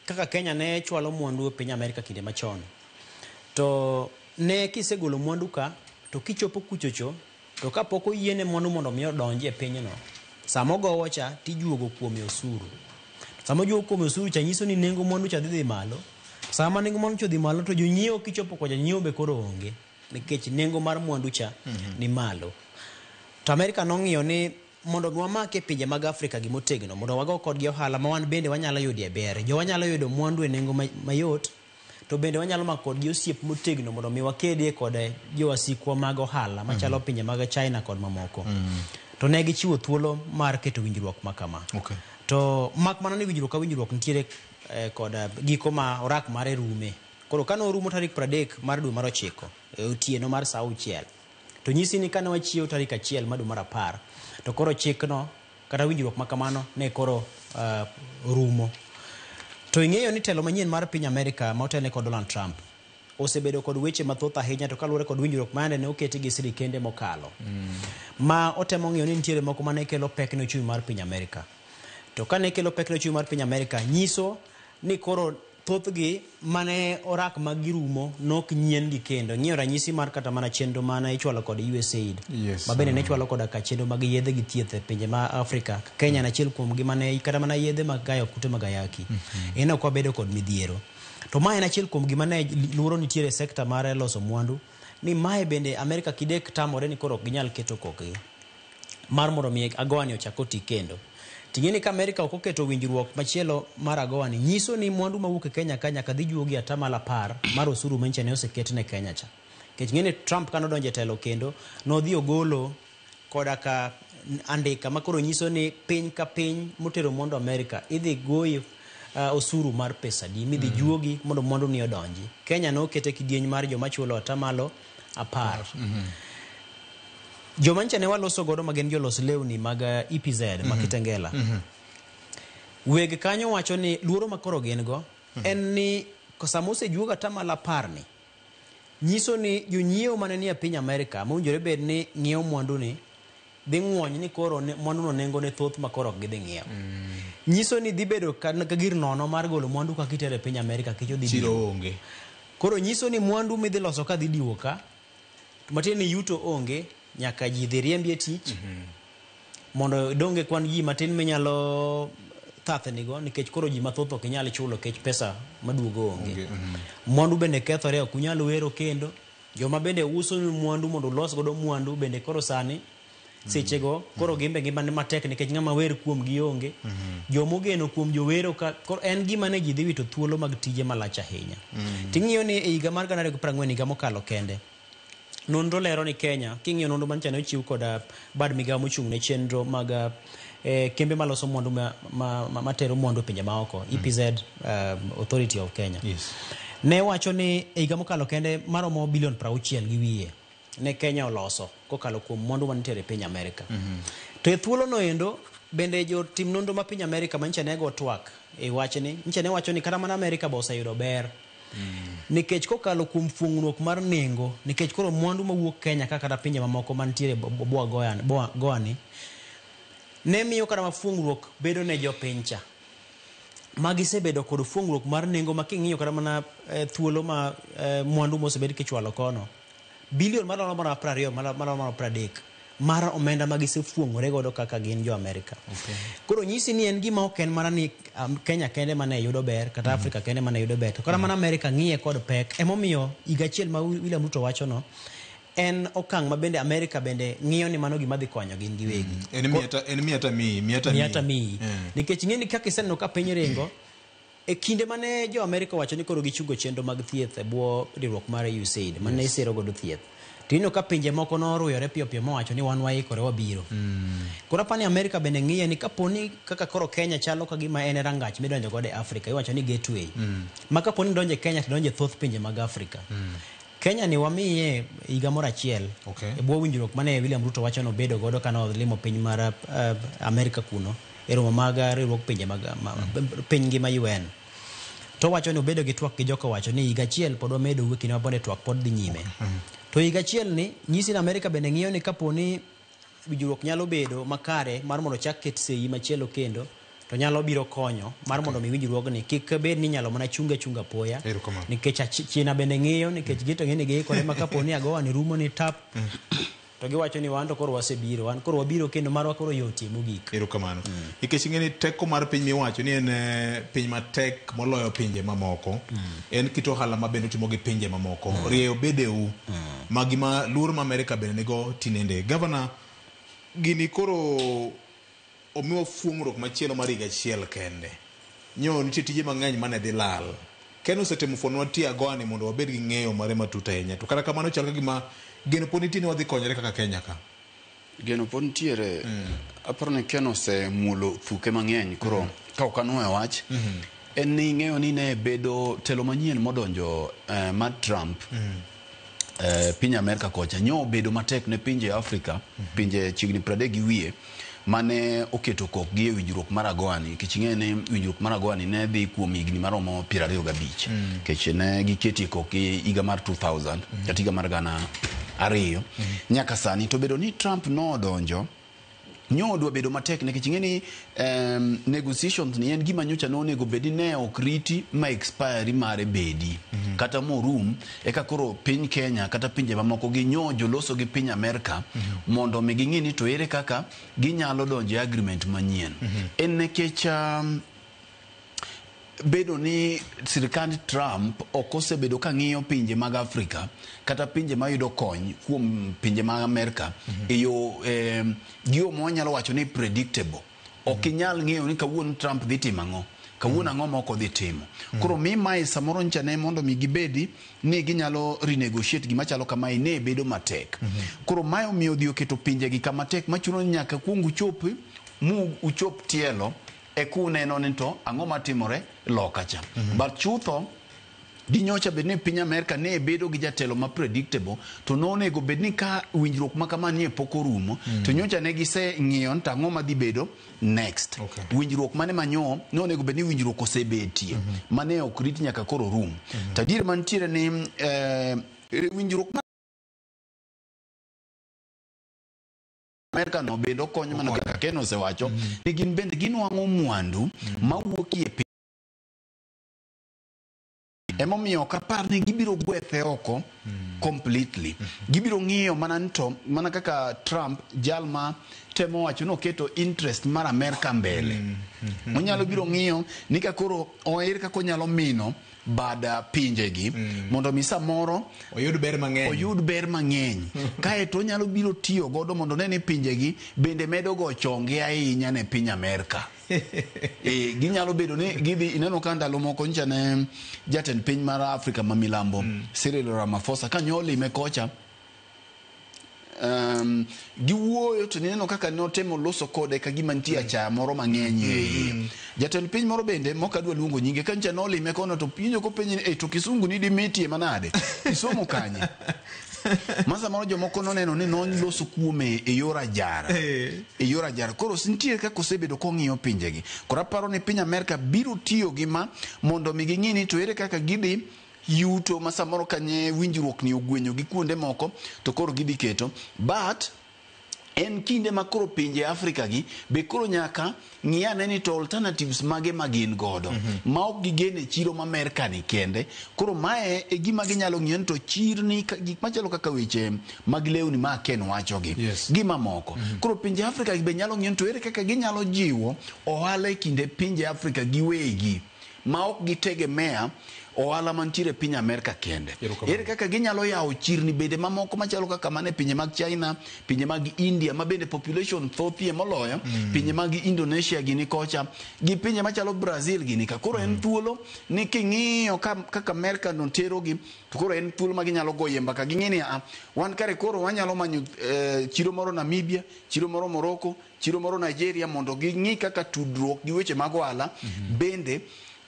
kaka Kenya ne chwalo mwandu e piny Amerika kinde machon to ne kisegolo mwandu ka to kichopo kuchocho to kapok oyiene mwandu mondo mi odonji e pinyno sama ogowo cha tijuogo kuome osuru. Sama ojuogo kuome osuru cha nyiso ni nengo mwandu cha dhi malo. Sama nengo mwandu cha dhi malo to jonyiewo kichopo kocha nyiewo be koro onge nikech nengo mar mwandu cha ni malo. To Amerika nong'iyo ni mondo mi wamake pinje mag Afrika gimotegno mondo wago kodgi ohala ma wan bende wanyalo yudie ber. Jo wanyalo yudo mwandu e nengo mayot to bende wanyalo mako kodgi osiep motegno mondo mi wakedie kod jowasikwa mag ohala machalo pinje mag China kod mamoko. To ne gichiwo thuolo mar keto winjruok ma kama. To mak mana ni winjruok ka winjruok nitiere kod giko ma orak mare rume. Koro kane orumo tarik 30 mar dwe mar 9 e otieno mar saa 6 to nyisi ni kane wachiewo tarik 1 mar dwe mar 10 to koro chikno kata winjruok ma kamano ne koro rumo. To ing'eyo ni telo manyien mar piny Amerika ma otelne kod Donald Trump osebedo kod weche mathoth ahinya to kaluwore kod winjruok ma yande ne oketi gi sirikende mokalo ma otemo ng'iyo ni nitiere moko mane kelo pek ne ochumi mar piny Amerika. To kane kelo pek ne ochumi mar piny Amerika nyiso ni koro thothgi mane orak mag girumo nok nyien gi kendo. Ng'iyo ranyisi mar kata mana chenro mane ichwalo kod USAID ma bende ne chwalo koda ka chenro mag yedhe gi thieth e pinje ma Afrika. Kenya en achiel kuom gi mane kata mana yedhe mag gayo kute mag ayaki. En ok wabedo kod midhiero. To ma en achiel kuom gima ne luoro nitiere e sekta mar loso mwandu ni mae bende Amerika kidek tamore ni koro ok ginyal keto kokgi mar mondo mi AGOA ni ochak oti kendo. Ting'e ni ka Amerika ok oketo winjruok machielo mar AGOA ni nyiso ni mwandu mawuok e Kenya ka nyaka dhi juogi 10% mar osuru manyicha ne oseket ne Kenya cha. Nikech ng'e ni Trump kane odonjo e telo kendo nodhi ogolo koda ka andika makoro nyiso ni piny ka piny motero mwandu Amerika idhi goyi osuru mar pesa di midhi juogi mondo mwandu ni odonji. Kenya nokete kidieny mar joma chulo 10%. Joma nyicha ne waloso godo ma gin jolos lewni mag EPZ ma Kitengela. Weg kanyo wacho ni luoro ma koro gin go en ni sama osejuog 10% ni nyiso ni jonyiewo mane nie piny Amerika mowinjore bed ni ng'iewo mwandu ni dhi ng'wony ni koro mwandu no nengo ne thoth ma koro ok gidhi ng'iewo. Nyiso ni dhi bedo ka gir nono mar golo mwandu kaka itere e piny Amerika kech odhi Chiro diwo. onge. Koro nyiso ni mwandu midhi loso ka dhi diwo ka matiende ni yuto onge nyaka ji dhi riembi e tich mondo donge kwan ji matin minyalo thathnigo nikech koro ji mathoth ok inyal chulo nikech pesa maduogo onge. Mwandu bende kethore ok unyal wero kendo. Joma bende uso ni mwandu mondo ulos godo mwandu bende koro sani sechego koro gimbe ngima ni matek nikech ng'ama wer kuom gi onge. Jomogeno kuom jowero ka koro en gima ne ji dhi wito thuolo mag tije malach ahinya. Ting'iyo ni e higa mar 2024 higa mokalo kende nonro lero ni Kenya king'iyo nonro mancha ne ochiw kod bad migawo mochung' ne chenro mag kembe maloso mwandu matero mwandu e pinje maoko EPZ Authority of Kenya. Ne wacho ni e higa mokalo kende maromo bilion 60 gi wiye ne Kenya oloso kokalo kuom mwandu manitiere e piny Amerika. To e thuolo no endo bende jotim nonro ma piny Amerika manyicha ne go twak e wachni nyicha ne wacho ni kata mana Amerika be oseyudo ber nikech kokalo kuom fuong'ruok mar nengo nikech koro mwandu mawuok Kenya kaka kata pinje mamoko mantiere boa goa ni Ne miyo kata mafuong'ruok bedo ne jopiny cha. Ma gisebedo kod fuong'ruok mar nengo ma king'iyo kata mana thuolo ma mwandu mosebed kichwalo kono. Bilion malomo mana 20 malomo mana 30 mar omenda ma gisefuong'ore godo kaka gin jo Amerika. Koro nyisi ni en gima ok en mana ni Kenya kende mane yudo ber kata Afrika kende mane yudo ber to kata mana Amerika ng'iye kod pek. Emomiyo higa achiel ma William Ruto wacho no en okang' ma bende Amerika bende ng'iyo ni mano gima dhi konyo gin giwegi. En miata en miata miyi miata miyi. Miata miyi. Nikech ing'e ni kaka iseneno ka piny ringo e kinde mane jo Amerika owacho ni koro gichungo chenro mag thieth e bwo riwruok mar USAID mane isiro godo thieth. To ineno ka pinje moko noruyore piyo piyo mowacho ni wan waikore wabiro. Koro apani Amerika bende ng'iye ni kaponi kaka koro Kenya chalo ka gima en e rangach midonjo godo e Afrika iwacho ni gateway. Ma kaponi idonjo e Kenya to idonjo e thoth pinje mag Afrika. Kenya ni wamiye higa moro achiel e bwo winjruok mane William Ruto wacho nobedo godo kane olimo piny mar Amerika kuno e romo mag riwruog pinje mag piny ngima UN. To wacho ni obedo gi twak gi joka wacho ni higa achiel pod wamedo e kinde ma pod twak pod dhi nyime. To higa achiel ni nyisi ni Amerika bende ng'iyo ni kaponi winjruok nyalo bedo makare mar mondo chak ket seyi machielo kendo to nyalo biro konyo mar mondo mi winjruogni kik bed ni inyalo mana chunga chunga poya nikech China bende ng'iyo nikech gito ng'e ni giikore ma kaponi agowa ni rumo ni tap to giwacho ni wan to koro wasebiro wan koro wabiro kendo marwa koro yotie mogik. Erokamano. Nikech ing'e ni teko mar piny miwacho ni en piny matek moloyo pinje mamoko. En kit ohala ma bende otimo gi pinje mamoko. Rieyo bedeu ma gima luor ma Amerika bende nigo tinende. Governor, gini koro omiwa fuong'ruok machielo mar higa achiel kende. Nyo nitie tije mang'eny mane dhi lal. Ken osetemo fuonwa tie agoa ni mondo wabed gi ng'eyo mare matut ahinya. To kata kamano chal ka gima geno pod nitie ni wadhi konyore kaka Kenya ka. Geno pod nitiere. Aparo ni Ken osemulo thuke mang'eny koro ka ok anwoyo wach en ni ing'eyo ni ne bedo telo manyien modonjo mar Trump piny Amerka kocha nyo obedo matek ne pinje Afrika pinje chiegni 30 gi wiye mane oketo kokgi e winjruok mar AGOA ni nikech ing'eyo ni winjruok mar AGOA ni ne dhi kuom higni maromo 25 nikech ne giketie kokgi higa mar 2000 kata higa mar 2000 nyaka sani to bedo ni Trump nodonjo nyo dwa bedo matek nikech ing'e ni negotiations ni en gima nyocha nonego bedi ne ok riti ma expiry mare bedi kata morum eka koro piny Kenya kata pinje mamoko gi nyo joloso gi piny Amerka mondo mi ging'i ni to ere kaka ginyalo donjo e agreement manyien. En nikech bedo ni sirikand Trump ok osebedo ka ng'iyo pinje mag Afrika kata pinje mayudo kony kuom pinje mag Amerka e yo gi yo mwanyalo wacho ni predictable. Ok inyal ng'eyo ni kawuono Trump dhi timo ang'o, kawuono ang'o ma ok odhi timo. Koro mi mae samoro ncha ne mondo mi gibedi ni ginyalo renegotiate gima chalo kamae ne bedo matek. Koro mae omiyo odhi oketo pinje gi kama tek machuno ni nyaka kuong uchop mu uchop tielo eka uneno ni to ang'o matimore loka cha. But chutho ginyocha bed ni piny Amerka ne bedo gi jatelo ma predictable to nonego bed ni ka winjruok ma kama nie pok orumo to nyocha ne gise ng'iyo ni to ang'o madhi bedo next. Winjruok mane manyo nonego bed ni winjruok osebetie mane ok rit nyaka koro rum. To adier mantiere ni winjruok Amerka no bende okonyo mana kaka Ken osewacho ni gin bende ginwang'o mwandu mawuok e piny. Emomiyo ok apar ni gibiro gwethe oko completely. Gibiro ng'iyo mana ni to mana kaka Trump jal ma temo wacho ni oketo interest mar Amerka mbele. Onyalo biro ng'iyo ni ka koro oer kaka onyalo mino bad pinjegi mondo mi samoro oyud ber mang'eny. Oyud ber mang'eny. Kaeto onyalo biro tiyo godo mondo ne ni pinjegi bende medo go chonge ahinya ne piny Amerka. Ginyalo bedo ni gidhi ineno ka ndalo moko nyicha ne jatend piny mar Afrika ma milambo Cyril Ramaphosa kanyo olime kocha giwuoyo to nineno kaka notemo loso kode ka gima nitie achaya moro mang'eny e iye. Jatend piny moro bende mok adwa luongo nyinge ka nyicha nolime kono to pinjo kopenje ni to kisungu ni dimitie manade isomo kanye ma samoro jomoko noneno ni noloso kuome e yor ajara e yor ajara koro nitie kaka osebedo kong'iyo pinjegi koro aparo ni piny Amerka biro tiyo gi ma mondo mi ging'i ni to ere kaka gidhi yuto ma samoro kanye winjruok ni ogwenyo gi kuonde moko to koro gidhi keto but En kinde ma koro pinje Afrika gi be koro nyaka ng'i ane ni to alternatives mage ma gin godo ma ok gigeno e chiro ma Amerka ni kende. Koro mae e gima ginyalo ng'iyo ni to chirni gik machalo kaka weche mag lewni ma Ken wacho gi gi mamoko. Koro pinje Afrika gi be nyalo ng'iyo ni to ere kaka ginyalo jiwo ohala e kinde pinje Afrika giwegi ma ok gitegemea ohala mantiere e piny Amerka kende. Ere kaka ginyalo yawo chirni bende mamoko machalo kaka mane pinje mag China, pinje mag India ma bende population thothie moloyo, pinje mag Indonesia gini kocha, gi pinje machalo Brazil gini ka. Koro en thuolo ni king'iyo kaka Amerka no terogi, to koro en thuolo ma ginyalo goye mbaka. Ging'e ni wan kare koro wanyalo manyo chiro moro Namibia, chiro moro Morocco, chiro moro Nigeria, mondo ging'i kaka tudruok gi weche mag ohala bende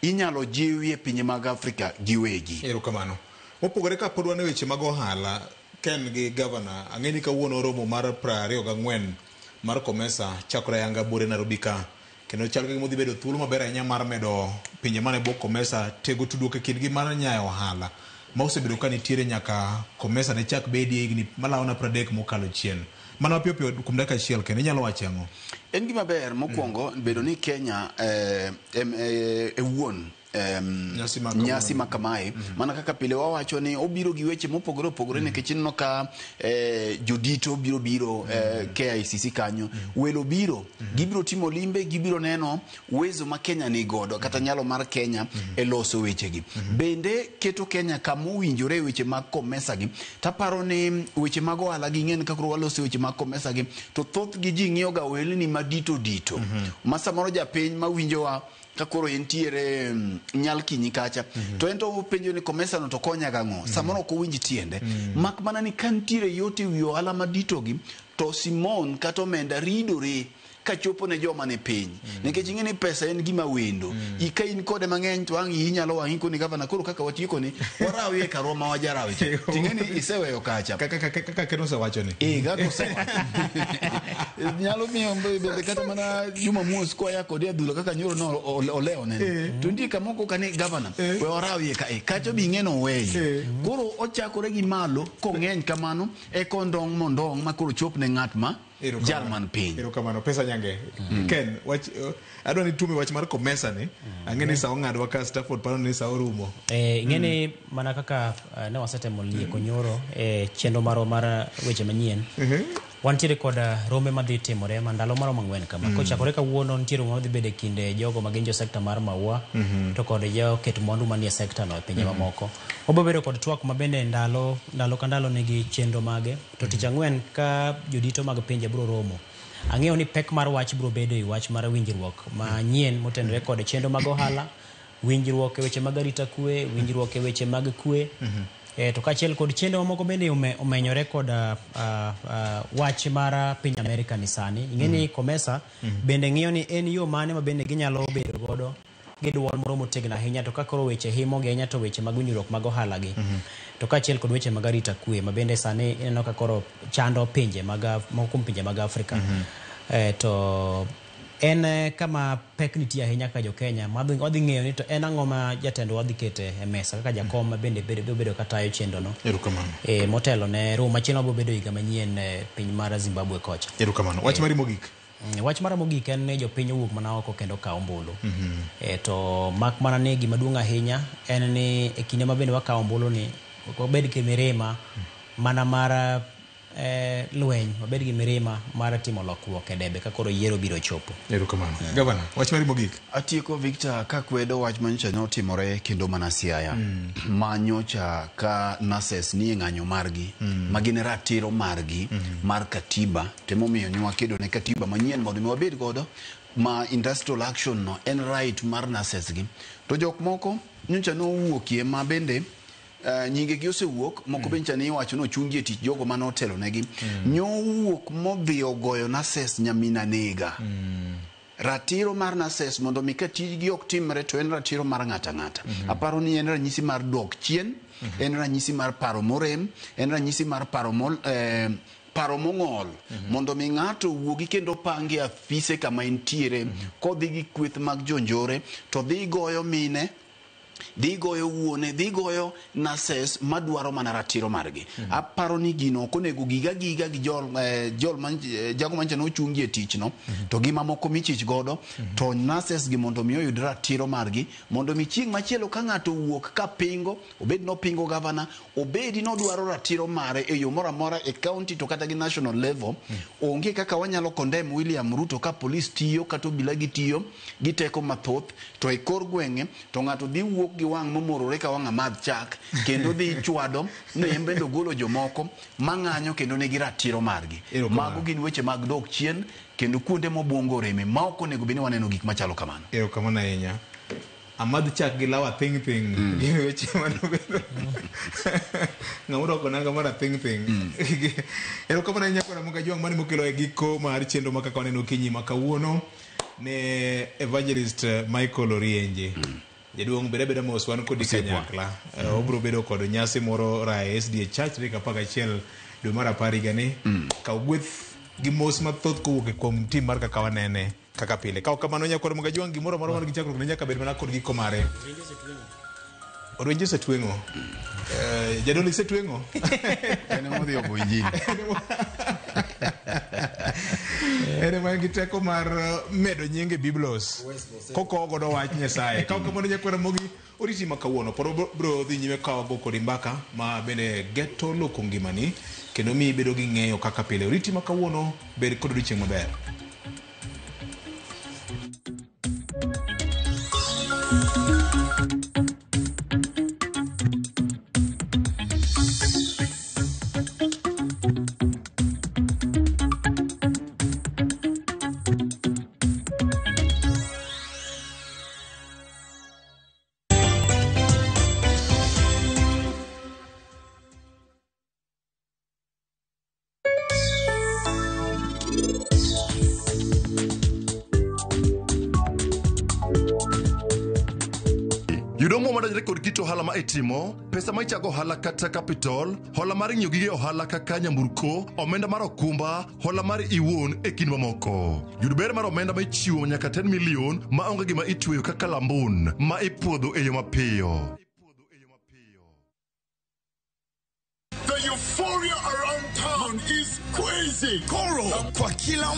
inyalo jiwi e pinje mag Afrika giwegi. Erokamano. Mopogore ka pod wan e weche mag ohala, Ken gi gavana, ang'e ni kawuono romo mar 24 mar COMESA chakore ayanga buore Nairobi ka. Kendo chal ka gima odhi bedo thuolo maber ahinya mar medo pinje mane bwo COMESA tego tudruok e kindgi mar nyayo ohala ma osebedo ka nitiere nyaka COMESA ne chak bedie higni malawo na 30 mokalo chien. Mana mapiyo piyo kuom dakika achiel kendo inyalo wacho ang'o? En gima ber mokwongo bedo ni Kenya e wuon nyasi ma kamae, mana kaka pile wawacho ni obiro gi weche mopogore opogore, nikech ineno ka jodito biro KICC kanyo, welo biro, gibiro timo limbe, gibiro neno uwezo ma Kenya ni godo kata nyalo mar Kenya e loso wechegi. Bende keto Kenya kama owinjore e weche mag COMESA gi. Taparo ni weche mag ohala gi ng'en ka koro waloso weche mag COMESA gi, to thoth gi ji ng'iyo ga ohelni madito dito, ma samoro japiny mawinjowa ka koro entiere nyal kinyi kacha, to en to openjo ni COMESA no to konya gang'o, samoro ok owinj tiende. Mak mana ni ka nitiere yot e wi ohala madito gi, to Simon kata omenda ridore kachopo ne joma ni piny, nikech ing'e ni pesa en gima wendo. Ka in kode mang'eny to ang' iyi nyalo wang' ikoni gavana koro kaka watieko ni warawi e karwa ma wajarawi cha, ting'e ni iseweyo kacha kaka Ken osewacho ni kaka osewacho nyalo miyo bende kata mana Juma Mos koya kode adhula kaka nyoro no olewo nene, to nitie kamoko kane gavana we warawi e ka kacha bi ing'e no oweye. Koro ochakore gi malo kong'eny kamano eka ondong' mondong' ma koro chop ne ng'at ma jal man piny. Erokamano. Pesa Nyange. Ken, wach adwa ni tume wach mar COMESA ni. Ang'e ni sa ong'adwa ka Stafford paro ni sa orumo. Ing'e ni mana kaka ne wasetemo lieko nyoro chenro marwa mar weche manyien. Wantiere kod rombe madhi timore ma ndalo maromo 4 kama. Kochakore kawuono nitie romo madhi bedo e kinde jogo ma gin jo sekta mar maua to kod jo ket mwandu manie sekta no e pinje mamoko. Wabiro bedo kod twak ma bende ndalo ka ndalo nigi chenro mage. To tich ang'wen ka jodito mag pinje biro romo. Ang'eyo ni pek mar wach biro bedo e wach mar winjruok manyien motenore kod chenro mag ohala, winjruok e weche mag arita kwe, winjruok e weche mag kwe. To kaachiel kod chenro mamoko bende omenyore kod wach mar piny Amerika ni sani. Ing'e ni COMESA bende ng'iyo ni en yo mane ma bende ginyalo bedo godo gi duol moro motegno ahinya, to ka koro weche himo gi ahinya to weche mag winjruok mag ohala gi. To kaachiel kod weche mag arita kwe ma bende sani ineno ka koro chando pinje mag moko kuom pinje mag Afrika. To en kama pek nitie ahinya kaka jo Kenya wadhi ng'eyo ni to en ang'o ma jatendwa dhi kete e mesa kaka jakom ma bende biro bedo katayo chenro no. Erokamano. Motelo ne romo machielo mabiro bedo higa manyien e piny mar Zimbabwe kocha. Erokamano. Wach mari mogik. Wach mara mogik en ni jopiny owuok mana oko kendo kawo ombulu. To mak mana ni gima duong' ahinya en ni e kinde ma bende wakawo ombulu ni ok wabed gi mirima mana mar lweny, wabed gi mirima mar timo lokruok e debe ka koro yiero biro chopo. Erokamano. Gavana, wach mari mogik. Atieko Victor kakwedo wach manyocha notimore kendo mana Siaya. Manyocha ka nurses nie ng'anyo margi, ma gin ratiro margi mar katiba, temomiyo ne wakedo ne katiba manyien mondo mi wabed godo ma industrial action no en right mar nurses gi. To jok moko nyocha nowuokie ma bende nyinge gi osewuok, moko be nyocha ni iwacho ni ochungi e tich jogo mane otelo negi. Nyowuok modhi ogoyo nurses nyamina nega. Ratiro mar nurses mondo mi ka tijgi ok timre to en ratiro mar ng'ato ang'ata. Aparo ni en ranyisi mar dok chien, en ranyisi mar paro morem, en ranyisi mar paro paro mong'ol, mondo mi ng'ato owuogi kendo pangi afise kama entiere, kodhi gi kweth mag jonjore to dhi goyo mine, Dhi goyo wuone, dhi goyo nurses madwaro mana ratiro margi. Aparo ni gino ok onego giga giga gi jol, jol man, jago mancha nochungi e tich no, to gi mamoko michich godo, to nurses gi mondo mi oyud ratiro margi, mondo mi chieng' machielo ka ng'ato owuok ka pingo, obed nopingo gavana, obedi nodwaro ratiro mare e yo moro amora e county to kata gi national level, onge kaka wanyalo condemn William Ruto ka polis tiyo kata obila gitiyo gi teko mathoth, to e kor gweng'e to ng'ato dhi wuok gi wang' momorore ka wang' amadh chak kendo dhi chwado ni en bende ogolo jomoko mang'anyo kendo nigi ratiro margi. Mago gin weche mag dok chien kendo kuonde mobwongo oreme ma ok onego bed ni waneno gik machalo kamano. Erokamano ahinya. Amadh chak gi law athing' thing'. Gin weche manobedo. Ng'ama orwako nanga mar athing' thing'. Erokamano ahinya kod Ramogi Ajwang' mane mokelo e giko mar chenro ma kaka waneno okinyi ma kawuono ne Evangelist Michael Orienje. Jaduong' bed abeda mos wan kodi kanyakla. Obiro bedo kod nyasi moro Rae SDA Church tarik 11 dwe mar 10 higani. Kaw gweth gi mos mathoth kowuok e kuom tim mar kaka wanene kaka pile. Ka ok kamano nyakwar Ramogi Ajwang' gimoro amora man gi chakruok ne nyaka bed mana kod giko mare. Orwenje osetweng'o. Jadolo isetweng'o? En ema odhi ogo injili. En ema en gi teko mar medo nying e Biblos kokowo godo wach Nyasaye. Ka ok kamano nyakwar Ramogi oriti ma kawuono pod bro dhi nyime ka wago kodi mbaka ma bende geto loko ngimani kendo miyi bedo gi ng'eyo kaka pile. Oriti ma kawuono bed kod odiochieng' maber. Yudo omuom madonjore kod kit ohala ma itimo, pesa ma ichago ohala kata capital, hola mar ng'iewo gige ohala kaka nyamburko, omenda mar okumba, hola mar iwuon e kind mamoko. Yud ber mar omenda ma ichiwo nyaka 10 million ma onge gima itweyo kaka lambun ma ipuodho e yo mapiyo. The euphoria around town is crazy. Koro kwa kila